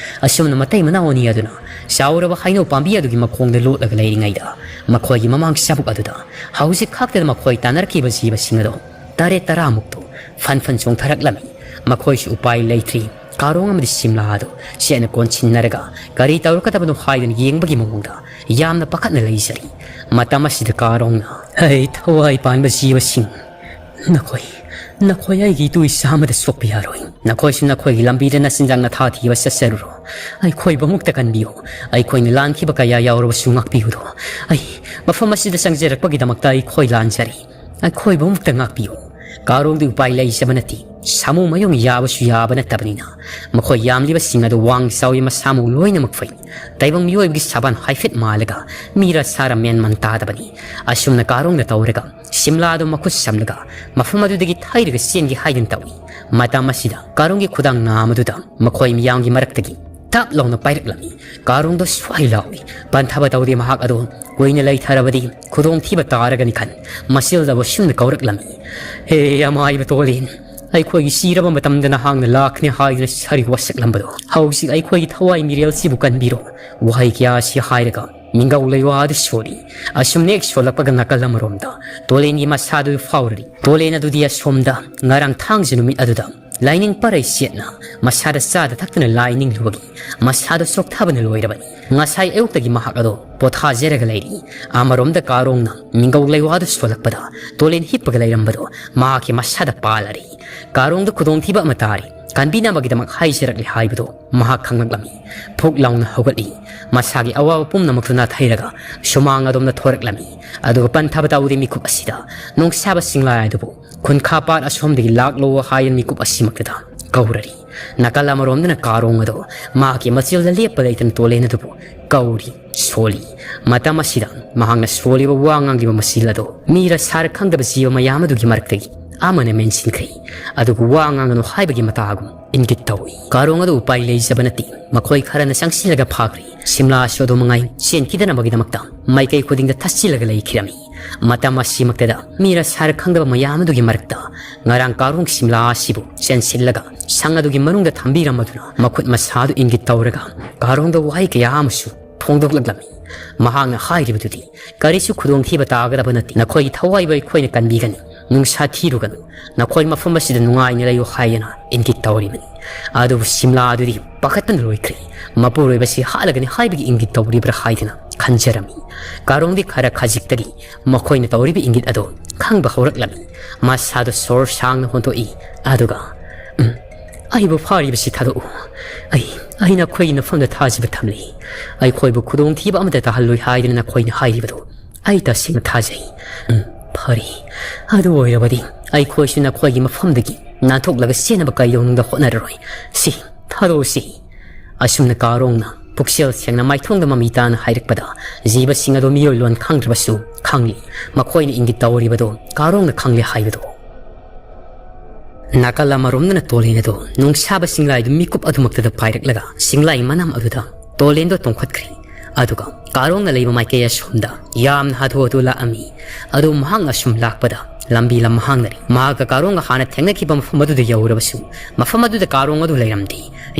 ꯑꯁꯨꯝꯅ ꯃꯇꯩ ꯃꯅꯥꯎ ꯑꯅꯤ ꯑꯗꯨꯅ ꯆꯥꯎꯔꯕ ꯍꯩꯅꯧ ꯄꯥꯝꯕꯤ ꯑꯗꯨꯒꯤ ꯃꯈꯣꯡꯗ ꯂꯣꯠꯂꯒ ꯂꯩꯔꯤꯉꯩꯗ ꯃꯈꯣꯏꯒꯤ ꯃꯃꯥꯡ ꯆꯥꯕꯨꯛ ꯑꯗꯨꯗ ꯍꯧꯖꯤꯛ ꯈꯛꯇꯗ ꯃꯈꯣꯏ ꯇꯥꯟꯅꯔꯛꯈꯤꯕ ꯖꯤꯕꯁꯤꯡ ꯑꯗꯣ ꯇꯔꯦꯠ ꯇꯔꯥꯃꯨꯛꯇꯨ ꯐꯟ ꯐꯟ ꯆꯣꯡꯊꯔꯛꯂꯝꯃꯤ꯫ ꯃꯈꯣꯏꯁꯨ ꯎꯄꯥꯏ ꯂꯩꯇ꯭ꯔꯤ꯫ ꯀꯥꯔꯣꯡ ꯑꯃꯗꯤ ꯁꯤꯝꯂꯥ ꯑꯗꯨ ꯆꯦꯠꯅ ꯀꯣꯟꯁꯤꯟꯅꯔꯒ ꯀꯔꯤ ꯇꯧꯔꯛꯀꯗꯕꯅꯣ ꯍꯥꯏꯗꯨꯅ ꯌꯦꯡꯕꯒꯤ ꯃꯑꯣꯡꯗ ꯌꯥꯝꯅ ꯄꯥꯈꯠꯅ ꯂꯩꯖꯔꯤ꯫ ꯃꯇꯝ ꯑꯁꯤꯗ ꯀꯥꯔꯣꯡꯅ, "ꯍꯩ, ꯊꯋꯥꯏ ꯄꯥꯟꯕ ꯖꯤꯕꯁꯤꯡ, ꯅꯈꯣꯏ, ꯅꯈꯣꯏ ꯑꯩꯒꯤ ꯏꯇꯨ ꯏꯆꯥ ꯑꯃꯗ ꯁꯣꯛꯄ ꯌꯥꯔꯣꯏ꯫ ꯅꯈꯣꯏꯁꯨ ꯅꯈꯣꯏꯒꯤ ꯂꯝꯕꯤꯗ ꯅꯆꯤꯟꯖꯥꯛ ꯅꯊꯥ ꯊꯤꯕ ꯆꯠꯆꯔꯨꯔꯣ꯫ ꯑꯩꯈꯣꯏꯕꯨ ꯑꯃꯨꯛꯇ ꯀꯟꯕꯤꯌꯨ꯫ ꯑꯩꯈꯣꯏꯅ ꯂꯥꯟꯈꯤꯕ ꯀꯌꯥ ꯌꯥꯎꯔꯕꯁꯨ ꯉꯥꯛꯄꯤꯌꯨꯗꯣ꯫ ꯑꯩ ꯃꯐꯝ ꯑꯁꯤꯗ ꯆꯪꯖꯔꯛꯄꯒꯤꯗꯃꯛꯇ ꯑꯩꯈꯣꯏ ꯂꯥꯟꯖꯔꯤ꯫ ꯑꯩꯈꯣꯏꯕꯨ ꯑꯃꯨꯛꯇ ꯉꯥꯛꯄꯤꯌꯨ꯫" ꯀꯥꯔꯣꯡꯗꯤ ꯎꯄꯥꯏ ꯂꯩꯖꯕ ꯅꯠꯇꯦ꯫ ꯁꯥꯃꯨ ꯃꯌꯨꯡ ꯌꯥꯕꯁꯨ ꯌꯥꯕ ꯅꯠꯇꯕꯅꯤꯅ ꯃꯈꯣꯏ ꯌꯥꯝꯂꯤꯕꯁꯤꯡ ꯑꯗꯨ ꯋꯥꯡ ꯆꯥꯎꯏ, ꯃꯁꯥꯃꯨ ꯂꯣꯏꯅꯃꯛ ꯐꯩ꯫ ꯇꯥꯏꯕꯪ ꯃꯤꯑꯣꯏꯕꯒꯤ ꯁꯥꯕꯥꯟ ꯍꯥꯏꯐꯦꯠ ꯃꯥꯜꯂꯒ ꯃꯤꯔ ꯁꯥꯔ ꯃꯦꯟ ꯃꯥꯟ ꯇꯥꯗꯕꯅꯤ꯫ ꯑꯁꯨꯝꯅ ꯀꯥꯔꯣꯡꯅ ꯇꯧꯔꯒ ꯁꯤꯝꯂꯥ ꯑꯗꯨ ꯃꯈꯨꯠ ꯁꯝꯂꯒ ꯃꯐꯝ ꯑꯗꯨꯗꯒꯤ ꯊꯩꯔꯒ ꯆꯦꯟꯒꯦ ꯍꯥꯏꯗꯨꯅ ꯇꯧꯏ꯫ ꯃꯇꯝ ꯑꯁꯤꯗ ꯀꯥꯔꯣꯡꯒꯤ ꯈꯨꯗꯥꯡ ꯅꯥꯝ ꯑꯗꯨꯗ ꯃꯈꯣꯏ ꯃꯤꯌꯥꯝꯒꯤ ꯃꯔꯛꯇꯒꯤ ꯇꯞ ꯂꯥꯎꯅ ꯄꯥꯏꯔꯛꯂꯝꯃꯤ꯫ ꯀꯥꯔꯣꯡꯗꯣ ꯁ꯭ꯋꯥꯏ ꯂꯥꯎꯏ꯫ ꯄꯟꯊꯕ ꯇꯧꯗꯦ ꯃꯍꯥꯛ ꯑꯗꯨ꯫ ꯀꯨꯏꯅ ꯂꯩꯊꯔꯕꯗꯤ ꯈꯨꯗꯣꯡꯊꯤꯕ ꯇꯥꯔꯒꯅꯤ ꯈꯟ ꯃꯆꯤꯜꯗ ꯋꯥꯁꯨꯝꯅ ꯀꯧꯔꯛꯂꯝꯃꯤ꯫ "ꯍꯦ ꯑꯃꯥꯏꯕ ꯇꯣꯂꯦꯟ, ꯑꯩꯈꯣꯏꯒꯤ ꯁꯤꯔꯕ ꯃꯇꯝꯗ ꯅꯍꯥꯛꯅ ꯂꯥꯛꯀꯅꯤ ꯍꯥꯏꯗꯨꯅ ꯁꯥꯔꯤ ꯋꯥꯁꯛꯂꯝꯕꯗꯣ ꯍꯧꯖꯤꯛ ꯑꯩꯈꯣꯏꯒꯤ ꯊꯋꯥꯏ ꯃꯤꯔꯦꯜꯁꯤꯕꯨ ꯀꯟꯕꯤꯔꯣ꯫" ꯋꯥꯍꯩ ꯀꯌꯥ ꯑꯁꯤ ꯍꯥꯏꯔꯒ ꯅꯤꯡꯒꯧ ꯂꯩꯋꯥ ꯑꯗꯨ ꯁꯣꯜꯂꯤ꯫ ꯑꯁꯨꯝ ꯅꯦꯛ ꯁꯣꯜꯂꯛꯄꯒ ꯅꯥꯀꯜ ꯑꯃꯔꯣꯝꯗ ꯇꯣꯂꯦꯟꯒꯤ ꯃꯁꯥꯗꯨ ꯐꯥꯎꯔꯔꯤ꯫ ꯇꯣꯂꯦꯟ ꯑꯗꯨꯗꯤ ꯑꯁꯣꯝꯗ ꯉꯔꯥꯡ ꯊꯥꯡꯖ ꯅꯨꯃꯤꯠ ꯑꯗꯨꯗ ꯂꯥꯏꯅꯤꯡ ꯄꯔꯩ ꯁꯦꯠꯅ ꯃꯁꯥꯗ ꯆꯥꯗ ꯊꯛꯇꯅ ꯂꯥꯏ ꯅꯤꯡꯂꯨꯕꯒꯤ ꯃꯁꯥꯗꯣ ꯆꯣꯛꯊꯕꯅ ꯂꯣꯏꯔꯕꯅꯤ꯫ ꯉꯁꯥꯏ ꯑꯌꯨꯛꯇꯒꯤ ꯃꯍꯥꯛ ꯑꯗꯣ ꯄꯣꯊꯥꯖꯔꯒ ꯂꯩꯔꯤ꯫ ꯑꯃꯔꯣꯝꯗ ꯀꯥꯔꯣꯡꯅ ꯅꯤꯡꯒꯧ ꯂꯩꯋꯥꯗꯨ ꯁꯣꯜꯂꯛꯄꯗ ꯇꯣꯂꯦꯟ ꯍꯤꯞꯄꯒ ꯂꯩꯔꯝꯕꯗꯣ ꯃꯍꯥꯛꯀꯤ ꯃꯁꯥꯗ ꯄꯥꯜꯂꯔꯤ꯫ ꯀꯥꯔꯣꯡꯗ ꯈꯨꯗꯣꯡꯊꯤꯕ ꯑꯃ ꯇꯥꯔꯤ꯫ ꯀꯟꯕꯤꯅꯕꯒꯤꯗꯃꯛ ꯍꯥꯏꯖꯔꯛꯂꯤ ꯍꯥꯏꯕꯗꯣ ꯃꯍꯥꯛ ꯈꯪꯂꯛꯂꯝꯃꯤ꯫ ꯐꯨꯛ ꯂꯥꯎꯅ ꯍꯧꯒꯠꯂꯤ꯫ ꯃꯁꯥꯒꯤ ꯑꯋꯥꯕ ꯄꯨꯝꯅꯃꯛꯇꯨ ꯅꯥꯊꯩꯔꯒ ꯁꯨꯃꯥꯡ ꯑꯗꯣꯝꯗ ꯊꯣꯔꯛꯂꯝꯃꯤ꯫ ꯑꯗꯨꯒ ꯄꯟꯊꯕ ꯇꯧꯗꯦ ꯃꯤꯀꯨꯞ ꯑꯁꯤꯗ ꯅꯨꯡꯁꯥꯕ ꯁꯤꯡꯂꯥꯏ ꯑꯗꯨꯕꯨ ꯈꯨꯟꯈꯥ ꯄꯥꯠ ꯑꯁꯣꯝꯗꯒꯤ ꯂꯥꯛꯂꯣ ꯍꯥꯏꯅ ꯃꯤꯀꯨꯞ ꯑꯁꯤꯃꯛꯇꯗ ꯀꯧꯔꯔꯤ꯫ ꯅꯥꯀꯜ ꯑꯃꯔꯣꯝꯗꯅ ꯀꯥꯔꯣꯡ ꯑꯗꯣ ꯃꯍꯥꯛꯀꯤ ꯃꯆꯤꯜꯗ ꯂꯦꯞꯄ ꯂꯩꯇꯅ ꯇꯣꯂꯦꯟ ꯑꯗꯨꯕꯨ ꯀꯧꯔꯤ, ꯁꯣꯜꯂꯤ꯫ ꯃꯇꯝ ꯑꯁꯤꯗ ꯃꯍꯥꯛꯅ ꯁꯣꯜꯂꯤꯕ ꯋꯥ ꯉꯥꯡꯂꯤꯕ ꯃꯆꯤꯜ ꯑꯗꯣ ꯃꯤꯔ ꯁꯥꯔ ꯈꯪꯗꯕ ꯖꯤꯕ ꯃꯌꯥꯝ ꯑꯗꯨꯒꯤ ꯃꯔꯛꯇꯒꯤ ꯑꯃꯅ ꯃꯦꯟꯁꯤꯟꯈ꯭ꯔꯦ꯫ ꯑꯗꯨꯕꯨ ꯋꯥ ꯉꯥꯡꯒꯅꯨ ꯍꯥꯏꯕꯒꯤ ꯃꯇꯥꯒꯨꯝ ꯏꯪꯒꯤꯠ ꯇꯧꯏ꯫ ꯀꯥꯔꯣꯡ ꯑꯗꯨ ꯎꯄꯥꯏ ꯂꯩꯖꯕ ꯅꯠꯇꯦ꯫ ꯃꯈꯣꯏ ꯈꯔꯅ ꯆꯪꯁꯤꯜꯂꯒ ꯐꯥꯈ꯭ꯔꯦ꯫ ꯁꯤꯝꯂꯥꯁꯨ ꯑꯗꯨ ꯃꯉꯥꯏ ꯆꯦꯟꯈꯤꯗꯅꯕꯒꯤꯗꯃꯛꯇ ꯃꯥꯏꯀꯩ ꯈꯨꯗꯤꯡꯗ ꯊꯠꯆꯤꯜꯂꯒ ꯂꯩꯈꯤꯔꯝꯃꯤ꯫ ꯃꯇꯝ ꯑꯁꯤꯃꯛꯇꯗ ꯃꯤꯔ ꯁꯥꯔ ꯈꯪꯗꯕ ꯃꯌꯥꯝ ꯑꯗꯨꯒꯤ ꯃꯔꯛꯇ ꯉꯔꯥꯡ ꯀꯥꯔꯣꯡ ꯁꯤꯝꯂꯥ ꯑꯁꯤꯕꯨ ꯆꯦꯟꯁꯤꯜꯂꯒ ꯁꯪ ꯑꯗꯨꯒꯤ ꯃꯅꯨꯡꯗ ꯊꯝꯕꯤꯔꯝꯃꯗꯨꯅ ꯃꯈꯨꯠ ꯃꯁꯥꯗꯨ ꯏꯪꯒꯤꯠ ꯇꯧꯔꯒ ꯀꯥꯔꯣꯡꯗ ꯋꯥꯍꯩ ꯀꯌꯥ ꯑꯃꯁꯨ ꯐꯣꯡꯗꯣꯛꯂꯛꯂꯝꯃꯤ꯫ ꯃꯍꯥꯛꯅ ꯍꯥꯏꯔꯤꯕꯗꯨꯗꯤ, "ꯀꯔꯤꯁꯨ ꯈꯨꯗꯣꯡꯊꯤꯕ ꯇꯥꯒꯗꯕ ꯅꯠꯇꯦ꯫ ꯅꯈꯣꯏꯒꯤ ꯊꯋꯥꯏꯕꯨ ꯑꯩꯈꯣꯏꯅ ꯀꯟꯕꯤꯒꯅꯤ꯫ ꯅꯨꯡꯁꯥ ꯊꯤꯔꯨꯒꯅꯨ꯫ ꯅꯈꯣꯏ ꯃꯐꯝ ꯑꯁꯤꯗ ꯅꯨꯡꯉꯥꯏꯅ ꯂꯩꯌꯨ" ꯍꯥꯏꯗꯅ ꯏꯪꯒꯤꯠ ꯇꯧꯔꯤꯕꯅꯤ꯫ ꯑꯗꯨꯕꯨ ꯁꯤꯝꯂꯥ ꯑꯗꯨꯗꯤ ꯄꯥꯈꯠꯄꯅ ꯂꯣꯏꯈ꯭ꯔꯦ꯫ ꯃꯄꯨꯔꯣꯏꯕꯁꯤ ꯍꯥꯠꯂꯒꯅꯤ ꯍꯥꯏꯕꯒꯤ ꯏꯪꯒꯤꯠ ꯇꯧꯔꯤꯕ꯭ꯔꯥ ꯍꯥꯏꯗꯅ ꯈꯟꯖꯔꯝꯃꯤ꯫ ꯀꯥꯔꯣꯡꯗꯤ ꯈꯔ ꯈꯖꯤꯛꯇꯒꯤ ꯃꯈꯣꯏꯅ ꯇꯧꯔꯤꯕ ꯏꯪꯒꯤꯠ ꯑꯗꯣ ꯈꯪꯕ ꯍꯧꯔꯛꯂꯝꯃꯤ꯫ ꯃꯁꯥꯗꯣ ꯁꯣꯔ ꯁꯥꯡꯅ ꯍꯣꯟꯗꯣꯛꯏ꯫ ꯑꯗꯨꯒ, "ꯎꯝ, ꯑꯩꯕꯨ ꯐꯥꯔꯤꯕꯁꯤ ꯊꯥꯗꯣꯛꯎ꯫ ꯑꯩ, ꯑꯩ ꯅꯈꯣꯏꯒꯤ ꯅꯐꯝꯗ ꯊꯥꯖꯕ ꯊꯝꯂꯤ꯫ ꯑꯩꯈꯣꯏꯕꯨ ꯈꯨꯗꯣꯡꯊꯤꯕ ꯑꯃꯠꯇ ꯇꯥꯍꯜꯂꯣꯏ ꯍꯥꯏꯗꯅ ꯅꯈꯣꯏꯅ ꯍꯥꯏꯔꯤꯕꯗꯨ ꯑꯩ ꯇꯁꯦꯡꯅ ꯊꯥꯖꯩ꯫ ꯎꯝ, ꯐꯔꯦ꯫ ꯑꯗꯨ ꯑꯣꯏꯔꯕꯗꯤ ꯑꯩꯈꯣꯏꯁꯨ ꯅꯈꯣꯏꯒꯤ ꯃꯐꯝꯗꯒꯤ ꯅꯥꯟꯊꯣꯛꯂꯒ ꯆꯦꯟꯅꯕ ꯀꯩꯗꯧꯅꯨꯡꯗ ꯍꯣꯠꯅꯔꯔꯣꯏ꯫ ꯁꯤ, ꯊꯥꯗꯣꯛꯎꯁꯤ꯫" ꯑꯁꯨꯝꯅ ꯀꯥꯔꯣꯡꯅ ꯄꯨꯛꯆꯦꯜ ꯁꯦꯡꯅ ꯃꯥꯏꯊꯣꯡꯗ ꯃꯃꯤ ꯇꯥꯅ ꯍꯥꯏꯔꯛꯄꯗ, ꯖꯤꯕꯁꯤꯡ ꯑꯗꯨ ꯃꯤꯑꯣꯏ ꯂꯣꯟ ꯈꯪꯗ꯭ꯔꯕꯁꯨ ꯈꯪꯂꯤ꯫ ꯃꯈꯣꯏꯅ ꯏꯪꯒꯤꯠ ꯇꯧꯔꯤꯕꯗꯨ ꯀꯥꯔꯣꯡꯅ ꯈꯪꯂꯦ ꯍꯥꯏꯕꯗꯨ꯫ ꯅꯥꯀꯜ ꯑꯃꯔꯣꯝꯗꯅ ꯇꯣꯂꯦꯟ ꯑꯗꯨ ꯅꯨꯡꯁꯥꯕ ꯁꯤꯡꯂꯥꯏꯗꯨ ꯃꯤꯀꯨꯞ ꯑꯗꯨꯃꯛꯇꯗ ꯄꯥꯏꯔꯛꯂꯒ ꯁꯤꯡꯂꯥꯏ ꯃꯅꯥꯝ ꯑꯗꯨꯗ ꯇꯣꯂꯦꯟꯗꯣ ꯇꯣꯡꯈꯠꯈ꯭ꯔꯦ꯫ ꯑꯗꯨꯒ ꯀꯥꯔꯣꯡꯅ ꯂꯩꯕ ꯃꯥꯏꯀꯩ ꯑꯁꯣꯝꯗ ꯌꯥꯝꯅ ꯍꯥꯊꯨ ꯍꯥꯊꯨ ꯂꯥꯛꯑꯝꯃꯤ꯫ ꯑꯗꯨ ꯃꯍꯥꯛꯅ ꯁꯨꯝ ꯂꯥꯛꯄꯗ ꯂꯝꯕꯤ ꯂꯝꯍꯥꯡꯅꯔꯦ꯫ ꯃꯍꯥꯛꯀ ꯀꯥꯔꯣꯡꯒ ꯍꯥꯟꯅ ꯊꯦꯡꯅꯈꯤꯕ ꯃꯐꯝ ꯑꯗꯨꯗ ꯌꯧꯔꯕꯁꯨ ꯃꯐꯝ ꯑꯗꯨꯗ ꯀꯥꯔꯣꯡ ꯑꯗꯨ ꯂꯩꯔꯝꯗꯦ꯫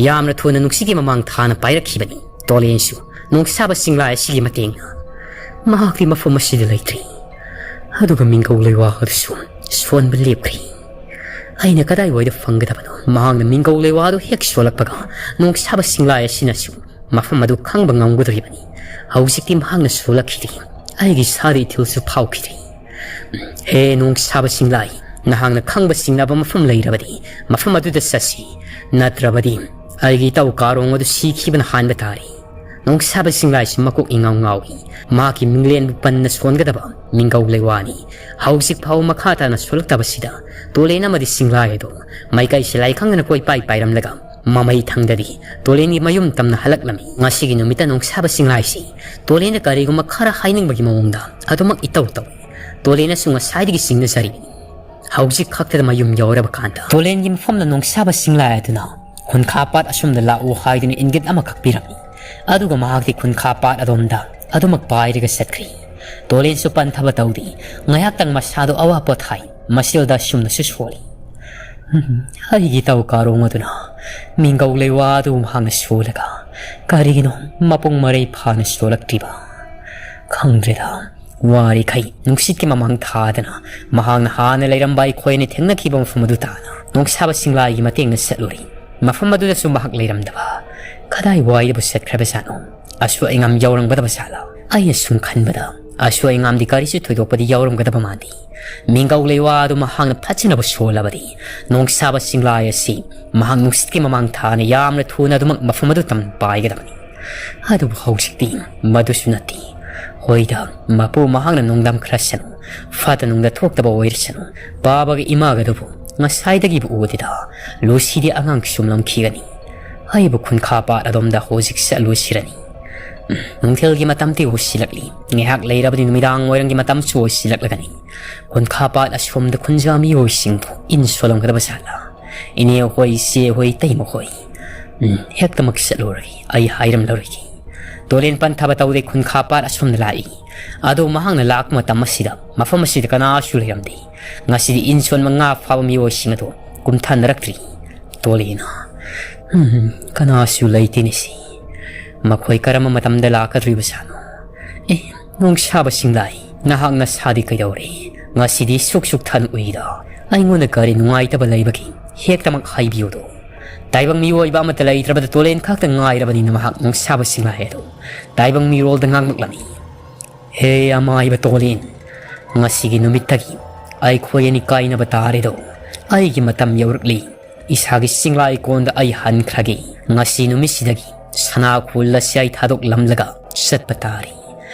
ꯌꯥꯝꯅ ꯊꯨꯅ ꯅꯨꯡꯁꯤꯠꯀꯤ ꯃꯃꯥꯡ ꯊꯥꯅ ꯄꯥꯏꯔꯛꯈꯤꯕꯅꯤ꯫ ꯇꯣꯂꯦꯟꯁꯨ ꯅꯣꯡꯁꯥꯕ ꯆꯤꯡꯂꯥꯏ ꯑꯁꯤꯒꯤ ꯃꯇꯦꯡꯅ ꯃꯍꯥꯛꯇꯤ ꯃꯐꯝ ꯑꯁꯤꯗ ꯂꯩꯇ꯭ꯔꯦ꯫ ꯑꯗꯨꯒ ꯃꯤꯡꯒꯧ ꯂꯩꯋꯥ ꯑꯗꯨꯁꯨ ꯁꯣꯟꯕ ꯂꯦꯞꯈ꯭ꯔꯦ꯫ ꯑꯩꯅ ꯀꯗꯥꯏꯋꯥꯏꯗ ꯐꯪꯒꯗꯕꯅꯣ? ꯃꯍꯥꯛꯅ ꯃꯤꯡꯒꯧ ꯂꯩꯋꯥ ꯑꯗꯨ ꯍꯦꯛ ꯁꯣꯜꯂꯛꯄꯒ ꯅꯣꯡꯁꯥꯕ ꯆꯤꯡꯂꯥꯏ ꯑꯁꯤꯅꯁꯨ ꯃꯐꯝ ꯑꯗꯨ ꯈꯪꯕ ꯉꯝꯒꯗꯧꯔꯤꯕꯅꯤ꯫ ꯍꯧꯖꯤꯛꯇꯤ ꯃꯍꯥꯛꯅ ꯁꯣꯜꯂꯛꯈꯤꯗꯦ꯫ ꯑꯩꯒꯤ ꯏꯁꯥꯗ ꯏꯊꯤꯜꯁꯨ ꯐꯥꯎꯈꯤꯗꯦ꯫ ꯍꯦ ꯅꯣꯡꯁꯥꯕ ꯆꯤꯡꯂꯥꯏ, ꯅꯍꯥꯛꯅ ꯈꯪꯕ ꯆꯤꯡꯅꯕ ꯃꯐꯝ ꯂꯩꯔꯕꯗꯤ ꯃꯐꯝ ꯑꯗꯨꯗ ꯆꯠꯁꯤ, ꯅꯠꯇ꯭ꯔꯕꯗꯤ ꯑꯩꯒꯤ ꯏꯇꯥꯎ ꯀꯥꯔꯣꯡ ꯑꯗꯨ ꯁꯤꯈꯤꯕꯅ ꯍꯥꯟꯕ ꯇꯥꯔꯦ꯫ ꯅꯣꯡꯁꯥꯕ ꯆꯤꯡꯂꯥꯏꯁꯤ ꯃꯀꯣꯛ ꯏꯉꯥꯎ ꯉꯥꯎꯏ꯫ ꯃꯍꯥꯛꯀꯤ ꯃꯤꯡꯂꯦꯟꯕꯨ ꯄꯟꯅ ꯁꯣꯟꯒꯗꯕ ꯃꯤꯡꯒꯧ ꯂꯩꯋꯥꯅꯤ꯫ ꯍꯧꯖꯤꯛ ꯐꯥꯎ ꯃꯈꯥ ꯇꯥꯅ ꯁꯣꯜꯂꯛꯇꯕꯁꯤꯗ ꯇꯣꯂꯦꯟ ꯑꯃꯗꯤ ꯆꯤꯡꯂꯥꯏ ꯑꯗꯨ ꯃꯥꯏꯀꯩ ꯁꯤꯂꯥꯏ ꯈꯪꯗꯅ ꯀꯣꯏꯄꯥꯏ ꯄꯥꯏꯔꯝꯂꯒ ꯃꯃꯩ ꯊꯪꯗꯗꯤ ꯇꯣꯂꯦꯟꯒꯤ ꯃꯌꯨꯝ ꯇꯝꯅ ꯍꯜꯂꯛꯂꯝꯃꯤ꯫ ꯉꯁꯤꯒꯤ ꯅꯨꯃꯤꯠꯇ ꯅꯣꯡꯁꯥꯕ ꯆꯤꯡꯂꯥꯏꯁꯤ ꯇꯣꯂꯦꯟꯗ ꯀꯔꯤꯒꯨꯝꯕ ꯈꯔ ꯍꯥꯏꯅꯤꯡꯕꯒꯤ ꯃꯑꯣꯡꯗ ꯑꯗꯨꯃꯛ ꯏꯇꯧ ꯇꯧꯏ꯫ ꯇꯣꯂꯦꯟꯅꯁꯨ ꯉꯁꯥꯏꯗꯒꯤ ꯆꯤꯡꯅꯖꯔꯤꯕꯅꯤ꯫ ꯍꯧꯖꯤꯛ ꯈꯛꯇꯗ ꯃꯌꯨꯝ ꯌꯧꯔꯕ ꯀꯥꯟꯗ ꯇꯣꯂꯦꯟꯒꯤ ꯃꯐꯝꯗ ꯅꯣꯡꯁꯥꯕ ꯆꯤꯡꯂꯥꯏ ꯑꯗꯨꯅ ꯈꯨꯟꯈꯥ ꯄꯥꯠ ꯑꯁꯣꯝꯗ ꯂꯥꯛꯎ ꯍꯥꯏꯗꯨꯅ ꯏꯪꯒꯤꯠ ꯑꯃꯈꯛ ꯄꯤꯔꯝꯃꯤ꯫ ꯑꯗꯨꯒ ꯃꯍꯥꯛꯇꯤ ꯈꯨꯟꯈꯥ ꯄꯥꯠ ꯑꯗꯣꯝꯗ ꯑꯗꯨꯃꯛ ꯄꯥꯏꯔꯒ ꯆꯠꯈ꯭ꯔꯤ꯫ ꯇꯣꯂꯦꯟꯁꯨ ꯄꯟꯊꯕ ꯇꯧꯗꯦ꯫ ꯉꯥꯏꯍꯥꯛꯇꯪ ꯃꯁꯥꯗꯣ ꯑꯋꯥ ꯄꯣꯊꯥꯏ꯫ ꯃꯁꯤꯜꯗ ꯑꯁꯨꯝꯅꯁꯨ ꯁꯣꯜꯂꯤ꯫ "ꯎꯝ, ꯑꯩꯒꯤ ꯏꯇꯥꯎ ꯀꯥꯔꯣꯡ ꯑꯗꯨꯅ ꯃꯤꯡꯒꯧ ꯂꯩꯋꯥ ꯑꯗꯨ ꯃꯍꯥꯛꯅ ꯁꯣꯜꯂꯒ ꯀꯔꯤꯒꯤꯅꯣ ꯃꯄꯨꯡ ꯃꯔꯩ ꯐꯥꯅ ꯁꯣꯜꯂꯛꯇ꯭ꯔꯤꯕ? ꯈꯪꯗ꯭ꯔꯦꯗ꯫ ꯋꯥꯔꯤꯈꯩ ꯅꯨꯡꯁꯤꯠꯀꯤ ꯃꯃꯥꯡ ꯊꯥꯗꯅ ꯃꯍꯥꯛꯅ ꯍꯥꯟꯅ ꯂꯩꯔꯝꯕ ꯑꯩꯈꯣꯏꯅ ꯊꯦꯡꯅꯈꯤꯕ ꯃꯐꯝ ꯑꯗꯨ ꯇꯥꯅ ꯅꯣꯡꯁꯥꯕ ꯆꯤꯡꯂꯥꯏꯒꯤ ꯃꯇꯦꯡꯅ ꯆꯠꯂꯨꯔꯤ꯫ ꯃꯐꯝ ꯑꯗꯨꯗꯁꯨ ꯃꯍꯥꯛ ꯂꯩꯔꯝꯗꯕ꯫ ꯀꯗꯥꯏ ꯋꯥꯏꯗꯕꯨ ꯆꯠꯈ꯭ꯔꯕꯖꯥꯠꯅꯣ? ꯑꯁꯣꯏ ꯑꯉꯥꯝ ꯌꯥꯎꯔꯝꯒꯗꯕ ꯖꯥꯠꯂꯥ? ꯑꯩꯅ ꯁꯨꯝ ꯈꯟꯕꯗ ꯑꯁꯣꯏ ꯑꯉꯥꯝꯗꯤ ꯀꯔꯤꯁꯨ ꯊꯣꯏꯗꯣꯛꯄꯗꯤ ꯌꯥꯎꯔꯝꯒꯗꯕ ꯃꯥꯟꯗꯦ꯫ ꯃꯤꯡꯒꯧ ꯂꯩꯋꯥ ꯑꯗꯨ ꯃꯍꯥꯛꯅ ꯐꯠꯖꯅꯕ ꯁꯣꯜꯂꯕꯗꯤ ꯅꯣꯡꯁꯥꯕ ꯆꯤꯡꯂꯥꯏ ꯑꯁꯤ ꯃꯍꯥꯛ ꯅꯨꯡꯁꯤꯠꯀꯤ ꯃꯃꯥꯡ ꯊꯥꯅ ꯌꯥꯝꯅ ꯊꯨꯅ ꯑꯗꯨꯃꯛ ꯃꯐꯝ ꯑꯗꯨ ꯇꯝꯅ ꯄꯥꯏꯒꯗꯕꯅꯤ꯫ ꯑꯗꯨꯕꯨ ꯍꯧꯖꯤꯛꯇꯤ ꯃꯗꯨꯁꯨ ꯅꯠꯇꯦ꯫ ꯍꯣꯏꯗ, ꯃꯄꯨ ꯃꯍꯥꯛꯅ ꯅꯣꯡꯗꯝꯈ꯭ꯔꯁꯅꯨ, ꯐꯠꯇ ꯅꯨꯡꯗ ꯊꯣꯛꯇꯕ ꯑꯣꯏꯔꯁꯅꯨ꯫ ꯕꯥꯕꯥꯒ ꯏꯃꯥꯒꯗꯨꯕꯨ ꯉꯁꯥꯏꯗꯒꯤꯕꯨ ꯎꯗꯦꯗ꯫ ꯂꯨꯁꯤꯗꯤ ꯑꯉꯥꯡ ꯁꯨꯝꯂꯝꯈꯤꯒꯅꯤ꯫ ꯑꯩꯕꯨ ꯈꯨꯟꯈꯥ ꯄꯥꯠ ꯑꯗꯣꯝꯗ ꯍꯧꯖꯤꯛ ꯆꯠꯂꯨꯁꯤꯔꯅꯤ꯫ ꯎꯝ, ꯅꯨꯡꯊꯤꯜꯒꯤ ꯃꯇꯝꯗꯤ ꯑꯣꯏꯁꯤꯜꯂꯛꯂꯤ꯫ ꯉꯥꯏꯍꯥꯛ ꯂꯩꯔꯕꯗꯤ ꯅꯨꯃꯤꯗꯥꯡ ꯋꯥꯏꯔꯝꯒꯤ ꯃꯇꯝꯁꯨ ꯑꯣꯏꯁꯤꯜꯂꯛꯂꯒꯅꯤ꯫ ꯈꯨꯟꯈꯥ ꯄꯥꯠ ꯑꯁꯣꯝꯗ ꯈꯨꯟꯖꯥ ꯃꯤꯑꯣꯏꯁꯤꯡꯕꯨ ꯏꯟ ꯁꯣꯜꯂꯝꯒꯗꯕ ꯖꯥꯠꯂꯥ? ꯏꯅꯦ ꯍꯣꯏ, ꯏꯆꯦ ꯍꯣꯏ, ꯏꯇꯩꯃ ꯍꯣꯏ꯫ ꯎꯝ, ꯍꯦꯛꯇꯃꯛ ꯆꯠꯂꯨꯔꯒꯦ꯫ ꯑꯩ ꯍꯥꯏꯔꯝꯂꯔꯣꯏꯒꯦ꯫ ꯇꯣꯂꯦꯟ ꯄꯟꯊꯕ ꯇꯧꯗꯦ ꯈꯨꯟꯈꯥ ꯄꯥꯠ ꯑꯁꯣꯝꯗ ꯂꯥꯛꯏ꯫ ꯑꯗꯣ ꯃꯍꯥꯛꯅ ꯂꯥꯛꯄ ꯃꯇꯝ ꯑꯁꯤꯗ ꯃꯐꯝ ꯑꯁꯤꯗ ꯀꯅꯥꯁꯨ ꯂꯩꯔꯝꯗꯦ꯫ ꯉꯁꯤꯗꯤ ꯏꯟ ꯁꯣꯟꯕ ꯉꯥ ꯐꯥꯕ ꯃꯤꯑꯣꯏꯁꯤꯡ ꯑꯗꯨ ꯀꯨꯝꯊꯅꯔꯛꯇ꯭ꯔꯤ꯫ ꯇꯣꯂꯦꯟꯅ, "ꯎꯝ, ꯀꯅꯥꯁꯨ ꯂꯩꯇꯦꯅꯦ ꯁꯤ꯫ ꯃꯈꯣꯏ ꯀꯔꯝꯕ ꯃꯇꯝꯗ ꯂꯥꯛꯀꯗꯧꯔꯤꯕꯖꯥꯠꯅꯣ? ꯑꯦ, ꯅꯣꯡꯁꯥꯕ ꯁꯤꯡꯂꯥꯏ, ꯅꯍꯥꯛ ꯅꯁꯥꯗꯤ ꯀꯩꯗꯧꯔꯦ? ꯉꯁꯤꯗꯤ ꯁꯨꯛ ꯁꯨꯛ ꯊꯟ ꯎꯏꯗ꯫ ꯑꯩꯉꯣꯟꯗ ꯀꯔꯤ ꯅꯨꯡꯉꯥꯏꯇꯕ ꯂꯩꯕꯒꯦ? ꯍꯦꯛꯇꯃꯛ ꯍꯥꯏꯕꯤꯌꯨꯗꯣ꯫ ꯇꯥꯏꯕꯪ ꯃꯤꯑꯣꯏꯕ ꯑꯃꯠꯇ ꯂꯩꯇ꯭ꯔꯕꯗ ꯇꯣꯂꯦꯟ ꯈꯛꯇ ꯉꯥꯏꯔꯕꯅꯤꯅ ꯃꯍꯥꯛ ꯅꯣꯡꯁꯥꯕ ꯁꯤꯡꯂꯥꯏ ꯑꯗꯨ ꯇꯥꯏꯕꯪ ꯃꯤꯔꯣꯜꯗ ꯉꯥꯡꯂꯛꯂꯝꯃꯤ꯫ ꯍꯦ ꯑꯃꯥꯏꯕ ꯇꯣꯂꯦꯟ, ꯉꯁꯤꯒꯤ ꯅꯨꯃꯤꯠꯇꯒꯤ ꯑꯩꯈꯣꯏ ꯑꯅꯤ ꯀꯥꯏꯅꯕ ꯇꯥꯔꯦꯗꯣ꯫ ꯑꯩꯒꯤ ꯃꯇꯝ ꯌꯧꯔꯛꯂꯤ꯫ ꯏꯁꯥꯒꯤ ꯁꯤꯡꯂꯥꯏ ꯀꯣꯟꯗ ꯑꯩ ꯍꯟꯈ꯭ꯔꯒꯦ꯫ ꯉꯁꯤ ꯅꯨꯃꯤꯠꯁꯤꯗꯒꯤ ꯁꯅꯥ ꯈꯨꯜ ꯑꯁꯤ ꯑꯩ ꯊꯥꯗꯣꯛꯂꯝꯂꯒ ꯆꯠꯄ ꯇꯥꯔꯦ꯫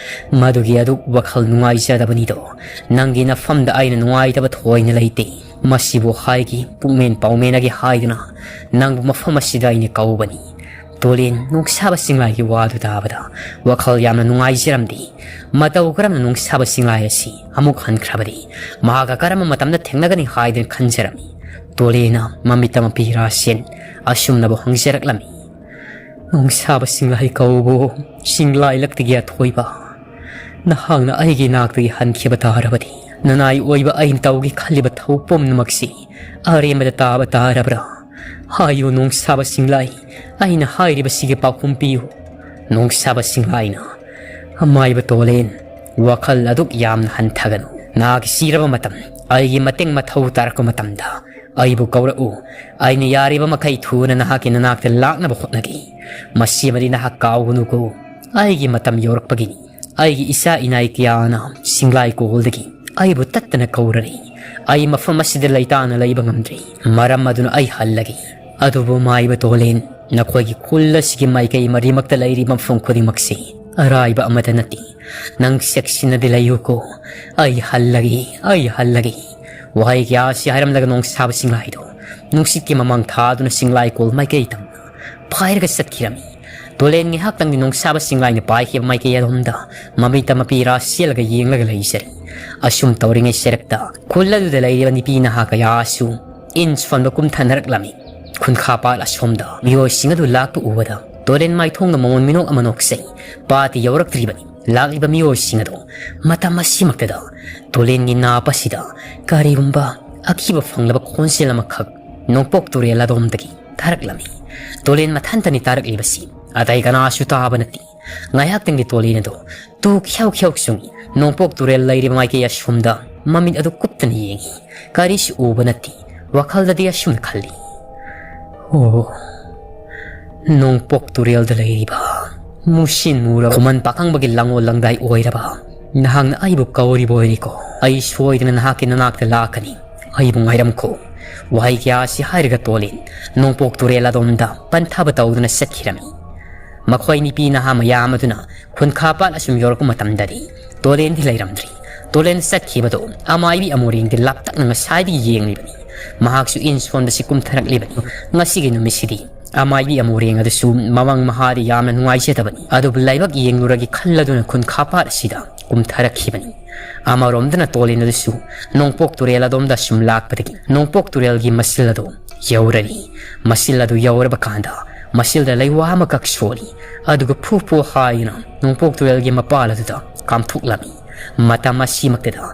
ꯃꯗꯨꯒꯤ ꯑꯗꯨꯛ ꯋꯥꯈꯜ ꯅꯨꯡꯉꯥꯏꯖꯗꯕꯅꯤꯗꯣ꯫ ꯅꯪꯒꯤ ꯅꯐꯝꯗ ꯑꯩꯅ ꯅꯨꯡꯉꯥꯏꯇꯕ ꯊꯣꯏꯅ ꯂꯩꯇꯦ꯫ ꯃꯁꯤꯕꯨ ꯍꯥꯏꯒꯤ ꯄꯨꯛꯃꯦꯟ ꯄꯥꯎꯃꯦꯟ ꯑꯒꯤ ꯍꯥꯏꯗꯨꯅ ꯅꯪꯕꯨ ꯃꯐꯝ ꯑꯁꯤꯗ ꯑꯩꯅ ꯀꯧꯕꯅꯤ꯫ ꯇꯣꯂꯦꯟ, ꯅꯣꯡꯁꯥꯕ ꯁꯤꯡꯂꯥꯏꯒꯤ ꯋꯥꯗꯨ ꯇꯥꯕꯗ ꯋꯥꯈꯜ ꯌꯥꯝꯅ ꯅꯨꯡꯉꯥꯏꯖꯔꯝꯗꯦ꯫ ꯃꯇꯧ ꯀꯔꯝꯅ ꯅꯣꯡꯁꯥꯕ ꯁꯤꯡꯂꯥꯏ ꯑꯁꯤ ꯑꯃꯨꯛ ꯍꯟꯈ꯭ꯔꯕꯗꯤ? ꯃꯍꯥꯛꯀ ꯀꯔꯝꯕ ꯃꯇꯝꯗ ꯊꯦꯡꯅꯒꯅꯤ ꯍꯥꯏꯗꯨꯅ ꯈꯟꯖꯔꯝꯃꯤ꯫ ꯇꯣꯂꯦꯟꯅ ꯃꯃꯤꯠꯇ ꯃꯄꯤ ꯔꯥꯁꯦꯟ ꯑꯁꯨꯝꯅꯕꯨ ꯍꯪꯖꯔꯛꯂꯝꯃꯤ꯫ ꯅꯣꯡꯁꯥꯕ ꯁꯤꯡꯂꯥꯏ ꯀꯧꯕꯣ, ꯁꯤꯡꯂꯥꯏ ꯂꯛꯇꯒꯤ ꯑꯊꯣꯏꯕ, ꯅꯍꯥꯛꯅ ꯑꯩꯒꯤ ꯅꯥꯛꯇꯒꯤ ꯍꯟꯈꯤꯕ ꯇꯥꯔꯕꯗꯤ, ꯅꯅꯥꯏ ꯑꯣꯏꯕ ꯑꯩꯅ ꯇꯧꯒꯦ ꯈꯜꯂꯤꯕ ꯊꯧ ꯄꯨꯝꯅꯃꯛꯁꯤ ꯑꯔꯦꯝꯕꯗ ꯇꯥꯕ ꯇꯥꯔꯕ꯭ꯔꯥ? ꯍꯥꯏꯌꯨ ꯅꯣꯡꯁꯥꯕ ꯁꯤꯡꯂꯥꯏ, ꯑꯩꯅ ꯍꯥꯏꯔꯤꯕꯁꯤꯒꯤ ꯄꯥꯎꯈꯨꯝ ꯄꯤꯌꯨ꯫ ꯅꯣꯡꯁꯥꯕ ꯁꯤꯡꯂꯥꯏꯅ, ꯑꯃꯥꯏꯕ ꯇꯣꯂꯦꯟ, ꯋꯥꯈꯜ ꯑꯗꯨꯛ ꯌꯥꯝꯅ ꯍꯟꯊꯒꯅꯨ꯫ ꯅꯍꯥꯛ ꯁꯤꯔꯕ ꯃꯇꯝ, ꯑꯩꯒꯤ ꯃꯇꯦꯡ ꯃꯊꯧ ꯇꯥꯔꯛꯄ ꯃꯇꯝꯗ ꯑꯩꯕꯨ ꯀꯧꯔꯛꯎ꯫ ꯑꯩꯅ ꯌꯥꯔꯤꯕ ꯃꯈꯩ ꯊꯨꯅ ꯅꯍꯥꯛꯀꯤ ꯅꯅꯥꯛꯇ ꯂꯥꯛꯅꯕ ꯍꯣꯠꯅꯒꯦ꯫ ꯃꯁꯤꯃꯗꯤ ꯅꯍꯥꯛ ꯀꯥꯎꯒꯅꯨꯀꯣ꯫ ꯑꯩꯒꯤ ꯃꯇꯝ ꯌꯧꯔꯛꯄꯒꯤꯅꯤ꯫ ꯑꯩꯒꯤ ꯏꯆꯥ ꯏꯅꯥꯏ ꯀꯌꯥꯅ ꯁꯤꯡꯂꯥꯏ ꯀꯣꯜꯗꯒꯤ ꯑꯩꯕꯨ ꯇꯠꯇꯅ ꯀꯧꯔꯔꯤ꯫ ꯑꯩ ꯃꯐꯝ ꯑꯁꯤꯗ ꯂꯩꯇꯥꯅ ꯂꯩꯕ ꯉꯝꯗ꯭ꯔꯤ꯫ ꯃꯔꯝ ꯑꯗꯨꯅ ꯑꯩ ꯍꯜꯂꯒꯦ꯫ ꯑꯗꯨꯕꯨ ꯃꯥꯏꯕ ꯇꯣꯂꯦꯟ, ꯅꯈꯣꯏꯒꯤ ꯈꯨꯜ ꯑꯁꯤꯒꯤ ꯃꯥꯏꯀꯩ ꯃꯔꯤꯃꯛꯇ ꯂꯩꯔꯤꯕ ꯃꯐꯝ ꯈꯨꯗꯤꯡꯃꯛꯁꯤ ꯑꯔꯥꯏꯕ ꯑꯃꯠꯇ ꯅꯠꯇꯦ꯫ ꯅꯪ ꯆꯦꯛꯁꯤꯟꯅꯗꯤ ꯂꯩꯌꯨꯀꯣ꯫ ꯑꯩ ꯍꯜꯂꯒꯦ, ꯑꯩ ꯍꯜꯂꯒꯦ꯫ ꯋꯥꯍꯩ ꯀꯌꯥ ꯑꯁꯤ ꯍꯥꯏꯔꯝꯂꯒ ꯅꯣꯡꯁꯥꯕ ꯁꯤꯡꯂꯥꯏꯗꯣ ꯅꯨꯡꯁꯤꯠꯀꯤ ꯃꯃꯥꯡ ꯊꯥꯗꯨꯅ ꯁꯤꯡꯂꯥꯏ ꯀꯣꯜ ꯃꯥꯏꯀꯩ ꯇꯝꯅ ꯄꯥꯏꯔꯒ ꯆꯠꯈꯤꯔꯝꯃꯤ꯫ ꯇꯣꯂꯦꯟ ꯉꯥꯏꯍꯥꯛꯇꯪꯗꯤ ꯅꯣꯡꯁꯥꯕ ꯁꯤꯡꯂꯥꯏꯅ ꯄꯥꯏꯈꯤꯕ ꯃꯥꯏꯀꯩ ꯑꯗꯣꯝꯗ ꯃꯃꯤꯠꯇ ꯃꯄꯤ ꯔꯥ ꯁꯦꯜꯂꯒ ꯌꯦꯡꯂꯒ ꯂꯩꯖꯔꯤ꯫ ꯑꯁꯨꯝ ꯇꯧꯔꯤꯉꯩ ꯁꯦꯔꯛꯇ ꯈꯨꯜ ꯑꯗꯨꯗ ꯂꯩꯔꯤꯕ ꯅꯨꯄꯤ ꯅꯍꯥ ꯀꯌꯥꯁꯨ ꯏꯟ ꯁꯣꯟꯕ ꯀꯨꯝꯊꯅꯔꯛꯂꯝꯃꯤ꯫ ꯈꯨꯟꯈꯥ ꯄꯥꯠ ꯑꯁꯣꯝꯗ ꯃꯤꯑꯣꯏꯁꯤꯡ ꯑꯗꯨ ꯂꯥꯛꯄ ꯎꯕꯗ ꯇꯣꯔꯦꯟ ꯃꯥꯏꯊꯣꯡꯗ ꯃꯃꯣꯟ ꯃꯤꯅꯣꯛ ꯑꯃ ꯅꯣꯛꯆꯩ꯫ ꯄꯥꯠꯇꯤ ꯌꯧꯔꯛꯇ꯭ꯔꯤꯕꯅꯤ꯫ ꯂꯥꯛꯂꯤꯕ ꯃꯤꯑꯣꯏꯁꯤꯡ ꯑꯗꯨ ꯃꯇꯝ ꯑꯁꯤꯃꯛꯇꯗ ꯇꯣꯂꯦꯟꯒꯤ ꯅꯥꯞ ꯑꯁꯤꯗ ꯀꯔꯤꯒꯨꯝꯕ ꯑꯀꯤꯕ ꯐꯪꯂꯕ ꯈꯣꯟꯖꯦꯜ ꯑꯃꯈꯛ ꯅꯣꯡꯄꯣꯛ ꯇꯨꯔꯦꯜ ꯑꯗꯣꯝꯗꯒꯤ ꯇꯥꯔꯛꯂꯝꯃꯤ꯫ ꯇꯣꯂꯦꯟ ꯃꯊꯟꯇꯅꯤ ꯇꯥꯔꯛꯂꯤꯕꯁꯤ꯫ ꯑꯇꯩ ꯀꯅꯥꯁꯨ ꯇꯥꯕ ꯅꯠꯇꯦ꯫ ꯉꯥꯏꯍꯥꯛꯇꯪꯗꯤ ꯇꯣꯂꯦꯟ ꯑꯗꯨ ꯇꯨ ꯈ꯭ꯌꯧ ꯈ꯭ꯌꯧ ꯆꯨꯡꯏ꯫ ꯅꯣꯡꯄꯣꯛ ꯇꯨꯔꯦꯜ ꯂꯩꯔꯤꯕ ꯃꯥꯏꯀꯩ ꯑꯁꯣꯝꯗ ꯃꯃꯤꯠ ꯑꯗꯨ ꯀꯨꯞꯇꯅ ꯌꯦꯡꯏ꯫ ꯀꯔꯤꯁꯨ ꯎꯕ ꯅꯠꯇꯦ꯫ ꯋꯥꯈꯜꯗꯗꯤ ꯑꯁꯨꯝꯅ ꯈꯜꯂꯤ, "ꯑꯣ, ꯅꯣꯡꯄꯣꯛ ꯇꯨꯔꯦꯜꯗ ꯂꯩꯔꯤꯕ ꯃꯨꯁꯤꯟ ꯃꯨꯔꯕ ꯈꯨꯃꯟ ꯄꯥꯈꯪꯕꯒꯤ ꯂꯥꯡꯑꯣꯜ ꯂꯥꯡꯗꯥꯏ ꯑꯣꯏꯔꯕ ꯅꯍꯥꯛꯅ ꯑꯩꯕꯨ ꯀꯧꯔꯤꯕ ꯑꯣꯏꯔꯦꯀꯣ꯫ ꯑꯩ ꯁꯣꯏꯗꯅ ꯅꯍꯥꯛꯀꯤ ꯅꯅꯥꯛꯇ ꯂꯥꯛꯀꯅꯤ꯫ ꯑꯩꯕꯨ ꯉꯥꯏꯔꯝꯈꯣ꯫" ꯋꯥꯍꯩ ꯀꯌꯥ ꯑꯁꯤ ꯍꯥꯏꯔꯒ ꯇꯣꯂꯦꯟ ꯅꯣꯡꯄꯣꯛ ꯇꯨꯔꯦꯜ ꯑꯗꯣꯝꯗ ꯄꯟꯊꯕ ꯇꯧꯗꯨꯅ ꯆꯠꯈꯤꯔꯝꯃꯤ꯫ ꯃꯈꯣꯏ ꯅꯨꯄꯤ ꯅꯍꯥ ꯃꯌꯥꯝ ꯑꯗꯨꯅ ꯈꯨꯟꯈꯥ ꯄꯥꯠ ꯑꯁꯨꯝ ꯌꯧꯔꯛꯄ ꯃꯇꯝꯗꯗꯤ ꯇꯣꯂꯦꯟꯗꯤ ꯂꯩꯔꯝꯗ꯭ꯔꯤ꯫ ꯇꯣꯂꯦꯟ ꯆꯠꯈꯤꯕꯗꯣ ꯑꯃꯥꯏꯕꯤ ꯑꯃꯣꯔꯦꯡꯗꯤ ꯂꯥꯞꯇꯛꯅ ꯉꯁꯥꯏꯗꯒꯤ ꯌꯦꯡꯂꯤꯕꯅꯤ꯫ ꯃꯍꯥꯛꯁꯨ ꯏꯟ ꯁꯣꯟꯕꯁꯤ ꯀꯨꯝꯊꯔꯛꯂꯤꯕꯅꯤ꯫ ꯉꯁꯤꯒꯤ ꯅꯨꯃꯤꯠꯁꯤꯗꯤ ꯑꯃꯥꯏꯕꯤ ꯑꯃꯣꯔꯦꯡ ꯑꯗꯨꯁꯨ ꯃꯃꯪ ꯃꯍꯥꯗꯤ ꯌꯥꯝꯅ ꯅꯨꯡꯉꯥꯏꯖꯗꯕꯅꯤ꯫ ꯑꯗꯨꯕꯨ ꯂꯥꯏꯕꯛ ꯌꯦꯡꯂꯨꯔꯒꯦ ꯈꯜꯂꯗꯨꯅ ꯈꯨꯟꯈꯥ ꯄꯥꯠ ꯑꯁꯤꯗ ꯀꯨꯝꯊꯔꯛꯈꯤꯕꯅꯤ꯫ ꯑꯃꯔꯣꯝꯗꯅ ꯇꯣꯂꯦꯟ ꯑꯗꯨꯁꯨ ꯅꯣꯡꯄꯣꯛ ꯇꯨꯔꯦꯜ ꯑꯗꯣꯝꯗ ꯁꯨꯝ ꯂꯥꯛꯄꯗꯒꯤ ꯅꯣꯡꯄꯣꯛ ꯇꯨꯔꯦꯜꯒꯤ ꯃꯁꯤꯜ ꯑꯗꯨ ꯌꯧꯔꯅꯤ꯫ ꯃꯁꯤꯜ ꯑꯗꯨ ꯌꯧꯔꯕ ꯀꯥꯟꯗ ꯃꯁꯤꯜꯗ ꯂꯩꯋꯥ ꯑꯃꯈꯛ ꯁꯣꯜꯂꯤ꯫ ꯑꯗꯨꯒ ꯐꯨ ꯐꯨ ꯍꯥꯏꯗꯨꯅ ꯅꯣꯡꯄꯣꯛ ꯇꯨꯔꯦꯜꯒꯤ ꯃꯄꯥꯜ ꯑꯗꯨꯗ ꯀꯥꯝꯊꯣꯛꯂꯝꯃꯤ꯫ ꯃꯇꯝ ꯑꯁꯤꯃꯛꯇꯗ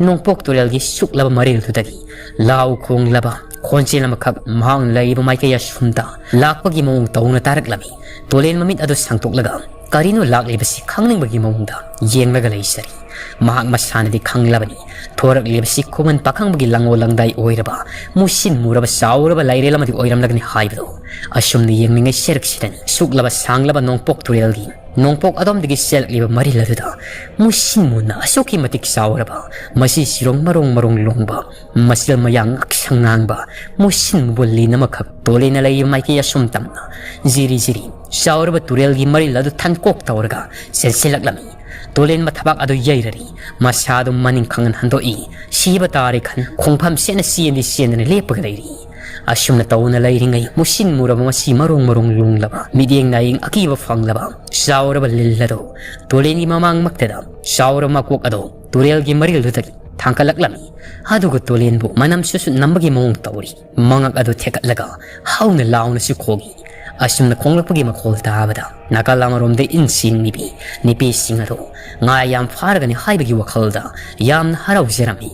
ꯅꯣꯡꯄꯣꯛ ꯇꯨꯔꯦꯜꯒꯤ ꯁꯨꯛꯂꯕ ꯃꯔꯤꯜꯗꯨꯗꯒꯤ ꯂꯥꯎ ꯈꯣꯡꯂꯕ ꯈꯣꯟꯖꯦꯜ ꯑꯃꯈꯛ ꯃꯍꯥꯛꯅ ꯂꯩꯔꯤꯕ ꯃꯥꯏꯀꯩ ꯑꯁꯣꯝꯗ ꯂꯥꯛꯄꯒꯤ ꯃꯑꯣꯡ ꯇꯧꯅ ꯇꯥꯔꯛꯂꯝꯃꯤ꯫ ꯇꯣꯂꯦꯟ ꯃꯃꯤꯠ ꯑꯗꯨ ꯁꯥꯡꯗꯣꯛꯂꯒ ꯀꯔꯤꯅꯣ ꯂꯥꯛꯂꯤꯕꯁꯤ ꯈꯪꯅꯤꯡꯕꯒꯤ ꯃꯑꯣꯡꯗ ꯌꯦꯡꯂꯒ ꯂꯩꯖꯔꯤ꯫ ꯃꯍꯥꯛ ꯃꯁꯥꯅꯗꯤ ꯈꯪꯂꯕꯅꯤ, ꯊꯣꯔꯛꯂꯤꯕꯁꯤ ꯈꯨꯃꯟ ꯄꯥꯈꯪꯕꯒꯤ ꯂꯥꯡꯑꯣꯜ ꯂꯥꯡꯗꯥꯏ ꯑꯣꯏꯔꯕ, ꯃꯨꯁꯤꯟ ꯃꯨꯔꯕ ꯆꯥꯎꯔꯕ ꯂꯥꯏꯔꯦꯜ ꯑꯃꯗꯤ ꯑꯣꯏꯔꯝꯂꯒꯅꯤ ꯍꯥꯏꯕꯗꯣ꯫ ꯑꯁꯨꯝꯅ ꯌꯦꯡꯂꯤꯉꯩ ꯁꯦꯔꯛꯁꯤꯗꯅꯤ ꯁꯨꯛꯂꯕ ꯁꯥꯡꯂꯕ ꯅꯣꯡꯄꯣꯛ ꯇꯨꯔꯦꯜꯒꯤ ꯅꯣꯡꯄꯣꯛ ꯑꯗꯣꯝꯗꯒꯤ ꯆꯦꯜꯂꯛꯂꯤꯕ ꯃꯔꯤꯜ ꯑꯗꯨꯗ ꯃꯨꯁꯤꯟ ꯃꯨꯅ ꯑꯁꯨꯛꯀꯤ ꯃꯇꯤꯛ ꯆꯥꯎꯔꯕ, ꯃꯁꯤ ꯁꯤꯔꯣꯡ ꯃꯔꯣꯡ ꯃꯔꯣꯡ ꯂꯣꯡꯕ, ꯃꯁꯤꯗ ꯃꯌꯥ ꯉꯛꯁꯪ ꯉꯥꯡꯕ ꯃꯨꯁꯤꯟ ꯃꯨꯕ ꯂꯤꯟ ꯑꯃꯈꯛ ꯇꯣꯂꯦꯟꯅ ꯂꯩꯔꯤꯕ ꯃꯥꯏꯀꯩ ꯑꯁꯨꯝ ꯇꯝꯅ ꯖꯤꯔꯤ ꯖꯤꯔꯤ ꯆꯥꯎꯔꯕ ꯇꯨꯔꯦꯜꯒꯤ ꯃꯔꯤꯜ ꯑꯗꯨ ꯊꯟꯀꯣꯛ ꯇꯧꯔꯒ ꯆꯦꯟꯁꯤꯜꯂꯛꯂꯝꯃꯤ꯫ ꯇꯣꯂꯦꯟ ꯃꯊꯕꯥꯛ ꯑꯗꯨ ꯌꯩꯔꯔꯤ꯫ ꯃꯁꯥꯗꯨ ꯃꯅꯤꯡ ꯈꯪꯍꯟ ꯍꯟꯗꯣꯛꯏ꯫ ꯁꯤꯕ ꯇꯥꯔꯦ ꯈꯟ ꯈꯣꯡꯐꯝ ꯁꯦꯠꯅ ꯆꯦꯟꯗꯤ ꯆꯦꯟꯗꯅ ꯂꯦꯞꯄꯒ ꯂꯩꯔꯤ꯫ ꯑꯁꯨꯝꯅ ꯇꯧꯅ ꯂꯩꯔꯤꯉꯩ ꯃꯨꯁꯤꯟ ꯃꯨꯔꯕ ꯃꯁꯤ ꯃꯔꯣꯡ ꯃꯔꯣꯡ ꯂꯨꯡꯂꯕ ꯃꯤꯠꯌꯦꯡ ꯅꯥꯌꯦꯡ ꯑꯀꯤꯕ ꯐꯪꯂꯕ ꯆꯥꯎꯔꯕ ꯂꯤꯜ ꯑꯗꯨ ꯇꯣꯂꯦꯟꯒꯤ ꯃꯃꯥꯡꯃꯛꯇꯗ ꯆꯥꯎꯔꯕ ꯃꯀꯣꯛ ꯑꯗꯨ ꯇꯨꯔꯦꯜꯒꯤ ꯃꯔꯤꯜꯗꯨꯗꯒꯤ ꯊꯥꯡꯀꯠꯂꯛꯂꯝꯃꯤ꯫ ꯑꯗꯨꯒ ꯇꯣꯂꯦꯟꯕꯨ ꯃꯅꯝ ꯁꯨꯠ ꯁꯨꯠ ꯅꯝꯕꯒꯤ ꯃꯑꯣꯡ ꯇꯧꯔꯤ꯫ ꯃꯉꯛ ꯑꯗꯨ ꯊꯦꯛꯀꯠꯂꯒ ꯍꯧꯅ ꯂꯥꯎꯅꯁꯨ ꯈꯣꯡꯏ꯫ ꯑꯁꯨꯝꯅ ꯈꯣꯡꯂꯛꯄꯒꯤ ꯃꯈꯣꯜ ꯇꯥꯕꯗ ꯅꯥꯀꯜ ꯑꯃꯔꯣꯝꯗ ꯏꯟ ꯆꯤꯡꯂꯤꯕꯤ ꯅꯨꯄꯤꯁꯤꯡ ꯑꯗꯨ ꯉꯥ ꯌꯥꯝ ꯐꯥꯔꯒꯅꯤ ꯍꯥꯏꯕꯒꯤ ꯋꯥꯈꯜꯗ ꯌꯥꯝꯅ ꯍꯔꯥꯎꯖꯔꯝꯃꯤ꯫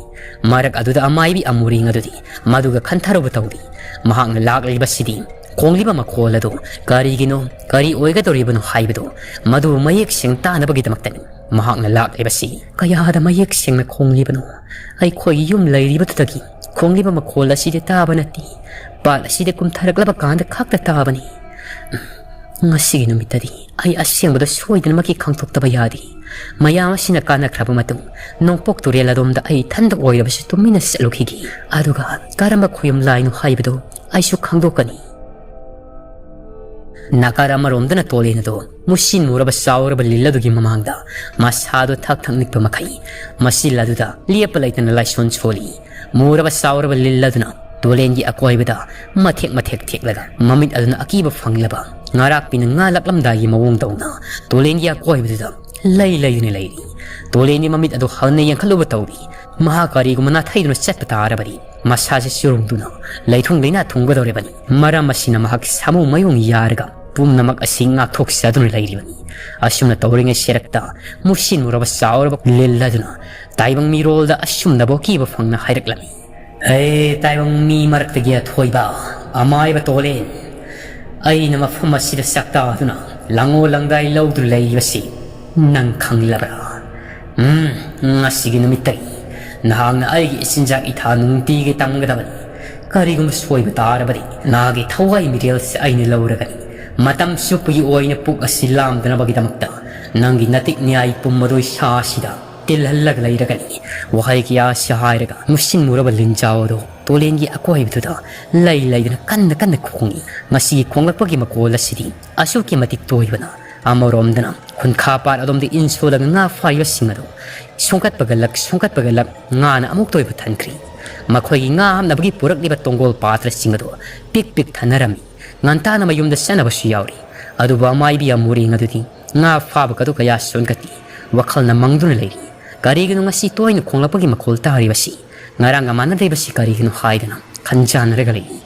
ꯃꯔꯛ ꯑꯗꯨꯗ ꯑꯃꯥꯏꯕꯤ ꯑꯃꯨꯔꯤꯡ ꯑꯗꯨꯗꯤ ꯃꯗꯨꯒ ꯈꯟꯊꯔꯨꯕ ꯇꯧꯗꯦ꯫ ꯃꯍꯥꯛꯅ ꯂꯥꯛꯂꯤꯕꯁꯤꯗꯤ ꯈꯣꯡꯂꯤꯕ ꯃꯈꯣꯜ ꯑꯗꯨ ꯀꯔꯤꯒꯤꯅꯣ, ꯀꯔꯤ ꯑꯣꯏꯒꯗꯧꯔꯤꯕꯅꯣ ꯍꯥꯏꯕꯗꯨ ꯃꯗꯨ ꯃꯌꯦꯛ ꯁꯦꯡ ꯇꯥꯅꯕꯒꯤꯗꯃꯛꯇꯅꯤ ꯃꯍꯥꯛꯅ ꯂꯥꯛꯂꯤꯕꯁꯤ꯫ ꯀꯌꯥꯗ ꯃꯌꯦꯛ ꯁꯦꯡꯅ ꯈꯣꯡꯂꯤꯕꯅꯣ! ꯑꯩꯈꯣꯏꯒꯤ ꯌꯨꯝ ꯂꯩꯔꯤꯕꯗꯨꯗꯒꯤ ꯈꯣꯡꯂꯤꯕ ꯃꯈꯣꯜ ꯑꯁꯤꯗꯤ ꯇꯥꯕ ꯅꯠꯇꯦ, ꯄꯥꯠ ꯑꯁꯤꯗ ꯀꯨꯝꯊꯔꯛꯂꯕ ꯀꯥꯟꯗ ꯈꯛꯇ ꯇꯥꯕꯅꯤ꯫ ꯎꯝ, ꯉꯁꯤꯒꯤ ꯅꯨꯃꯤꯠꯇꯗꯤ ꯑꯩ ꯑꯁꯦꯡꯕꯗ ꯁꯣꯏꯗꯅꯃꯛꯀꯤ ꯈꯪꯗꯣꯛꯇꯕ ꯌꯥꯗꯦ꯫ ꯃꯌꯥꯝ ꯑꯁꯤꯅ ꯀꯥꯟꯅꯈ꯭ꯔꯕ ꯃꯇꯨꯡ, ꯅꯣꯡꯄꯣꯛ ꯇꯨꯔꯦꯜ ꯑꯗꯣꯝꯗ ꯑꯩ ꯏꯊꯟꯗ ꯑꯣꯏꯔꯕꯁꯨ ꯇꯨꯃꯤꯟꯅ ꯆꯠꯂꯨꯈꯤꯒꯦ꯫ ꯑꯗꯨꯒ ꯀꯔꯝꯕ ꯈꯨꯌꯨꯝ ꯂꯥꯏꯅꯣ ꯍꯥꯏꯕꯗꯨ ꯑꯩꯁꯨ ꯈꯪꯗꯣꯛꯀꯅꯤ꯫ ꯅꯥꯀꯔ ꯑꯃꯔꯣꯝꯗꯅ ꯇꯣꯂꯦꯟ ꯑꯗꯨ ꯃꯨꯁꯤꯟ ꯃꯨꯔꯕ ꯆꯥꯎꯔꯕ ꯂꯤꯜ ꯑꯗꯨꯒꯤ ꯃꯃꯥꯡꯗ ꯃꯁꯥꯗꯨ ꯊꯛ ꯊꯛ ꯅꯤꯛꯄ ꯃꯈꯩ, ꯃꯁꯤꯜ ꯑꯗꯨꯗ ꯂꯦꯞꯄ ꯂꯩꯇꯅ ꯂꯥꯏꯁꯣꯟ ꯁꯣꯜꯂꯤ꯫ ꯃꯨꯔꯕ ꯆꯥꯎꯔꯕ ꯂꯤꯜ ꯑꯗꯨꯅ ꯇꯣꯂꯦꯟꯒꯤ ꯑꯀꯣꯏꯕꯗ ꯃꯊꯦꯛ ꯃꯊꯦꯛ ꯊꯦꯛꯂꯒ, ꯃꯃꯤꯠ ꯑꯗꯨꯅ ꯑꯀꯤꯕ ꯐꯪꯂꯕ ꯉꯥꯔꯥꯛꯄꯤꯅ ꯉꯥ ꯂꯛꯂꯝꯗꯥꯏꯒꯤ ꯃꯑꯣꯡ ꯇꯧꯅ ꯇꯣꯂꯦꯟꯒꯤ ꯑꯀꯣꯏꯕꯗꯨꯗ ꯂꯩ ꯂꯩꯗꯨꯅ ꯂꯩꯔꯤ꯫ ꯇꯣꯂꯦꯟꯒꯤ ꯃꯃꯤꯠ ꯑꯗꯨ ꯍꯟꯅ ꯌꯦꯡꯈꯠꯂꯨꯕ ꯇꯧꯔꯤ꯫ ꯃꯍꯥꯛ ꯀꯔꯤꯒꯨꯝꯕ ꯅꯥꯊꯩꯗꯨꯅ ꯆꯠꯄ ꯇꯥꯔꯕꯗꯤ, ꯃꯁꯥꯁꯦ ꯆꯨꯔꯨꯡꯗꯨꯅ ꯂꯩꯊꯨꯡ ꯂꯩꯅꯥ ꯊꯨꯡꯒꯗꯧꯔꯤꯕꯅꯤ꯫ ꯃꯔꯝ ꯑꯁꯤꯅ ꯃꯍꯥꯛ ꯁꯥꯃꯨ ꯃꯌꯣꯡ ꯌꯥꯔꯒ ꯄꯨꯝꯅꯃꯛ ꯑꯁꯤ ꯉꯥꯛꯊꯣꯛꯆꯗꯨꯅ ꯂꯩꯔꯤꯕꯅꯤ꯫ ꯑꯁꯨꯝꯅ ꯇꯧꯔꯤꯉꯩ ꯁꯦꯔꯛꯇ ꯃꯨꯁꯤꯟ ꯃꯨꯔꯕ ꯆꯥꯎꯔꯕ ꯂꯤꯜ ꯑꯗꯨꯅ ꯇꯥꯏꯕꯪ ꯃꯤꯔꯣꯜꯗ ꯑꯁꯨꯝꯅꯕꯨ ꯑꯀꯤꯕ ꯐꯪꯅ ꯍꯥꯏꯔꯛꯂꯝꯃꯤ꯫ "ꯑꯦ ꯇꯥꯏꯕꯪ ꯃꯤ ꯃꯔꯛꯇꯒꯤ ꯑꯊꯣꯏꯕ ꯑꯃꯥꯏꯕ ꯇꯣꯂꯦꯟ, ꯑꯩꯅ ꯃꯐꯝ ꯑꯁꯤꯗ ꯆꯥꯛꯇꯥꯗꯨꯅ ꯂꯥꯡꯉꯣ ꯂꯪꯗꯥꯏ ꯂꯧꯗꯨꯅ ꯂꯩꯔꯤꯕꯁꯤ ꯅꯪ ꯈꯪꯂꯕ꯭ꯔꯥ? ꯎꯝ, ꯉꯁꯤꯒꯤ ꯅꯨꯃꯤꯠꯇꯒꯤ ꯅꯍꯥꯛꯅ ꯑꯩꯒꯤ ꯏꯆꯤꯟꯖꯥꯛ ꯏꯊꯥ ꯅꯨꯡꯇꯤꯒꯤ ꯇꯝꯒꯗꯕꯅꯤ꯫ ꯀꯔꯤꯒꯨꯝꯕ ꯁꯣꯏꯕ ꯇꯥꯔꯕꯗꯤ ꯅꯍꯥꯛꯀꯤ ꯊꯋꯥꯏ ꯃꯤꯔꯦꯜꯁꯦ ꯑꯩꯅ ꯂꯧꯔꯒꯅꯤ꯫ ꯃꯇꯝ ꯆꯨꯞꯄꯒꯤ ꯑꯣꯏꯅ ꯄꯨꯛ ꯑꯁꯤ ꯂꯥꯝꯗꯅꯕꯒꯤꯗꯃꯛꯇ ꯅꯪꯒꯤ ꯅꯇꯤꯛ ꯅꯤꯌꯥꯏ ꯄꯨꯝꯕꯗꯨ ꯏꯁꯥ ꯑꯁꯤꯗ ꯇꯤꯜꯍꯜꯂꯒ ꯂꯩꯔꯒꯅꯤ꯫" ꯋꯥꯍꯩ ꯀꯌꯥ ꯑꯁꯤ ꯍꯥꯏꯔꯒ ꯃꯨꯁꯤꯟ ꯃꯨꯔꯕ ꯂꯤꯟꯖꯥꯎ ꯑꯗꯨ ꯇꯣꯂꯦꯟꯒꯤ ꯑꯀꯣꯏꯕꯗꯨꯗ ꯂꯩ ꯂꯩꯗꯨꯅ ꯀꯟꯅ ꯀꯟꯅ ꯈꯣꯡꯏ꯫ ꯃꯁꯤꯒꯤ ꯈꯣꯡꯂꯛꯄꯒꯤ ꯃꯈꯣꯜ ꯑꯁꯤꯗꯤ ꯑꯁꯨꯛꯀꯤ ꯃꯇꯤꯛ ꯇꯣꯏꯕꯅ, ꯑꯃꯔꯣꯝꯗꯅ ꯈꯨꯟꯈꯥ ꯄꯥꯠ ꯑꯗꯣꯝꯗ ꯏꯟ ꯁꯣꯜꯂꯒ ꯉꯥ ꯐꯥꯔꯤꯕꯁꯤꯡ ꯑꯗꯨ ꯁꯣꯡꯀꯠꯄꯒ ꯂꯛ, ꯁꯣꯡꯀꯠꯄꯒ ꯂꯛ ꯉꯥꯅ ꯑꯃꯨꯛꯇ ꯑꯣꯏꯕ ꯊꯟꯈ꯭ꯔꯤ꯫ ꯃꯈꯣꯏꯒꯤ ꯉꯥ ꯍꯥꯞꯅꯕꯒꯤ ꯄꯨꯔꯛꯂꯤꯕ ꯇꯣꯡꯒꯣꯜ ꯄꯥꯇ꯭ꯔꯁꯤꯡ ꯑꯗꯨ ꯄꯤꯛ ꯄꯤꯛ ꯊꯟꯅꯔꯝꯃꯤ꯫ ꯉꯟꯇꯥꯅ ꯃꯌꯨꯝꯗ ꯆꯠꯅꯕꯁꯨ ꯌꯥꯎꯔꯤ꯫ ꯑꯗꯨꯕꯨ ꯑꯃꯥꯏꯕꯤ ꯑꯃꯨꯔꯦꯡ ꯑꯗꯨꯗꯤ ꯉꯥ ꯐꯥꯕ ꯀꯗꯨ ꯀꯌꯥ ꯁꯣꯟꯒꯠꯇꯦ꯫ ꯋꯥꯈꯜꯅ ꯃꯪꯗꯨꯅ ꯂꯩꯔꯤ꯫ ꯀꯔꯤꯒꯤꯅꯣ ꯉꯁꯤ ꯇꯣꯏꯅ ꯈꯣꯡꯂꯛꯄꯒꯤ ꯃꯈꯣꯜ ꯇꯥꯔꯤꯕꯁꯤ? ꯉꯔꯥꯡꯒ ꯃꯥꯟꯅꯗ꯭ꯔꯤꯕꯁꯤ ꯀꯔꯤꯒꯤꯅꯣ ꯍꯥꯏꯗꯨꯅ ꯈꯟꯖꯥꯟꯅꯔꯒ ꯂꯩꯔꯤ꯫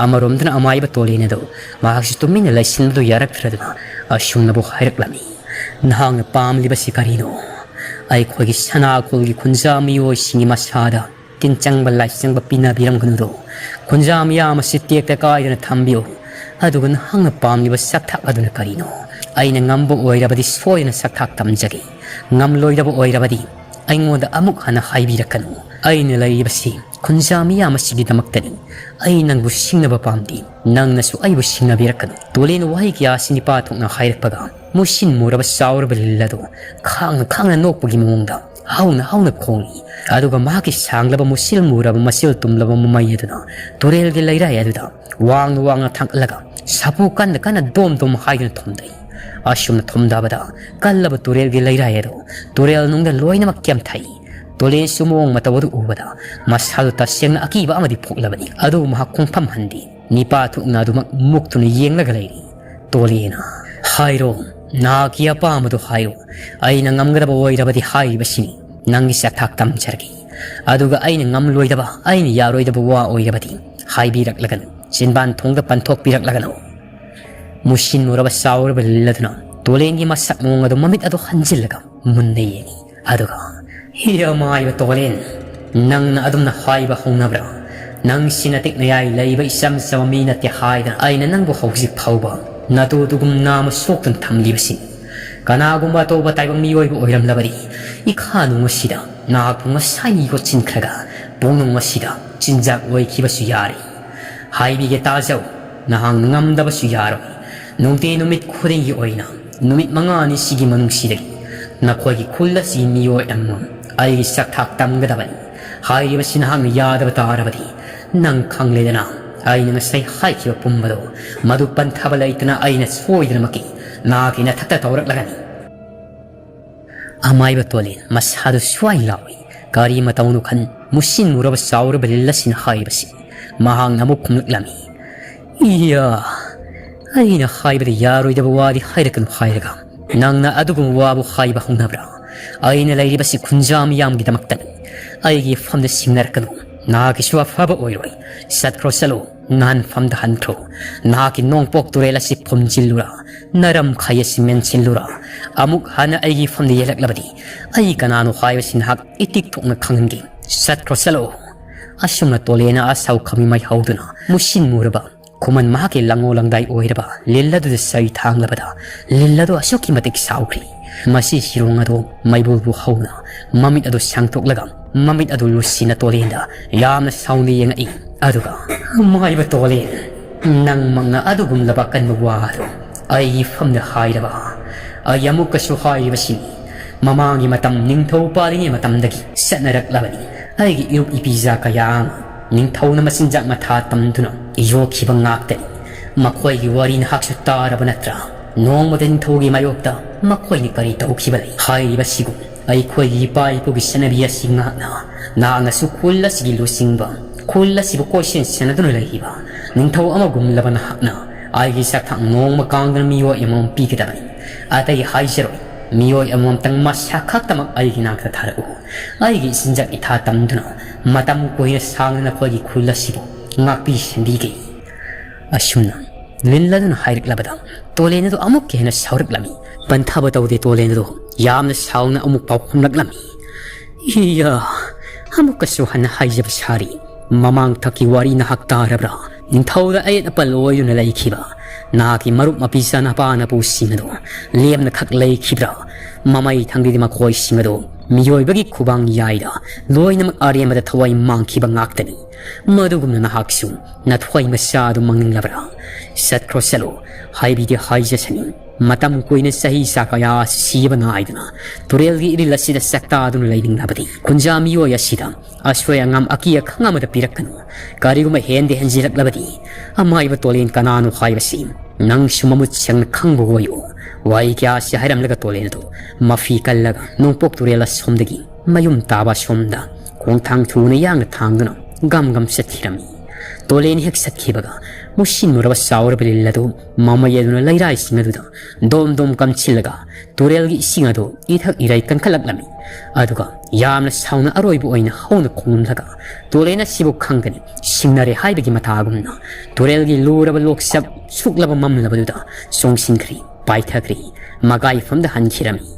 ꯑꯃꯔꯣꯝꯗꯅ ꯑꯃꯥꯏꯕ ꯇꯣꯂꯦꯟ ꯑꯗꯨ ꯃꯍꯥꯛꯁꯨ ꯇꯨꯃꯤꯟꯅ ꯂꯩꯁꯤꯟꯕꯗꯨ ꯌꯥꯔꯛꯇ꯭ꯔꯗꯨꯅ ꯑꯁꯨꯝꯅꯕꯨ ꯍꯥꯏꯔꯛꯂꯝꯃꯤ꯫ "ꯅꯍꯥꯛꯅ ꯄꯥꯝꯂꯤꯕꯁꯤ ꯀꯔꯤꯅꯣ? ꯑꯩꯈꯣꯏꯒꯤ ꯁꯅꯥꯈꯣꯜꯒꯤ ꯈꯨꯟꯖꯥ ꯃꯤꯑꯣꯏꯁꯤꯡꯒꯤ ꯃꯁꯥꯗ ꯇꯤꯟ ꯆꯪꯕ ꯂꯥꯏꯆꯪꯕ ꯄꯤꯅꯕꯤꯔꯝꯒꯅꯨꯗꯣ꯫ ꯈꯨꯟꯖꯥ ꯃꯤꯌꯥꯝ ꯑꯁꯤ ꯇꯦꯛꯇ ꯀꯥꯏꯗꯅ ꯊꯝꯕꯤꯌꯨ꯫ ꯑꯗꯨꯒ ꯅꯍꯥꯛꯅ ꯄꯥꯝꯂꯤꯕ ꯁꯛꯊꯥꯛ ꯑꯗꯨꯅ ꯀꯔꯤꯅꯣ? ꯑꯩꯅ ꯉꯝꯕ ꯑꯣꯏꯔꯕꯗꯤ ꯁꯣꯏꯗꯅ ꯁꯛꯊꯥꯛ ꯇꯝꯖꯒꯦ꯫ ꯉꯝꯂꯣꯏꯗꯕ ꯑꯣꯏꯔꯕꯗꯤ ꯑꯩꯉꯣꯟꯗ ꯑꯃꯨꯛ ꯍꯟꯅ ꯍꯥꯏꯕꯤꯔꯛꯀꯅꯨ꯫ ꯑꯩꯅ ꯂꯩꯔꯤꯕꯁꯤ ꯈꯨꯟꯖꯥ ꯃꯤꯌꯥꯝ ꯑꯁꯤꯒꯤꯗꯃꯛꯇꯅꯤ꯫ ꯑꯩ ꯅꯪꯕꯨ ꯁꯤꯡꯅꯕ ꯄꯥꯝꯗꯦ꯫ ꯅꯪꯅꯁꯨ ꯑꯩꯕꯨ ꯁꯤꯡꯅꯕꯤꯔꯛꯀꯅꯨ꯫ ꯇꯣꯂꯦꯟ ꯋꯥꯍꯩ ꯀꯌꯥ ꯑꯁꯤ ꯅꯤꯄꯥ ꯊꯣꯛꯅ ꯍꯥꯏꯔꯛꯄꯒ, ꯃꯨꯁꯤꯟ ꯃꯨꯔꯕ ꯆꯥꯎꯔꯕ ꯂꯤꯟ ꯑꯗꯨ ꯈꯥꯡꯅ ꯈꯥꯡꯅ ꯅꯣꯛꯄꯒꯤ ꯃꯑꯣꯡꯗ ꯍꯧꯅ ꯍꯧꯅ ꯈꯣꯡꯏ꯫ ꯑꯗꯨꯒ ꯃꯍꯥꯛꯀꯤ ꯁꯥꯡꯂꯕ ꯃꯨꯁꯤꯜ ꯃꯨꯔꯕ ꯃꯆꯤꯜ ꯇꯨꯝꯂꯕ ꯃꯃꯩ ꯑꯗꯨꯅ ꯇꯨꯔꯦꯜꯒꯤ ꯂꯩꯔꯥꯏ ꯑꯗꯨꯗ ꯋꯥꯡꯅ ꯋꯥꯡꯅ ꯊꯥꯡꯒꯠꯂꯒ ꯁꯥꯐꯨ ꯀꯟꯅ ꯀꯟꯅ ꯗꯣꯝ ꯗꯣꯝ ꯍꯥꯏꯗꯨꯅ ꯊꯣꯝꯗꯩ꯫ ꯑꯁꯨꯝꯅ ꯊꯣꯝꯗꯕꯗ ꯀꯜꯂꯕ ꯇꯨꯔꯦꯜꯒꯤ ꯂꯩꯔꯥꯏ ꯑꯗꯨ ꯇꯨꯔꯦꯜ ꯅꯨꯡꯗ ꯂꯣꯏꯅꯃꯛ ꯀꯦꯝꯊꯩ꯫ ꯇꯣꯂꯦꯟꯁꯨ ꯃꯑꯣꯡ ꯃꯇꯧ ꯑꯗꯨ ꯎꯕꯗ ꯃꯁꯥꯗꯨ ꯇꯁꯦꯡꯅ ꯑꯀꯤꯕ ꯑꯃꯗꯤ ꯄꯣꯛꯂꯕꯅꯤ꯫ ꯑꯗꯨꯕꯨ ꯃꯍꯥꯛ ꯈꯣꯡꯐꯝ ꯍꯟꯗꯦ꯫ ꯅꯤꯄꯥ ꯊꯣꯛꯅ ꯑꯗꯨꯃꯛ ꯃꯨꯛꯇꯨꯅ ꯌꯦꯡꯂꯒ ꯂꯩꯔꯤ꯫ ꯇꯣꯂꯦꯅ, "ꯍꯥꯏꯔꯣ, ꯅꯍꯥꯛꯀꯤ ꯑꯄꯥꯝꯕꯗꯨ ꯍꯥꯏꯔꯣ꯫ ꯑꯩꯅ ꯉꯝꯒꯗꯕ ꯑꯣꯏꯔꯕꯗꯤ ꯍꯥꯏꯔꯤꯕꯁꯤꯅꯤ, ꯅꯪꯒꯤ ꯆꯥꯛꯊꯥꯛ ꯇꯝꯖꯔꯒꯦ꯫ ꯑꯗꯨꯒ ꯑꯩꯅ ꯉꯝꯂꯣꯏꯗꯕ, ꯑꯩꯅ ꯌꯥꯔꯣꯏꯗꯕ ꯋꯥ ꯑꯣꯏꯔꯕꯗꯤ ꯍꯥꯏꯕꯤꯔꯛꯂꯒꯅꯨ, ꯆꯤꯟꯕꯥꯟ ꯊꯣꯡꯗ ꯄꯟꯊꯣꯛꯄꯤꯔꯛꯂꯒꯅꯨ"꯫ ꯃꯨꯁꯤꯟ ꯃꯨꯔꯕ ꯆꯥꯎꯔꯕ ꯂꯤꯜ ꯑꯗꯨꯅ ꯇꯣꯂꯦꯟꯒꯤ ꯃꯁꯛ ꯃꯑꯣꯡ ꯑꯗꯨ ꯃꯃꯤꯠ ꯑꯗꯨ ꯍꯟꯖꯤꯜꯂꯒ ꯃꯨꯟꯅ ꯌꯦꯡꯉꯤ꯫ ꯑꯗꯨꯒ, "ꯍꯤ, ꯑꯃꯥꯏꯕ ꯇꯣꯂꯦꯟ, ꯅꯪꯅ ꯑꯗꯨꯝꯅ ꯍꯥꯏꯕ ꯍꯧꯅꯕ꯭ꯔꯥ? ꯅꯪꯁꯤ ꯅꯇꯤꯛ ꯅꯌꯥꯏ ꯂꯩꯕ ꯏꯆꯝ ꯆꯝꯕ ꯃꯤ ꯅꯠꯇꯦ ꯍꯥꯏꯗꯅ ꯑꯩꯅ ꯅꯪꯕꯨ ꯍꯧꯖꯤꯛ ꯐꯥꯎꯕ ꯅꯇꯨꯗꯨꯒꯨꯝ ꯅꯥꯝꯃ ꯁꯣꯛꯇꯨꯅ ꯊꯝꯂꯤꯕꯁꯤꯅꯤ꯫ ꯀꯅꯥꯒꯨꯝꯕ ꯑꯇꯣꯞꯄ ꯇꯥꯏꯕꯪ ꯃꯤꯑꯣꯏꯕ ꯑꯣꯏꯔꯝꯂꯕꯗꯤ ꯏꯈꯥ ꯅꯨꯡ ꯑꯁꯤꯗ ꯅꯍꯥꯛꯄꯨ ꯉꯁꯥꯏꯅ ꯌꯣꯠꯁꯤꯟꯈ꯭ꯔꯒ ꯄꯣꯛꯅꯨꯡ ꯑꯁꯤꯗ ꯆꯤꯟꯖꯥꯛ ꯑꯣꯏꯈꯤꯕꯁꯨ ꯌꯥꯔꯤ꯫ ꯍꯥꯏꯕꯤꯒꯦ ꯇꯥꯖꯧ, ꯅꯍꯥꯛꯅ ꯉꯝꯗꯕꯁꯨ ꯌꯥꯔꯣꯏ꯫ ꯅꯨꯡꯇꯤ ꯅꯨꯃꯤꯠ ꯈꯨꯗꯤꯡꯒꯤ ꯑꯣꯏꯅ ꯅꯨꯃꯤꯠ ꯃꯉꯥꯅꯤ ꯁꯤꯒꯤ ꯃꯅꯨꯡꯁꯤꯗꯒꯤ ꯅꯈꯣꯏꯒꯤ ꯈꯨꯜ ꯑꯁꯤ ꯃꯤꯑꯣꯏ ꯑꯃꯃꯝ ꯑꯩꯒꯤ ꯆꯥꯛꯊꯥꯛ ꯇꯝꯒꯗꯕꯅꯤ꯫ ꯍꯥꯏꯔꯤꯕꯁꯤ ꯅꯍꯥꯛꯅ ꯌꯥꯗꯕ ꯇꯥꯔꯕꯗꯤ, ꯅꯪ ꯈꯪꯂꯦꯗꯅ, ꯑꯩꯅ ꯉꯁꯥꯏ ꯍꯥꯏꯈꯤꯕ ꯄꯨꯝꯕꯗꯣ, ꯃꯗꯨ ꯄꯟꯊꯕ ꯂꯩꯇꯅ ꯑꯩꯅ ꯁꯣꯏꯗꯅꯃꯛꯀꯤ ꯅꯍꯥꯛꯀꯤ ꯅꯊꯛꯇ ꯇꯧꯔꯛꯂꯒꯅꯤ"꯫ ꯑꯃꯥꯏꯕ ꯇꯣꯂꯦꯟ ꯃꯁꯥꯗꯨ ꯁ꯭ꯋꯥꯏ ꯂꯥꯎꯏ꯫ ꯀꯔꯤ ꯃꯇꯧꯅꯣ ꯈꯟ ꯃꯨꯁꯤꯟ ꯃꯨꯔꯕ ꯆꯥꯎꯔꯕ ꯂꯤꯜ ꯑꯁꯤꯅ ꯍꯥꯏꯔꯤꯕꯁꯤ꯫ ꯃꯍꯥꯛꯅ ꯑꯃꯨꯛ ꯈꯨꯝꯂꯛꯂꯝꯃꯤ, "ꯏꯌꯥ, ꯑꯩꯅ ꯍꯥꯏꯕꯗ ꯌꯥꯔꯣꯏꯗꯕ ꯋꯥꯗꯤ ꯍꯥꯏꯔꯛꯀꯅꯨ ꯍꯥꯏꯔꯒ ꯅꯪꯅ ꯑꯗꯨꯒꯨꯝꯕ ꯋꯥꯕꯨ ꯍꯥꯏꯕ ꯍꯧꯅꯕ꯭ꯔꯥ? ꯑꯩꯅ ꯂꯩꯔꯤꯕꯁꯤ ꯈꯨꯟꯖꯥ ꯃꯤꯌꯥꯝꯒꯤꯗꯃꯛꯇꯅꯤ꯫ ꯑꯩꯒꯤ ꯐꯝꯗ ꯁꯤꯡꯅꯔꯛꯀꯅꯨ꯫ ꯅꯍꯥꯛꯀꯤꯁꯨ ꯑꯐꯕ ꯑꯣꯏꯔꯣꯏ꯫ ꯆꯠꯈ꯭ꯔꯣ, ꯆꯠꯂꯣ꯫ ꯅꯍꯥꯟꯐꯝꯗ ꯍꯟꯈ꯭ꯔꯣ꯫ ꯅꯍꯥꯛꯀꯤ ꯅꯣꯡꯄꯣꯛ ꯇꯨꯔꯦꯜ ꯑꯁꯤ ꯐꯨꯝꯖꯤꯜꯂꯨꯔꯥ, ꯅꯔꯝꯈꯩ ꯑꯁꯤ ꯃꯦꯟꯁꯤꯜꯂꯨꯔꯥ, ꯑꯃꯨꯛ ꯍꯟꯅ ꯑꯩꯒꯤ ꯐꯝꯗ ꯌꯦꯜꯂꯛꯂꯕꯗꯤ ꯑꯩ ꯀꯅꯥꯅꯣ ꯍꯥꯏꯕꯁꯤ ꯅꯍꯥꯛ ꯏꯇꯤꯛ ꯊꯣꯛꯅ ꯈꯪꯍꯟꯒꯦ꯫ ꯆꯠꯈ꯭ꯔꯣ, ꯆꯠꯂꯣ"꯫ ꯑꯁꯨꯝꯅ ꯇꯣꯂꯦꯅ ꯑꯁꯥꯎ ꯈꯥꯃꯤ ꯃꯩ ꯍꯧꯗꯨꯅ ꯃꯨꯁꯤꯟ ꯃꯨꯔꯕ ꯈꯨꯃꯟ ꯃꯍꯥꯛꯀꯤ ꯂꯪꯉꯣ ꯂꯪꯗꯥꯏ ꯑꯣꯏꯔꯕ ꯂꯤꯜ ꯑꯗꯨꯗ ꯆꯩ ꯊꯥꯡꯂꯕꯗ ꯂꯤꯜ ꯑꯗꯨ ꯑꯁꯨꯛꯀꯤ ꯃꯇꯤꯛ ꯁꯥꯎꯈ꯭ꯔꯤ꯫ ꯃꯁꯤ ꯁꯤꯔꯣꯡ ꯑꯗꯨ ꯃꯩꯕꯨꯜꯕꯨ ꯍꯧꯅ ꯃꯃꯤꯠ ꯑꯗꯨ ꯁꯥꯡꯗꯣꯛꯂꯒ ꯃꯃꯤꯠ ꯑꯗꯨ ꯂꯨꯁꯤꯅ ꯇꯣꯂꯦꯟꯗ ꯌꯥꯝꯅ ꯁꯥꯎꯅ ꯌꯦꯡꯉꯛꯏ꯫ ꯑꯗꯨꯒ, "ꯃꯥꯏꯕ ꯇꯣꯂꯦꯟ, ꯅꯪꯃꯛꯅ ꯑꯗꯨꯒꯨꯝꯂꯕ ꯑꯀꯟꯕ ꯋꯥ ꯑꯗꯨ ꯑꯩꯒꯤ ꯐꯝꯗ ꯍꯥꯏꯔꯕ? ꯑꯩ ꯑꯃꯨꯛꯀꯁꯨ ꯍꯥꯏꯔꯤꯕꯁꯤꯅꯤ, ꯃꯃꯥꯡꯒꯤ ꯃꯇꯝ ꯅꯤꯡꯊꯧ ꯄꯥꯜꯂꯤꯉꯩ ꯃꯇꯝꯗꯒꯤ ꯆꯠꯅꯔꯛꯂꯕꯅꯤ꯫ ꯑꯩꯒꯤ ꯏꯔꯨꯞ ꯏꯄꯤꯖꯥ ꯀꯌꯥ ꯑꯃ ꯅꯤꯡꯊꯧꯅ ꯃꯆꯤꯟꯖꯥꯛ ꯃꯊꯥ ꯇꯝꯗꯨꯅ ꯌꯣꯛꯈꯤꯕ ꯉꯥꯛꯇꯅꯤ꯫ ꯃꯈꯣꯏꯒꯤ ꯋꯥꯔꯤ ꯅꯍꯥꯛꯁꯨ ꯇꯥꯔꯕ ꯅꯠꯇ꯭ꯔꯥ? ꯅꯣꯡꯃꯗ ꯅꯤꯡꯊꯧꯒꯤ ꯃꯥꯌꯣꯛꯇ ꯃꯈꯣꯏꯅ ꯀꯔꯤ ꯇꯧꯈꯤꯕ ꯂꯩ? ꯍꯥꯏꯔꯤꯕꯁꯤꯒꯨꯝ ꯑꯩꯈꯣꯏꯒꯤ ꯏꯄꯥ ꯏꯄꯨꯒꯤ ꯆꯠꯅꯕꯤ ꯑꯁꯤ ꯉꯥꯛꯅ ꯅꯍꯥꯛꯅꯁꯨ ꯈꯨꯜ ꯑꯁꯤꯒꯤ ꯂꯨꯆꯤꯡꯕ, ꯈꯨꯜ ꯑꯁꯤꯕꯨ ꯀꯣꯏꯁꯦꯟ ꯁꯦꯟꯅꯗꯨꯅ ꯂꯩꯔꯤꯕ ꯅꯤꯡꯊꯧ ꯑꯃꯒꯨꯝꯂꯕ ꯅꯍꯥꯛꯅ ꯑꯩꯒꯤ ꯆꯥꯛꯊꯥꯛ ꯅꯣꯡꯃ ꯀꯥꯡꯗꯅ ꯃꯤꯑꯣꯏ ꯑꯃꯃꯝ ꯄꯤꯒꯗꯕꯅꯤ꯫ ꯑꯇꯩ ꯍꯥꯏꯖꯔꯣꯏ, ꯃꯤꯑꯣꯏ ꯑꯃꯃꯝꯇꯪ ꯃꯁꯥ ꯈꯛꯇꯃꯛ ꯑꯩꯒꯤ ꯅꯥꯛꯇ ꯊꯥꯔꯛꯎ꯫ ꯑꯩꯒꯤ ꯆꯤꯟꯖꯥꯛ ꯏꯊꯥ ꯇꯝꯗꯨꯅ ꯃꯇꯝ ꯀꯨꯏꯅ ꯁꯥꯡꯅ ꯅꯈꯣꯏꯒꯤ ꯈꯨꯜ ꯑꯁꯤꯕꯨ ꯉꯥꯛꯄꯤ ꯁꯦꯟꯕꯤꯒꯦ꯫" ꯑꯁꯨꯝꯅ ꯂꯤꯟ ꯑꯗꯨꯅ ꯍꯥꯏꯔꯛꯂꯕꯗ ꯇꯣꯂꯦꯟ ꯑꯗꯨ ꯑꯃꯨꯛꯀ ꯍꯦꯟꯅ ꯁꯥꯎꯔꯛꯂꯝꯃꯤ꯫ ꯄꯟꯊꯕ ꯇꯧꯗꯦ ꯇꯣꯂꯦꯟ ꯑꯗꯨ ꯌꯥꯝꯅ ꯁꯥꯎꯅ ꯑꯃꯨꯛ ꯄꯥꯎꯈꯨꯝꯂꯛꯂꯝꯃꯤ꯫ "ꯏꯌꯥ, ꯑꯃꯨꯛꯀꯁꯨ ꯍꯟꯅ ꯍꯥꯏꯖꯕ ꯁꯥꯔꯤ꯫ ꯃꯃꯥꯡ ꯊꯛꯀꯤ ꯋꯥꯔꯤ ꯅꯍꯥꯛ ꯇꯥꯔꯕ꯭ꯔꯥ? ꯅꯤꯡꯊꯧꯗ ꯑꯌꯦꯠ ꯑꯄꯜ ꯑꯣꯏꯗꯨꯅ ꯂꯩꯈꯤꯕ ꯅꯍꯥꯛꯀꯤ ꯃꯔꯨꯞ ꯃꯄꯤꯆꯥ ꯅꯄꯥ ꯅꯄꯨꯁꯤꯡ ꯑꯗꯨ ꯂꯦꯝꯅ ꯈꯛ ꯂꯩꯈꯤꯕ꯭ꯔꯥ? ꯃꯃꯩ ꯊꯪꯗꯗꯤ ꯃꯈꯣꯏꯁꯤꯡ ꯑꯗꯨ ꯃꯤꯑꯣꯏꯕꯒꯤ ꯈꯨꯕꯥꯡ ꯌꯥꯏꯗ ꯂꯣꯏꯅꯃꯛ ꯑꯔꯦꯝꯕꯗ ꯊꯋꯥꯏ ꯃꯥꯡꯈꯤꯕ ꯉꯥꯛꯇꯅꯤ꯫ ꯃꯗꯨꯒꯨꯝꯅ ꯅꯍꯥꯛꯁꯨ ꯅꯊꯋꯥꯏ ꯃꯆꯥ ꯑꯗꯨ ꯃꯥꯡꯅꯤꯡꯂꯕ꯭ꯔꯥ? ꯆꯠꯈ꯭ꯔꯣ ꯆꯠꯂꯣ, ꯍꯥꯏꯕꯤꯗꯤ ꯍꯥꯏꯖꯁꯅꯤ꯫ ꯃꯇꯝ ꯀꯨꯏꯅ ꯆꯍꯤ ꯆꯥ ꯀꯌꯥ ꯁꯤꯕ ꯅꯥꯏꯗꯅ ꯇꯨꯔꯦꯜꯒꯤ ꯏꯔꯤꯜ ꯑꯁꯤꯗ ꯆꯥꯛꯇꯥꯗꯨꯅ ꯂꯩꯅꯤꯡꯂꯕꯗꯤ ꯈꯨꯟꯖꯥ ꯃꯤꯑꯣꯏ ꯑꯁꯤꯗ ꯑꯁꯣꯏ ꯑꯉꯥꯝ ꯑꯀꯤ ꯑꯈꯪ ꯑꯃꯗ ꯄꯤꯔꯛꯀꯅꯨ꯫ ꯀꯔꯤꯒꯨꯝꯕ ꯍꯦꯟꯗ ꯍꯦꯟꯖꯤꯜꯂꯛꯂꯕꯗꯤ ꯑꯃꯥꯏꯕ ꯇꯣꯂꯦꯟ ꯀꯅꯥꯅꯣ ꯍꯥꯏꯕꯁꯤ ꯅꯪꯁꯨ ꯃꯃꯨꯠ ꯁꯦꯡꯅ ꯈꯪꯕ ꯑꯣꯏꯌꯨ꯫" ꯋꯥꯍꯩ ꯀꯌꯥꯁꯤ ꯍꯥꯏꯔꯝꯂꯒ ꯇꯣꯂꯦꯟ ꯑꯗꯨ ꯃꯐꯤ ꯀꯜꯂꯒ ꯅꯣꯡꯄꯣꯛ ꯇꯨꯔꯦꯜ ꯑꯁꯣꯝꯗꯒꯤ ꯃꯌꯨꯝ ꯇꯥꯕ ꯑꯁꯣꯝꯗ ꯈꯣꯡꯊꯥꯡ ꯊꯨꯅ ꯌꯥꯡꯅ ꯊꯥꯡꯗꯨꯅ ꯒꯝ ꯒꯝ ꯆꯠꯈꯤꯔꯝꯃꯤ꯫ ꯇꯣꯂꯦꯟ ꯍꯦꯛ ꯆꯠꯈꯤꯕꯒ ꯃꯨꯁꯤꯟ ꯃꯨꯔꯕ ꯆꯥꯎꯔꯕ ꯂꯤꯜ ꯑꯗꯨ ꯃꯃꯩ ꯑꯗꯨꯅ ꯂꯩꯔꯥꯏꯁꯤꯡ ꯑꯗꯨꯗ ꯗꯣꯝ ꯗꯣꯝ ꯀꯝꯁꯤꯜꯂꯒ ꯇꯨꯔꯦꯜꯒꯤ ꯏꯁꯤꯡ ꯑꯗꯨ ꯏꯊꯛ ꯏꯔꯩ ꯀꯟꯈꯠꯂꯛꯂꯝꯃꯤ꯫ ꯑꯗꯨꯒ ꯌꯥꯝꯅ ꯁꯥꯎꯅ ꯑꯔꯣꯏꯕ ꯑꯣꯏꯅ ꯍꯧꯅ ꯈꯣꯡꯂꯝꯂꯒ ꯇꯣꯂꯦꯟ ꯑꯁꯤꯕꯨ ꯈꯪꯒꯅꯤ ꯁꯤꯡꯅꯔꯦ ꯍꯥꯏꯕꯒꯤ ꯃꯇꯥꯒꯨꯝꯅ ꯇꯨꯔꯦꯜꯒꯤ ꯂꯨꯔꯕ ꯂꯣꯛꯆꯞ ꯁꯨꯛꯂꯕ ꯃꯝꯂꯕꯗꯨꯗ ꯆꯣꯡꯁꯤꯟꯈ꯭ꯔꯤ, ꯄꯥꯏꯊꯈ꯭ꯔꯤ, ꯃꯒꯥꯏꯐꯝꯗ ꯍꯟꯈꯤꯔꯝꯃꯤ꯫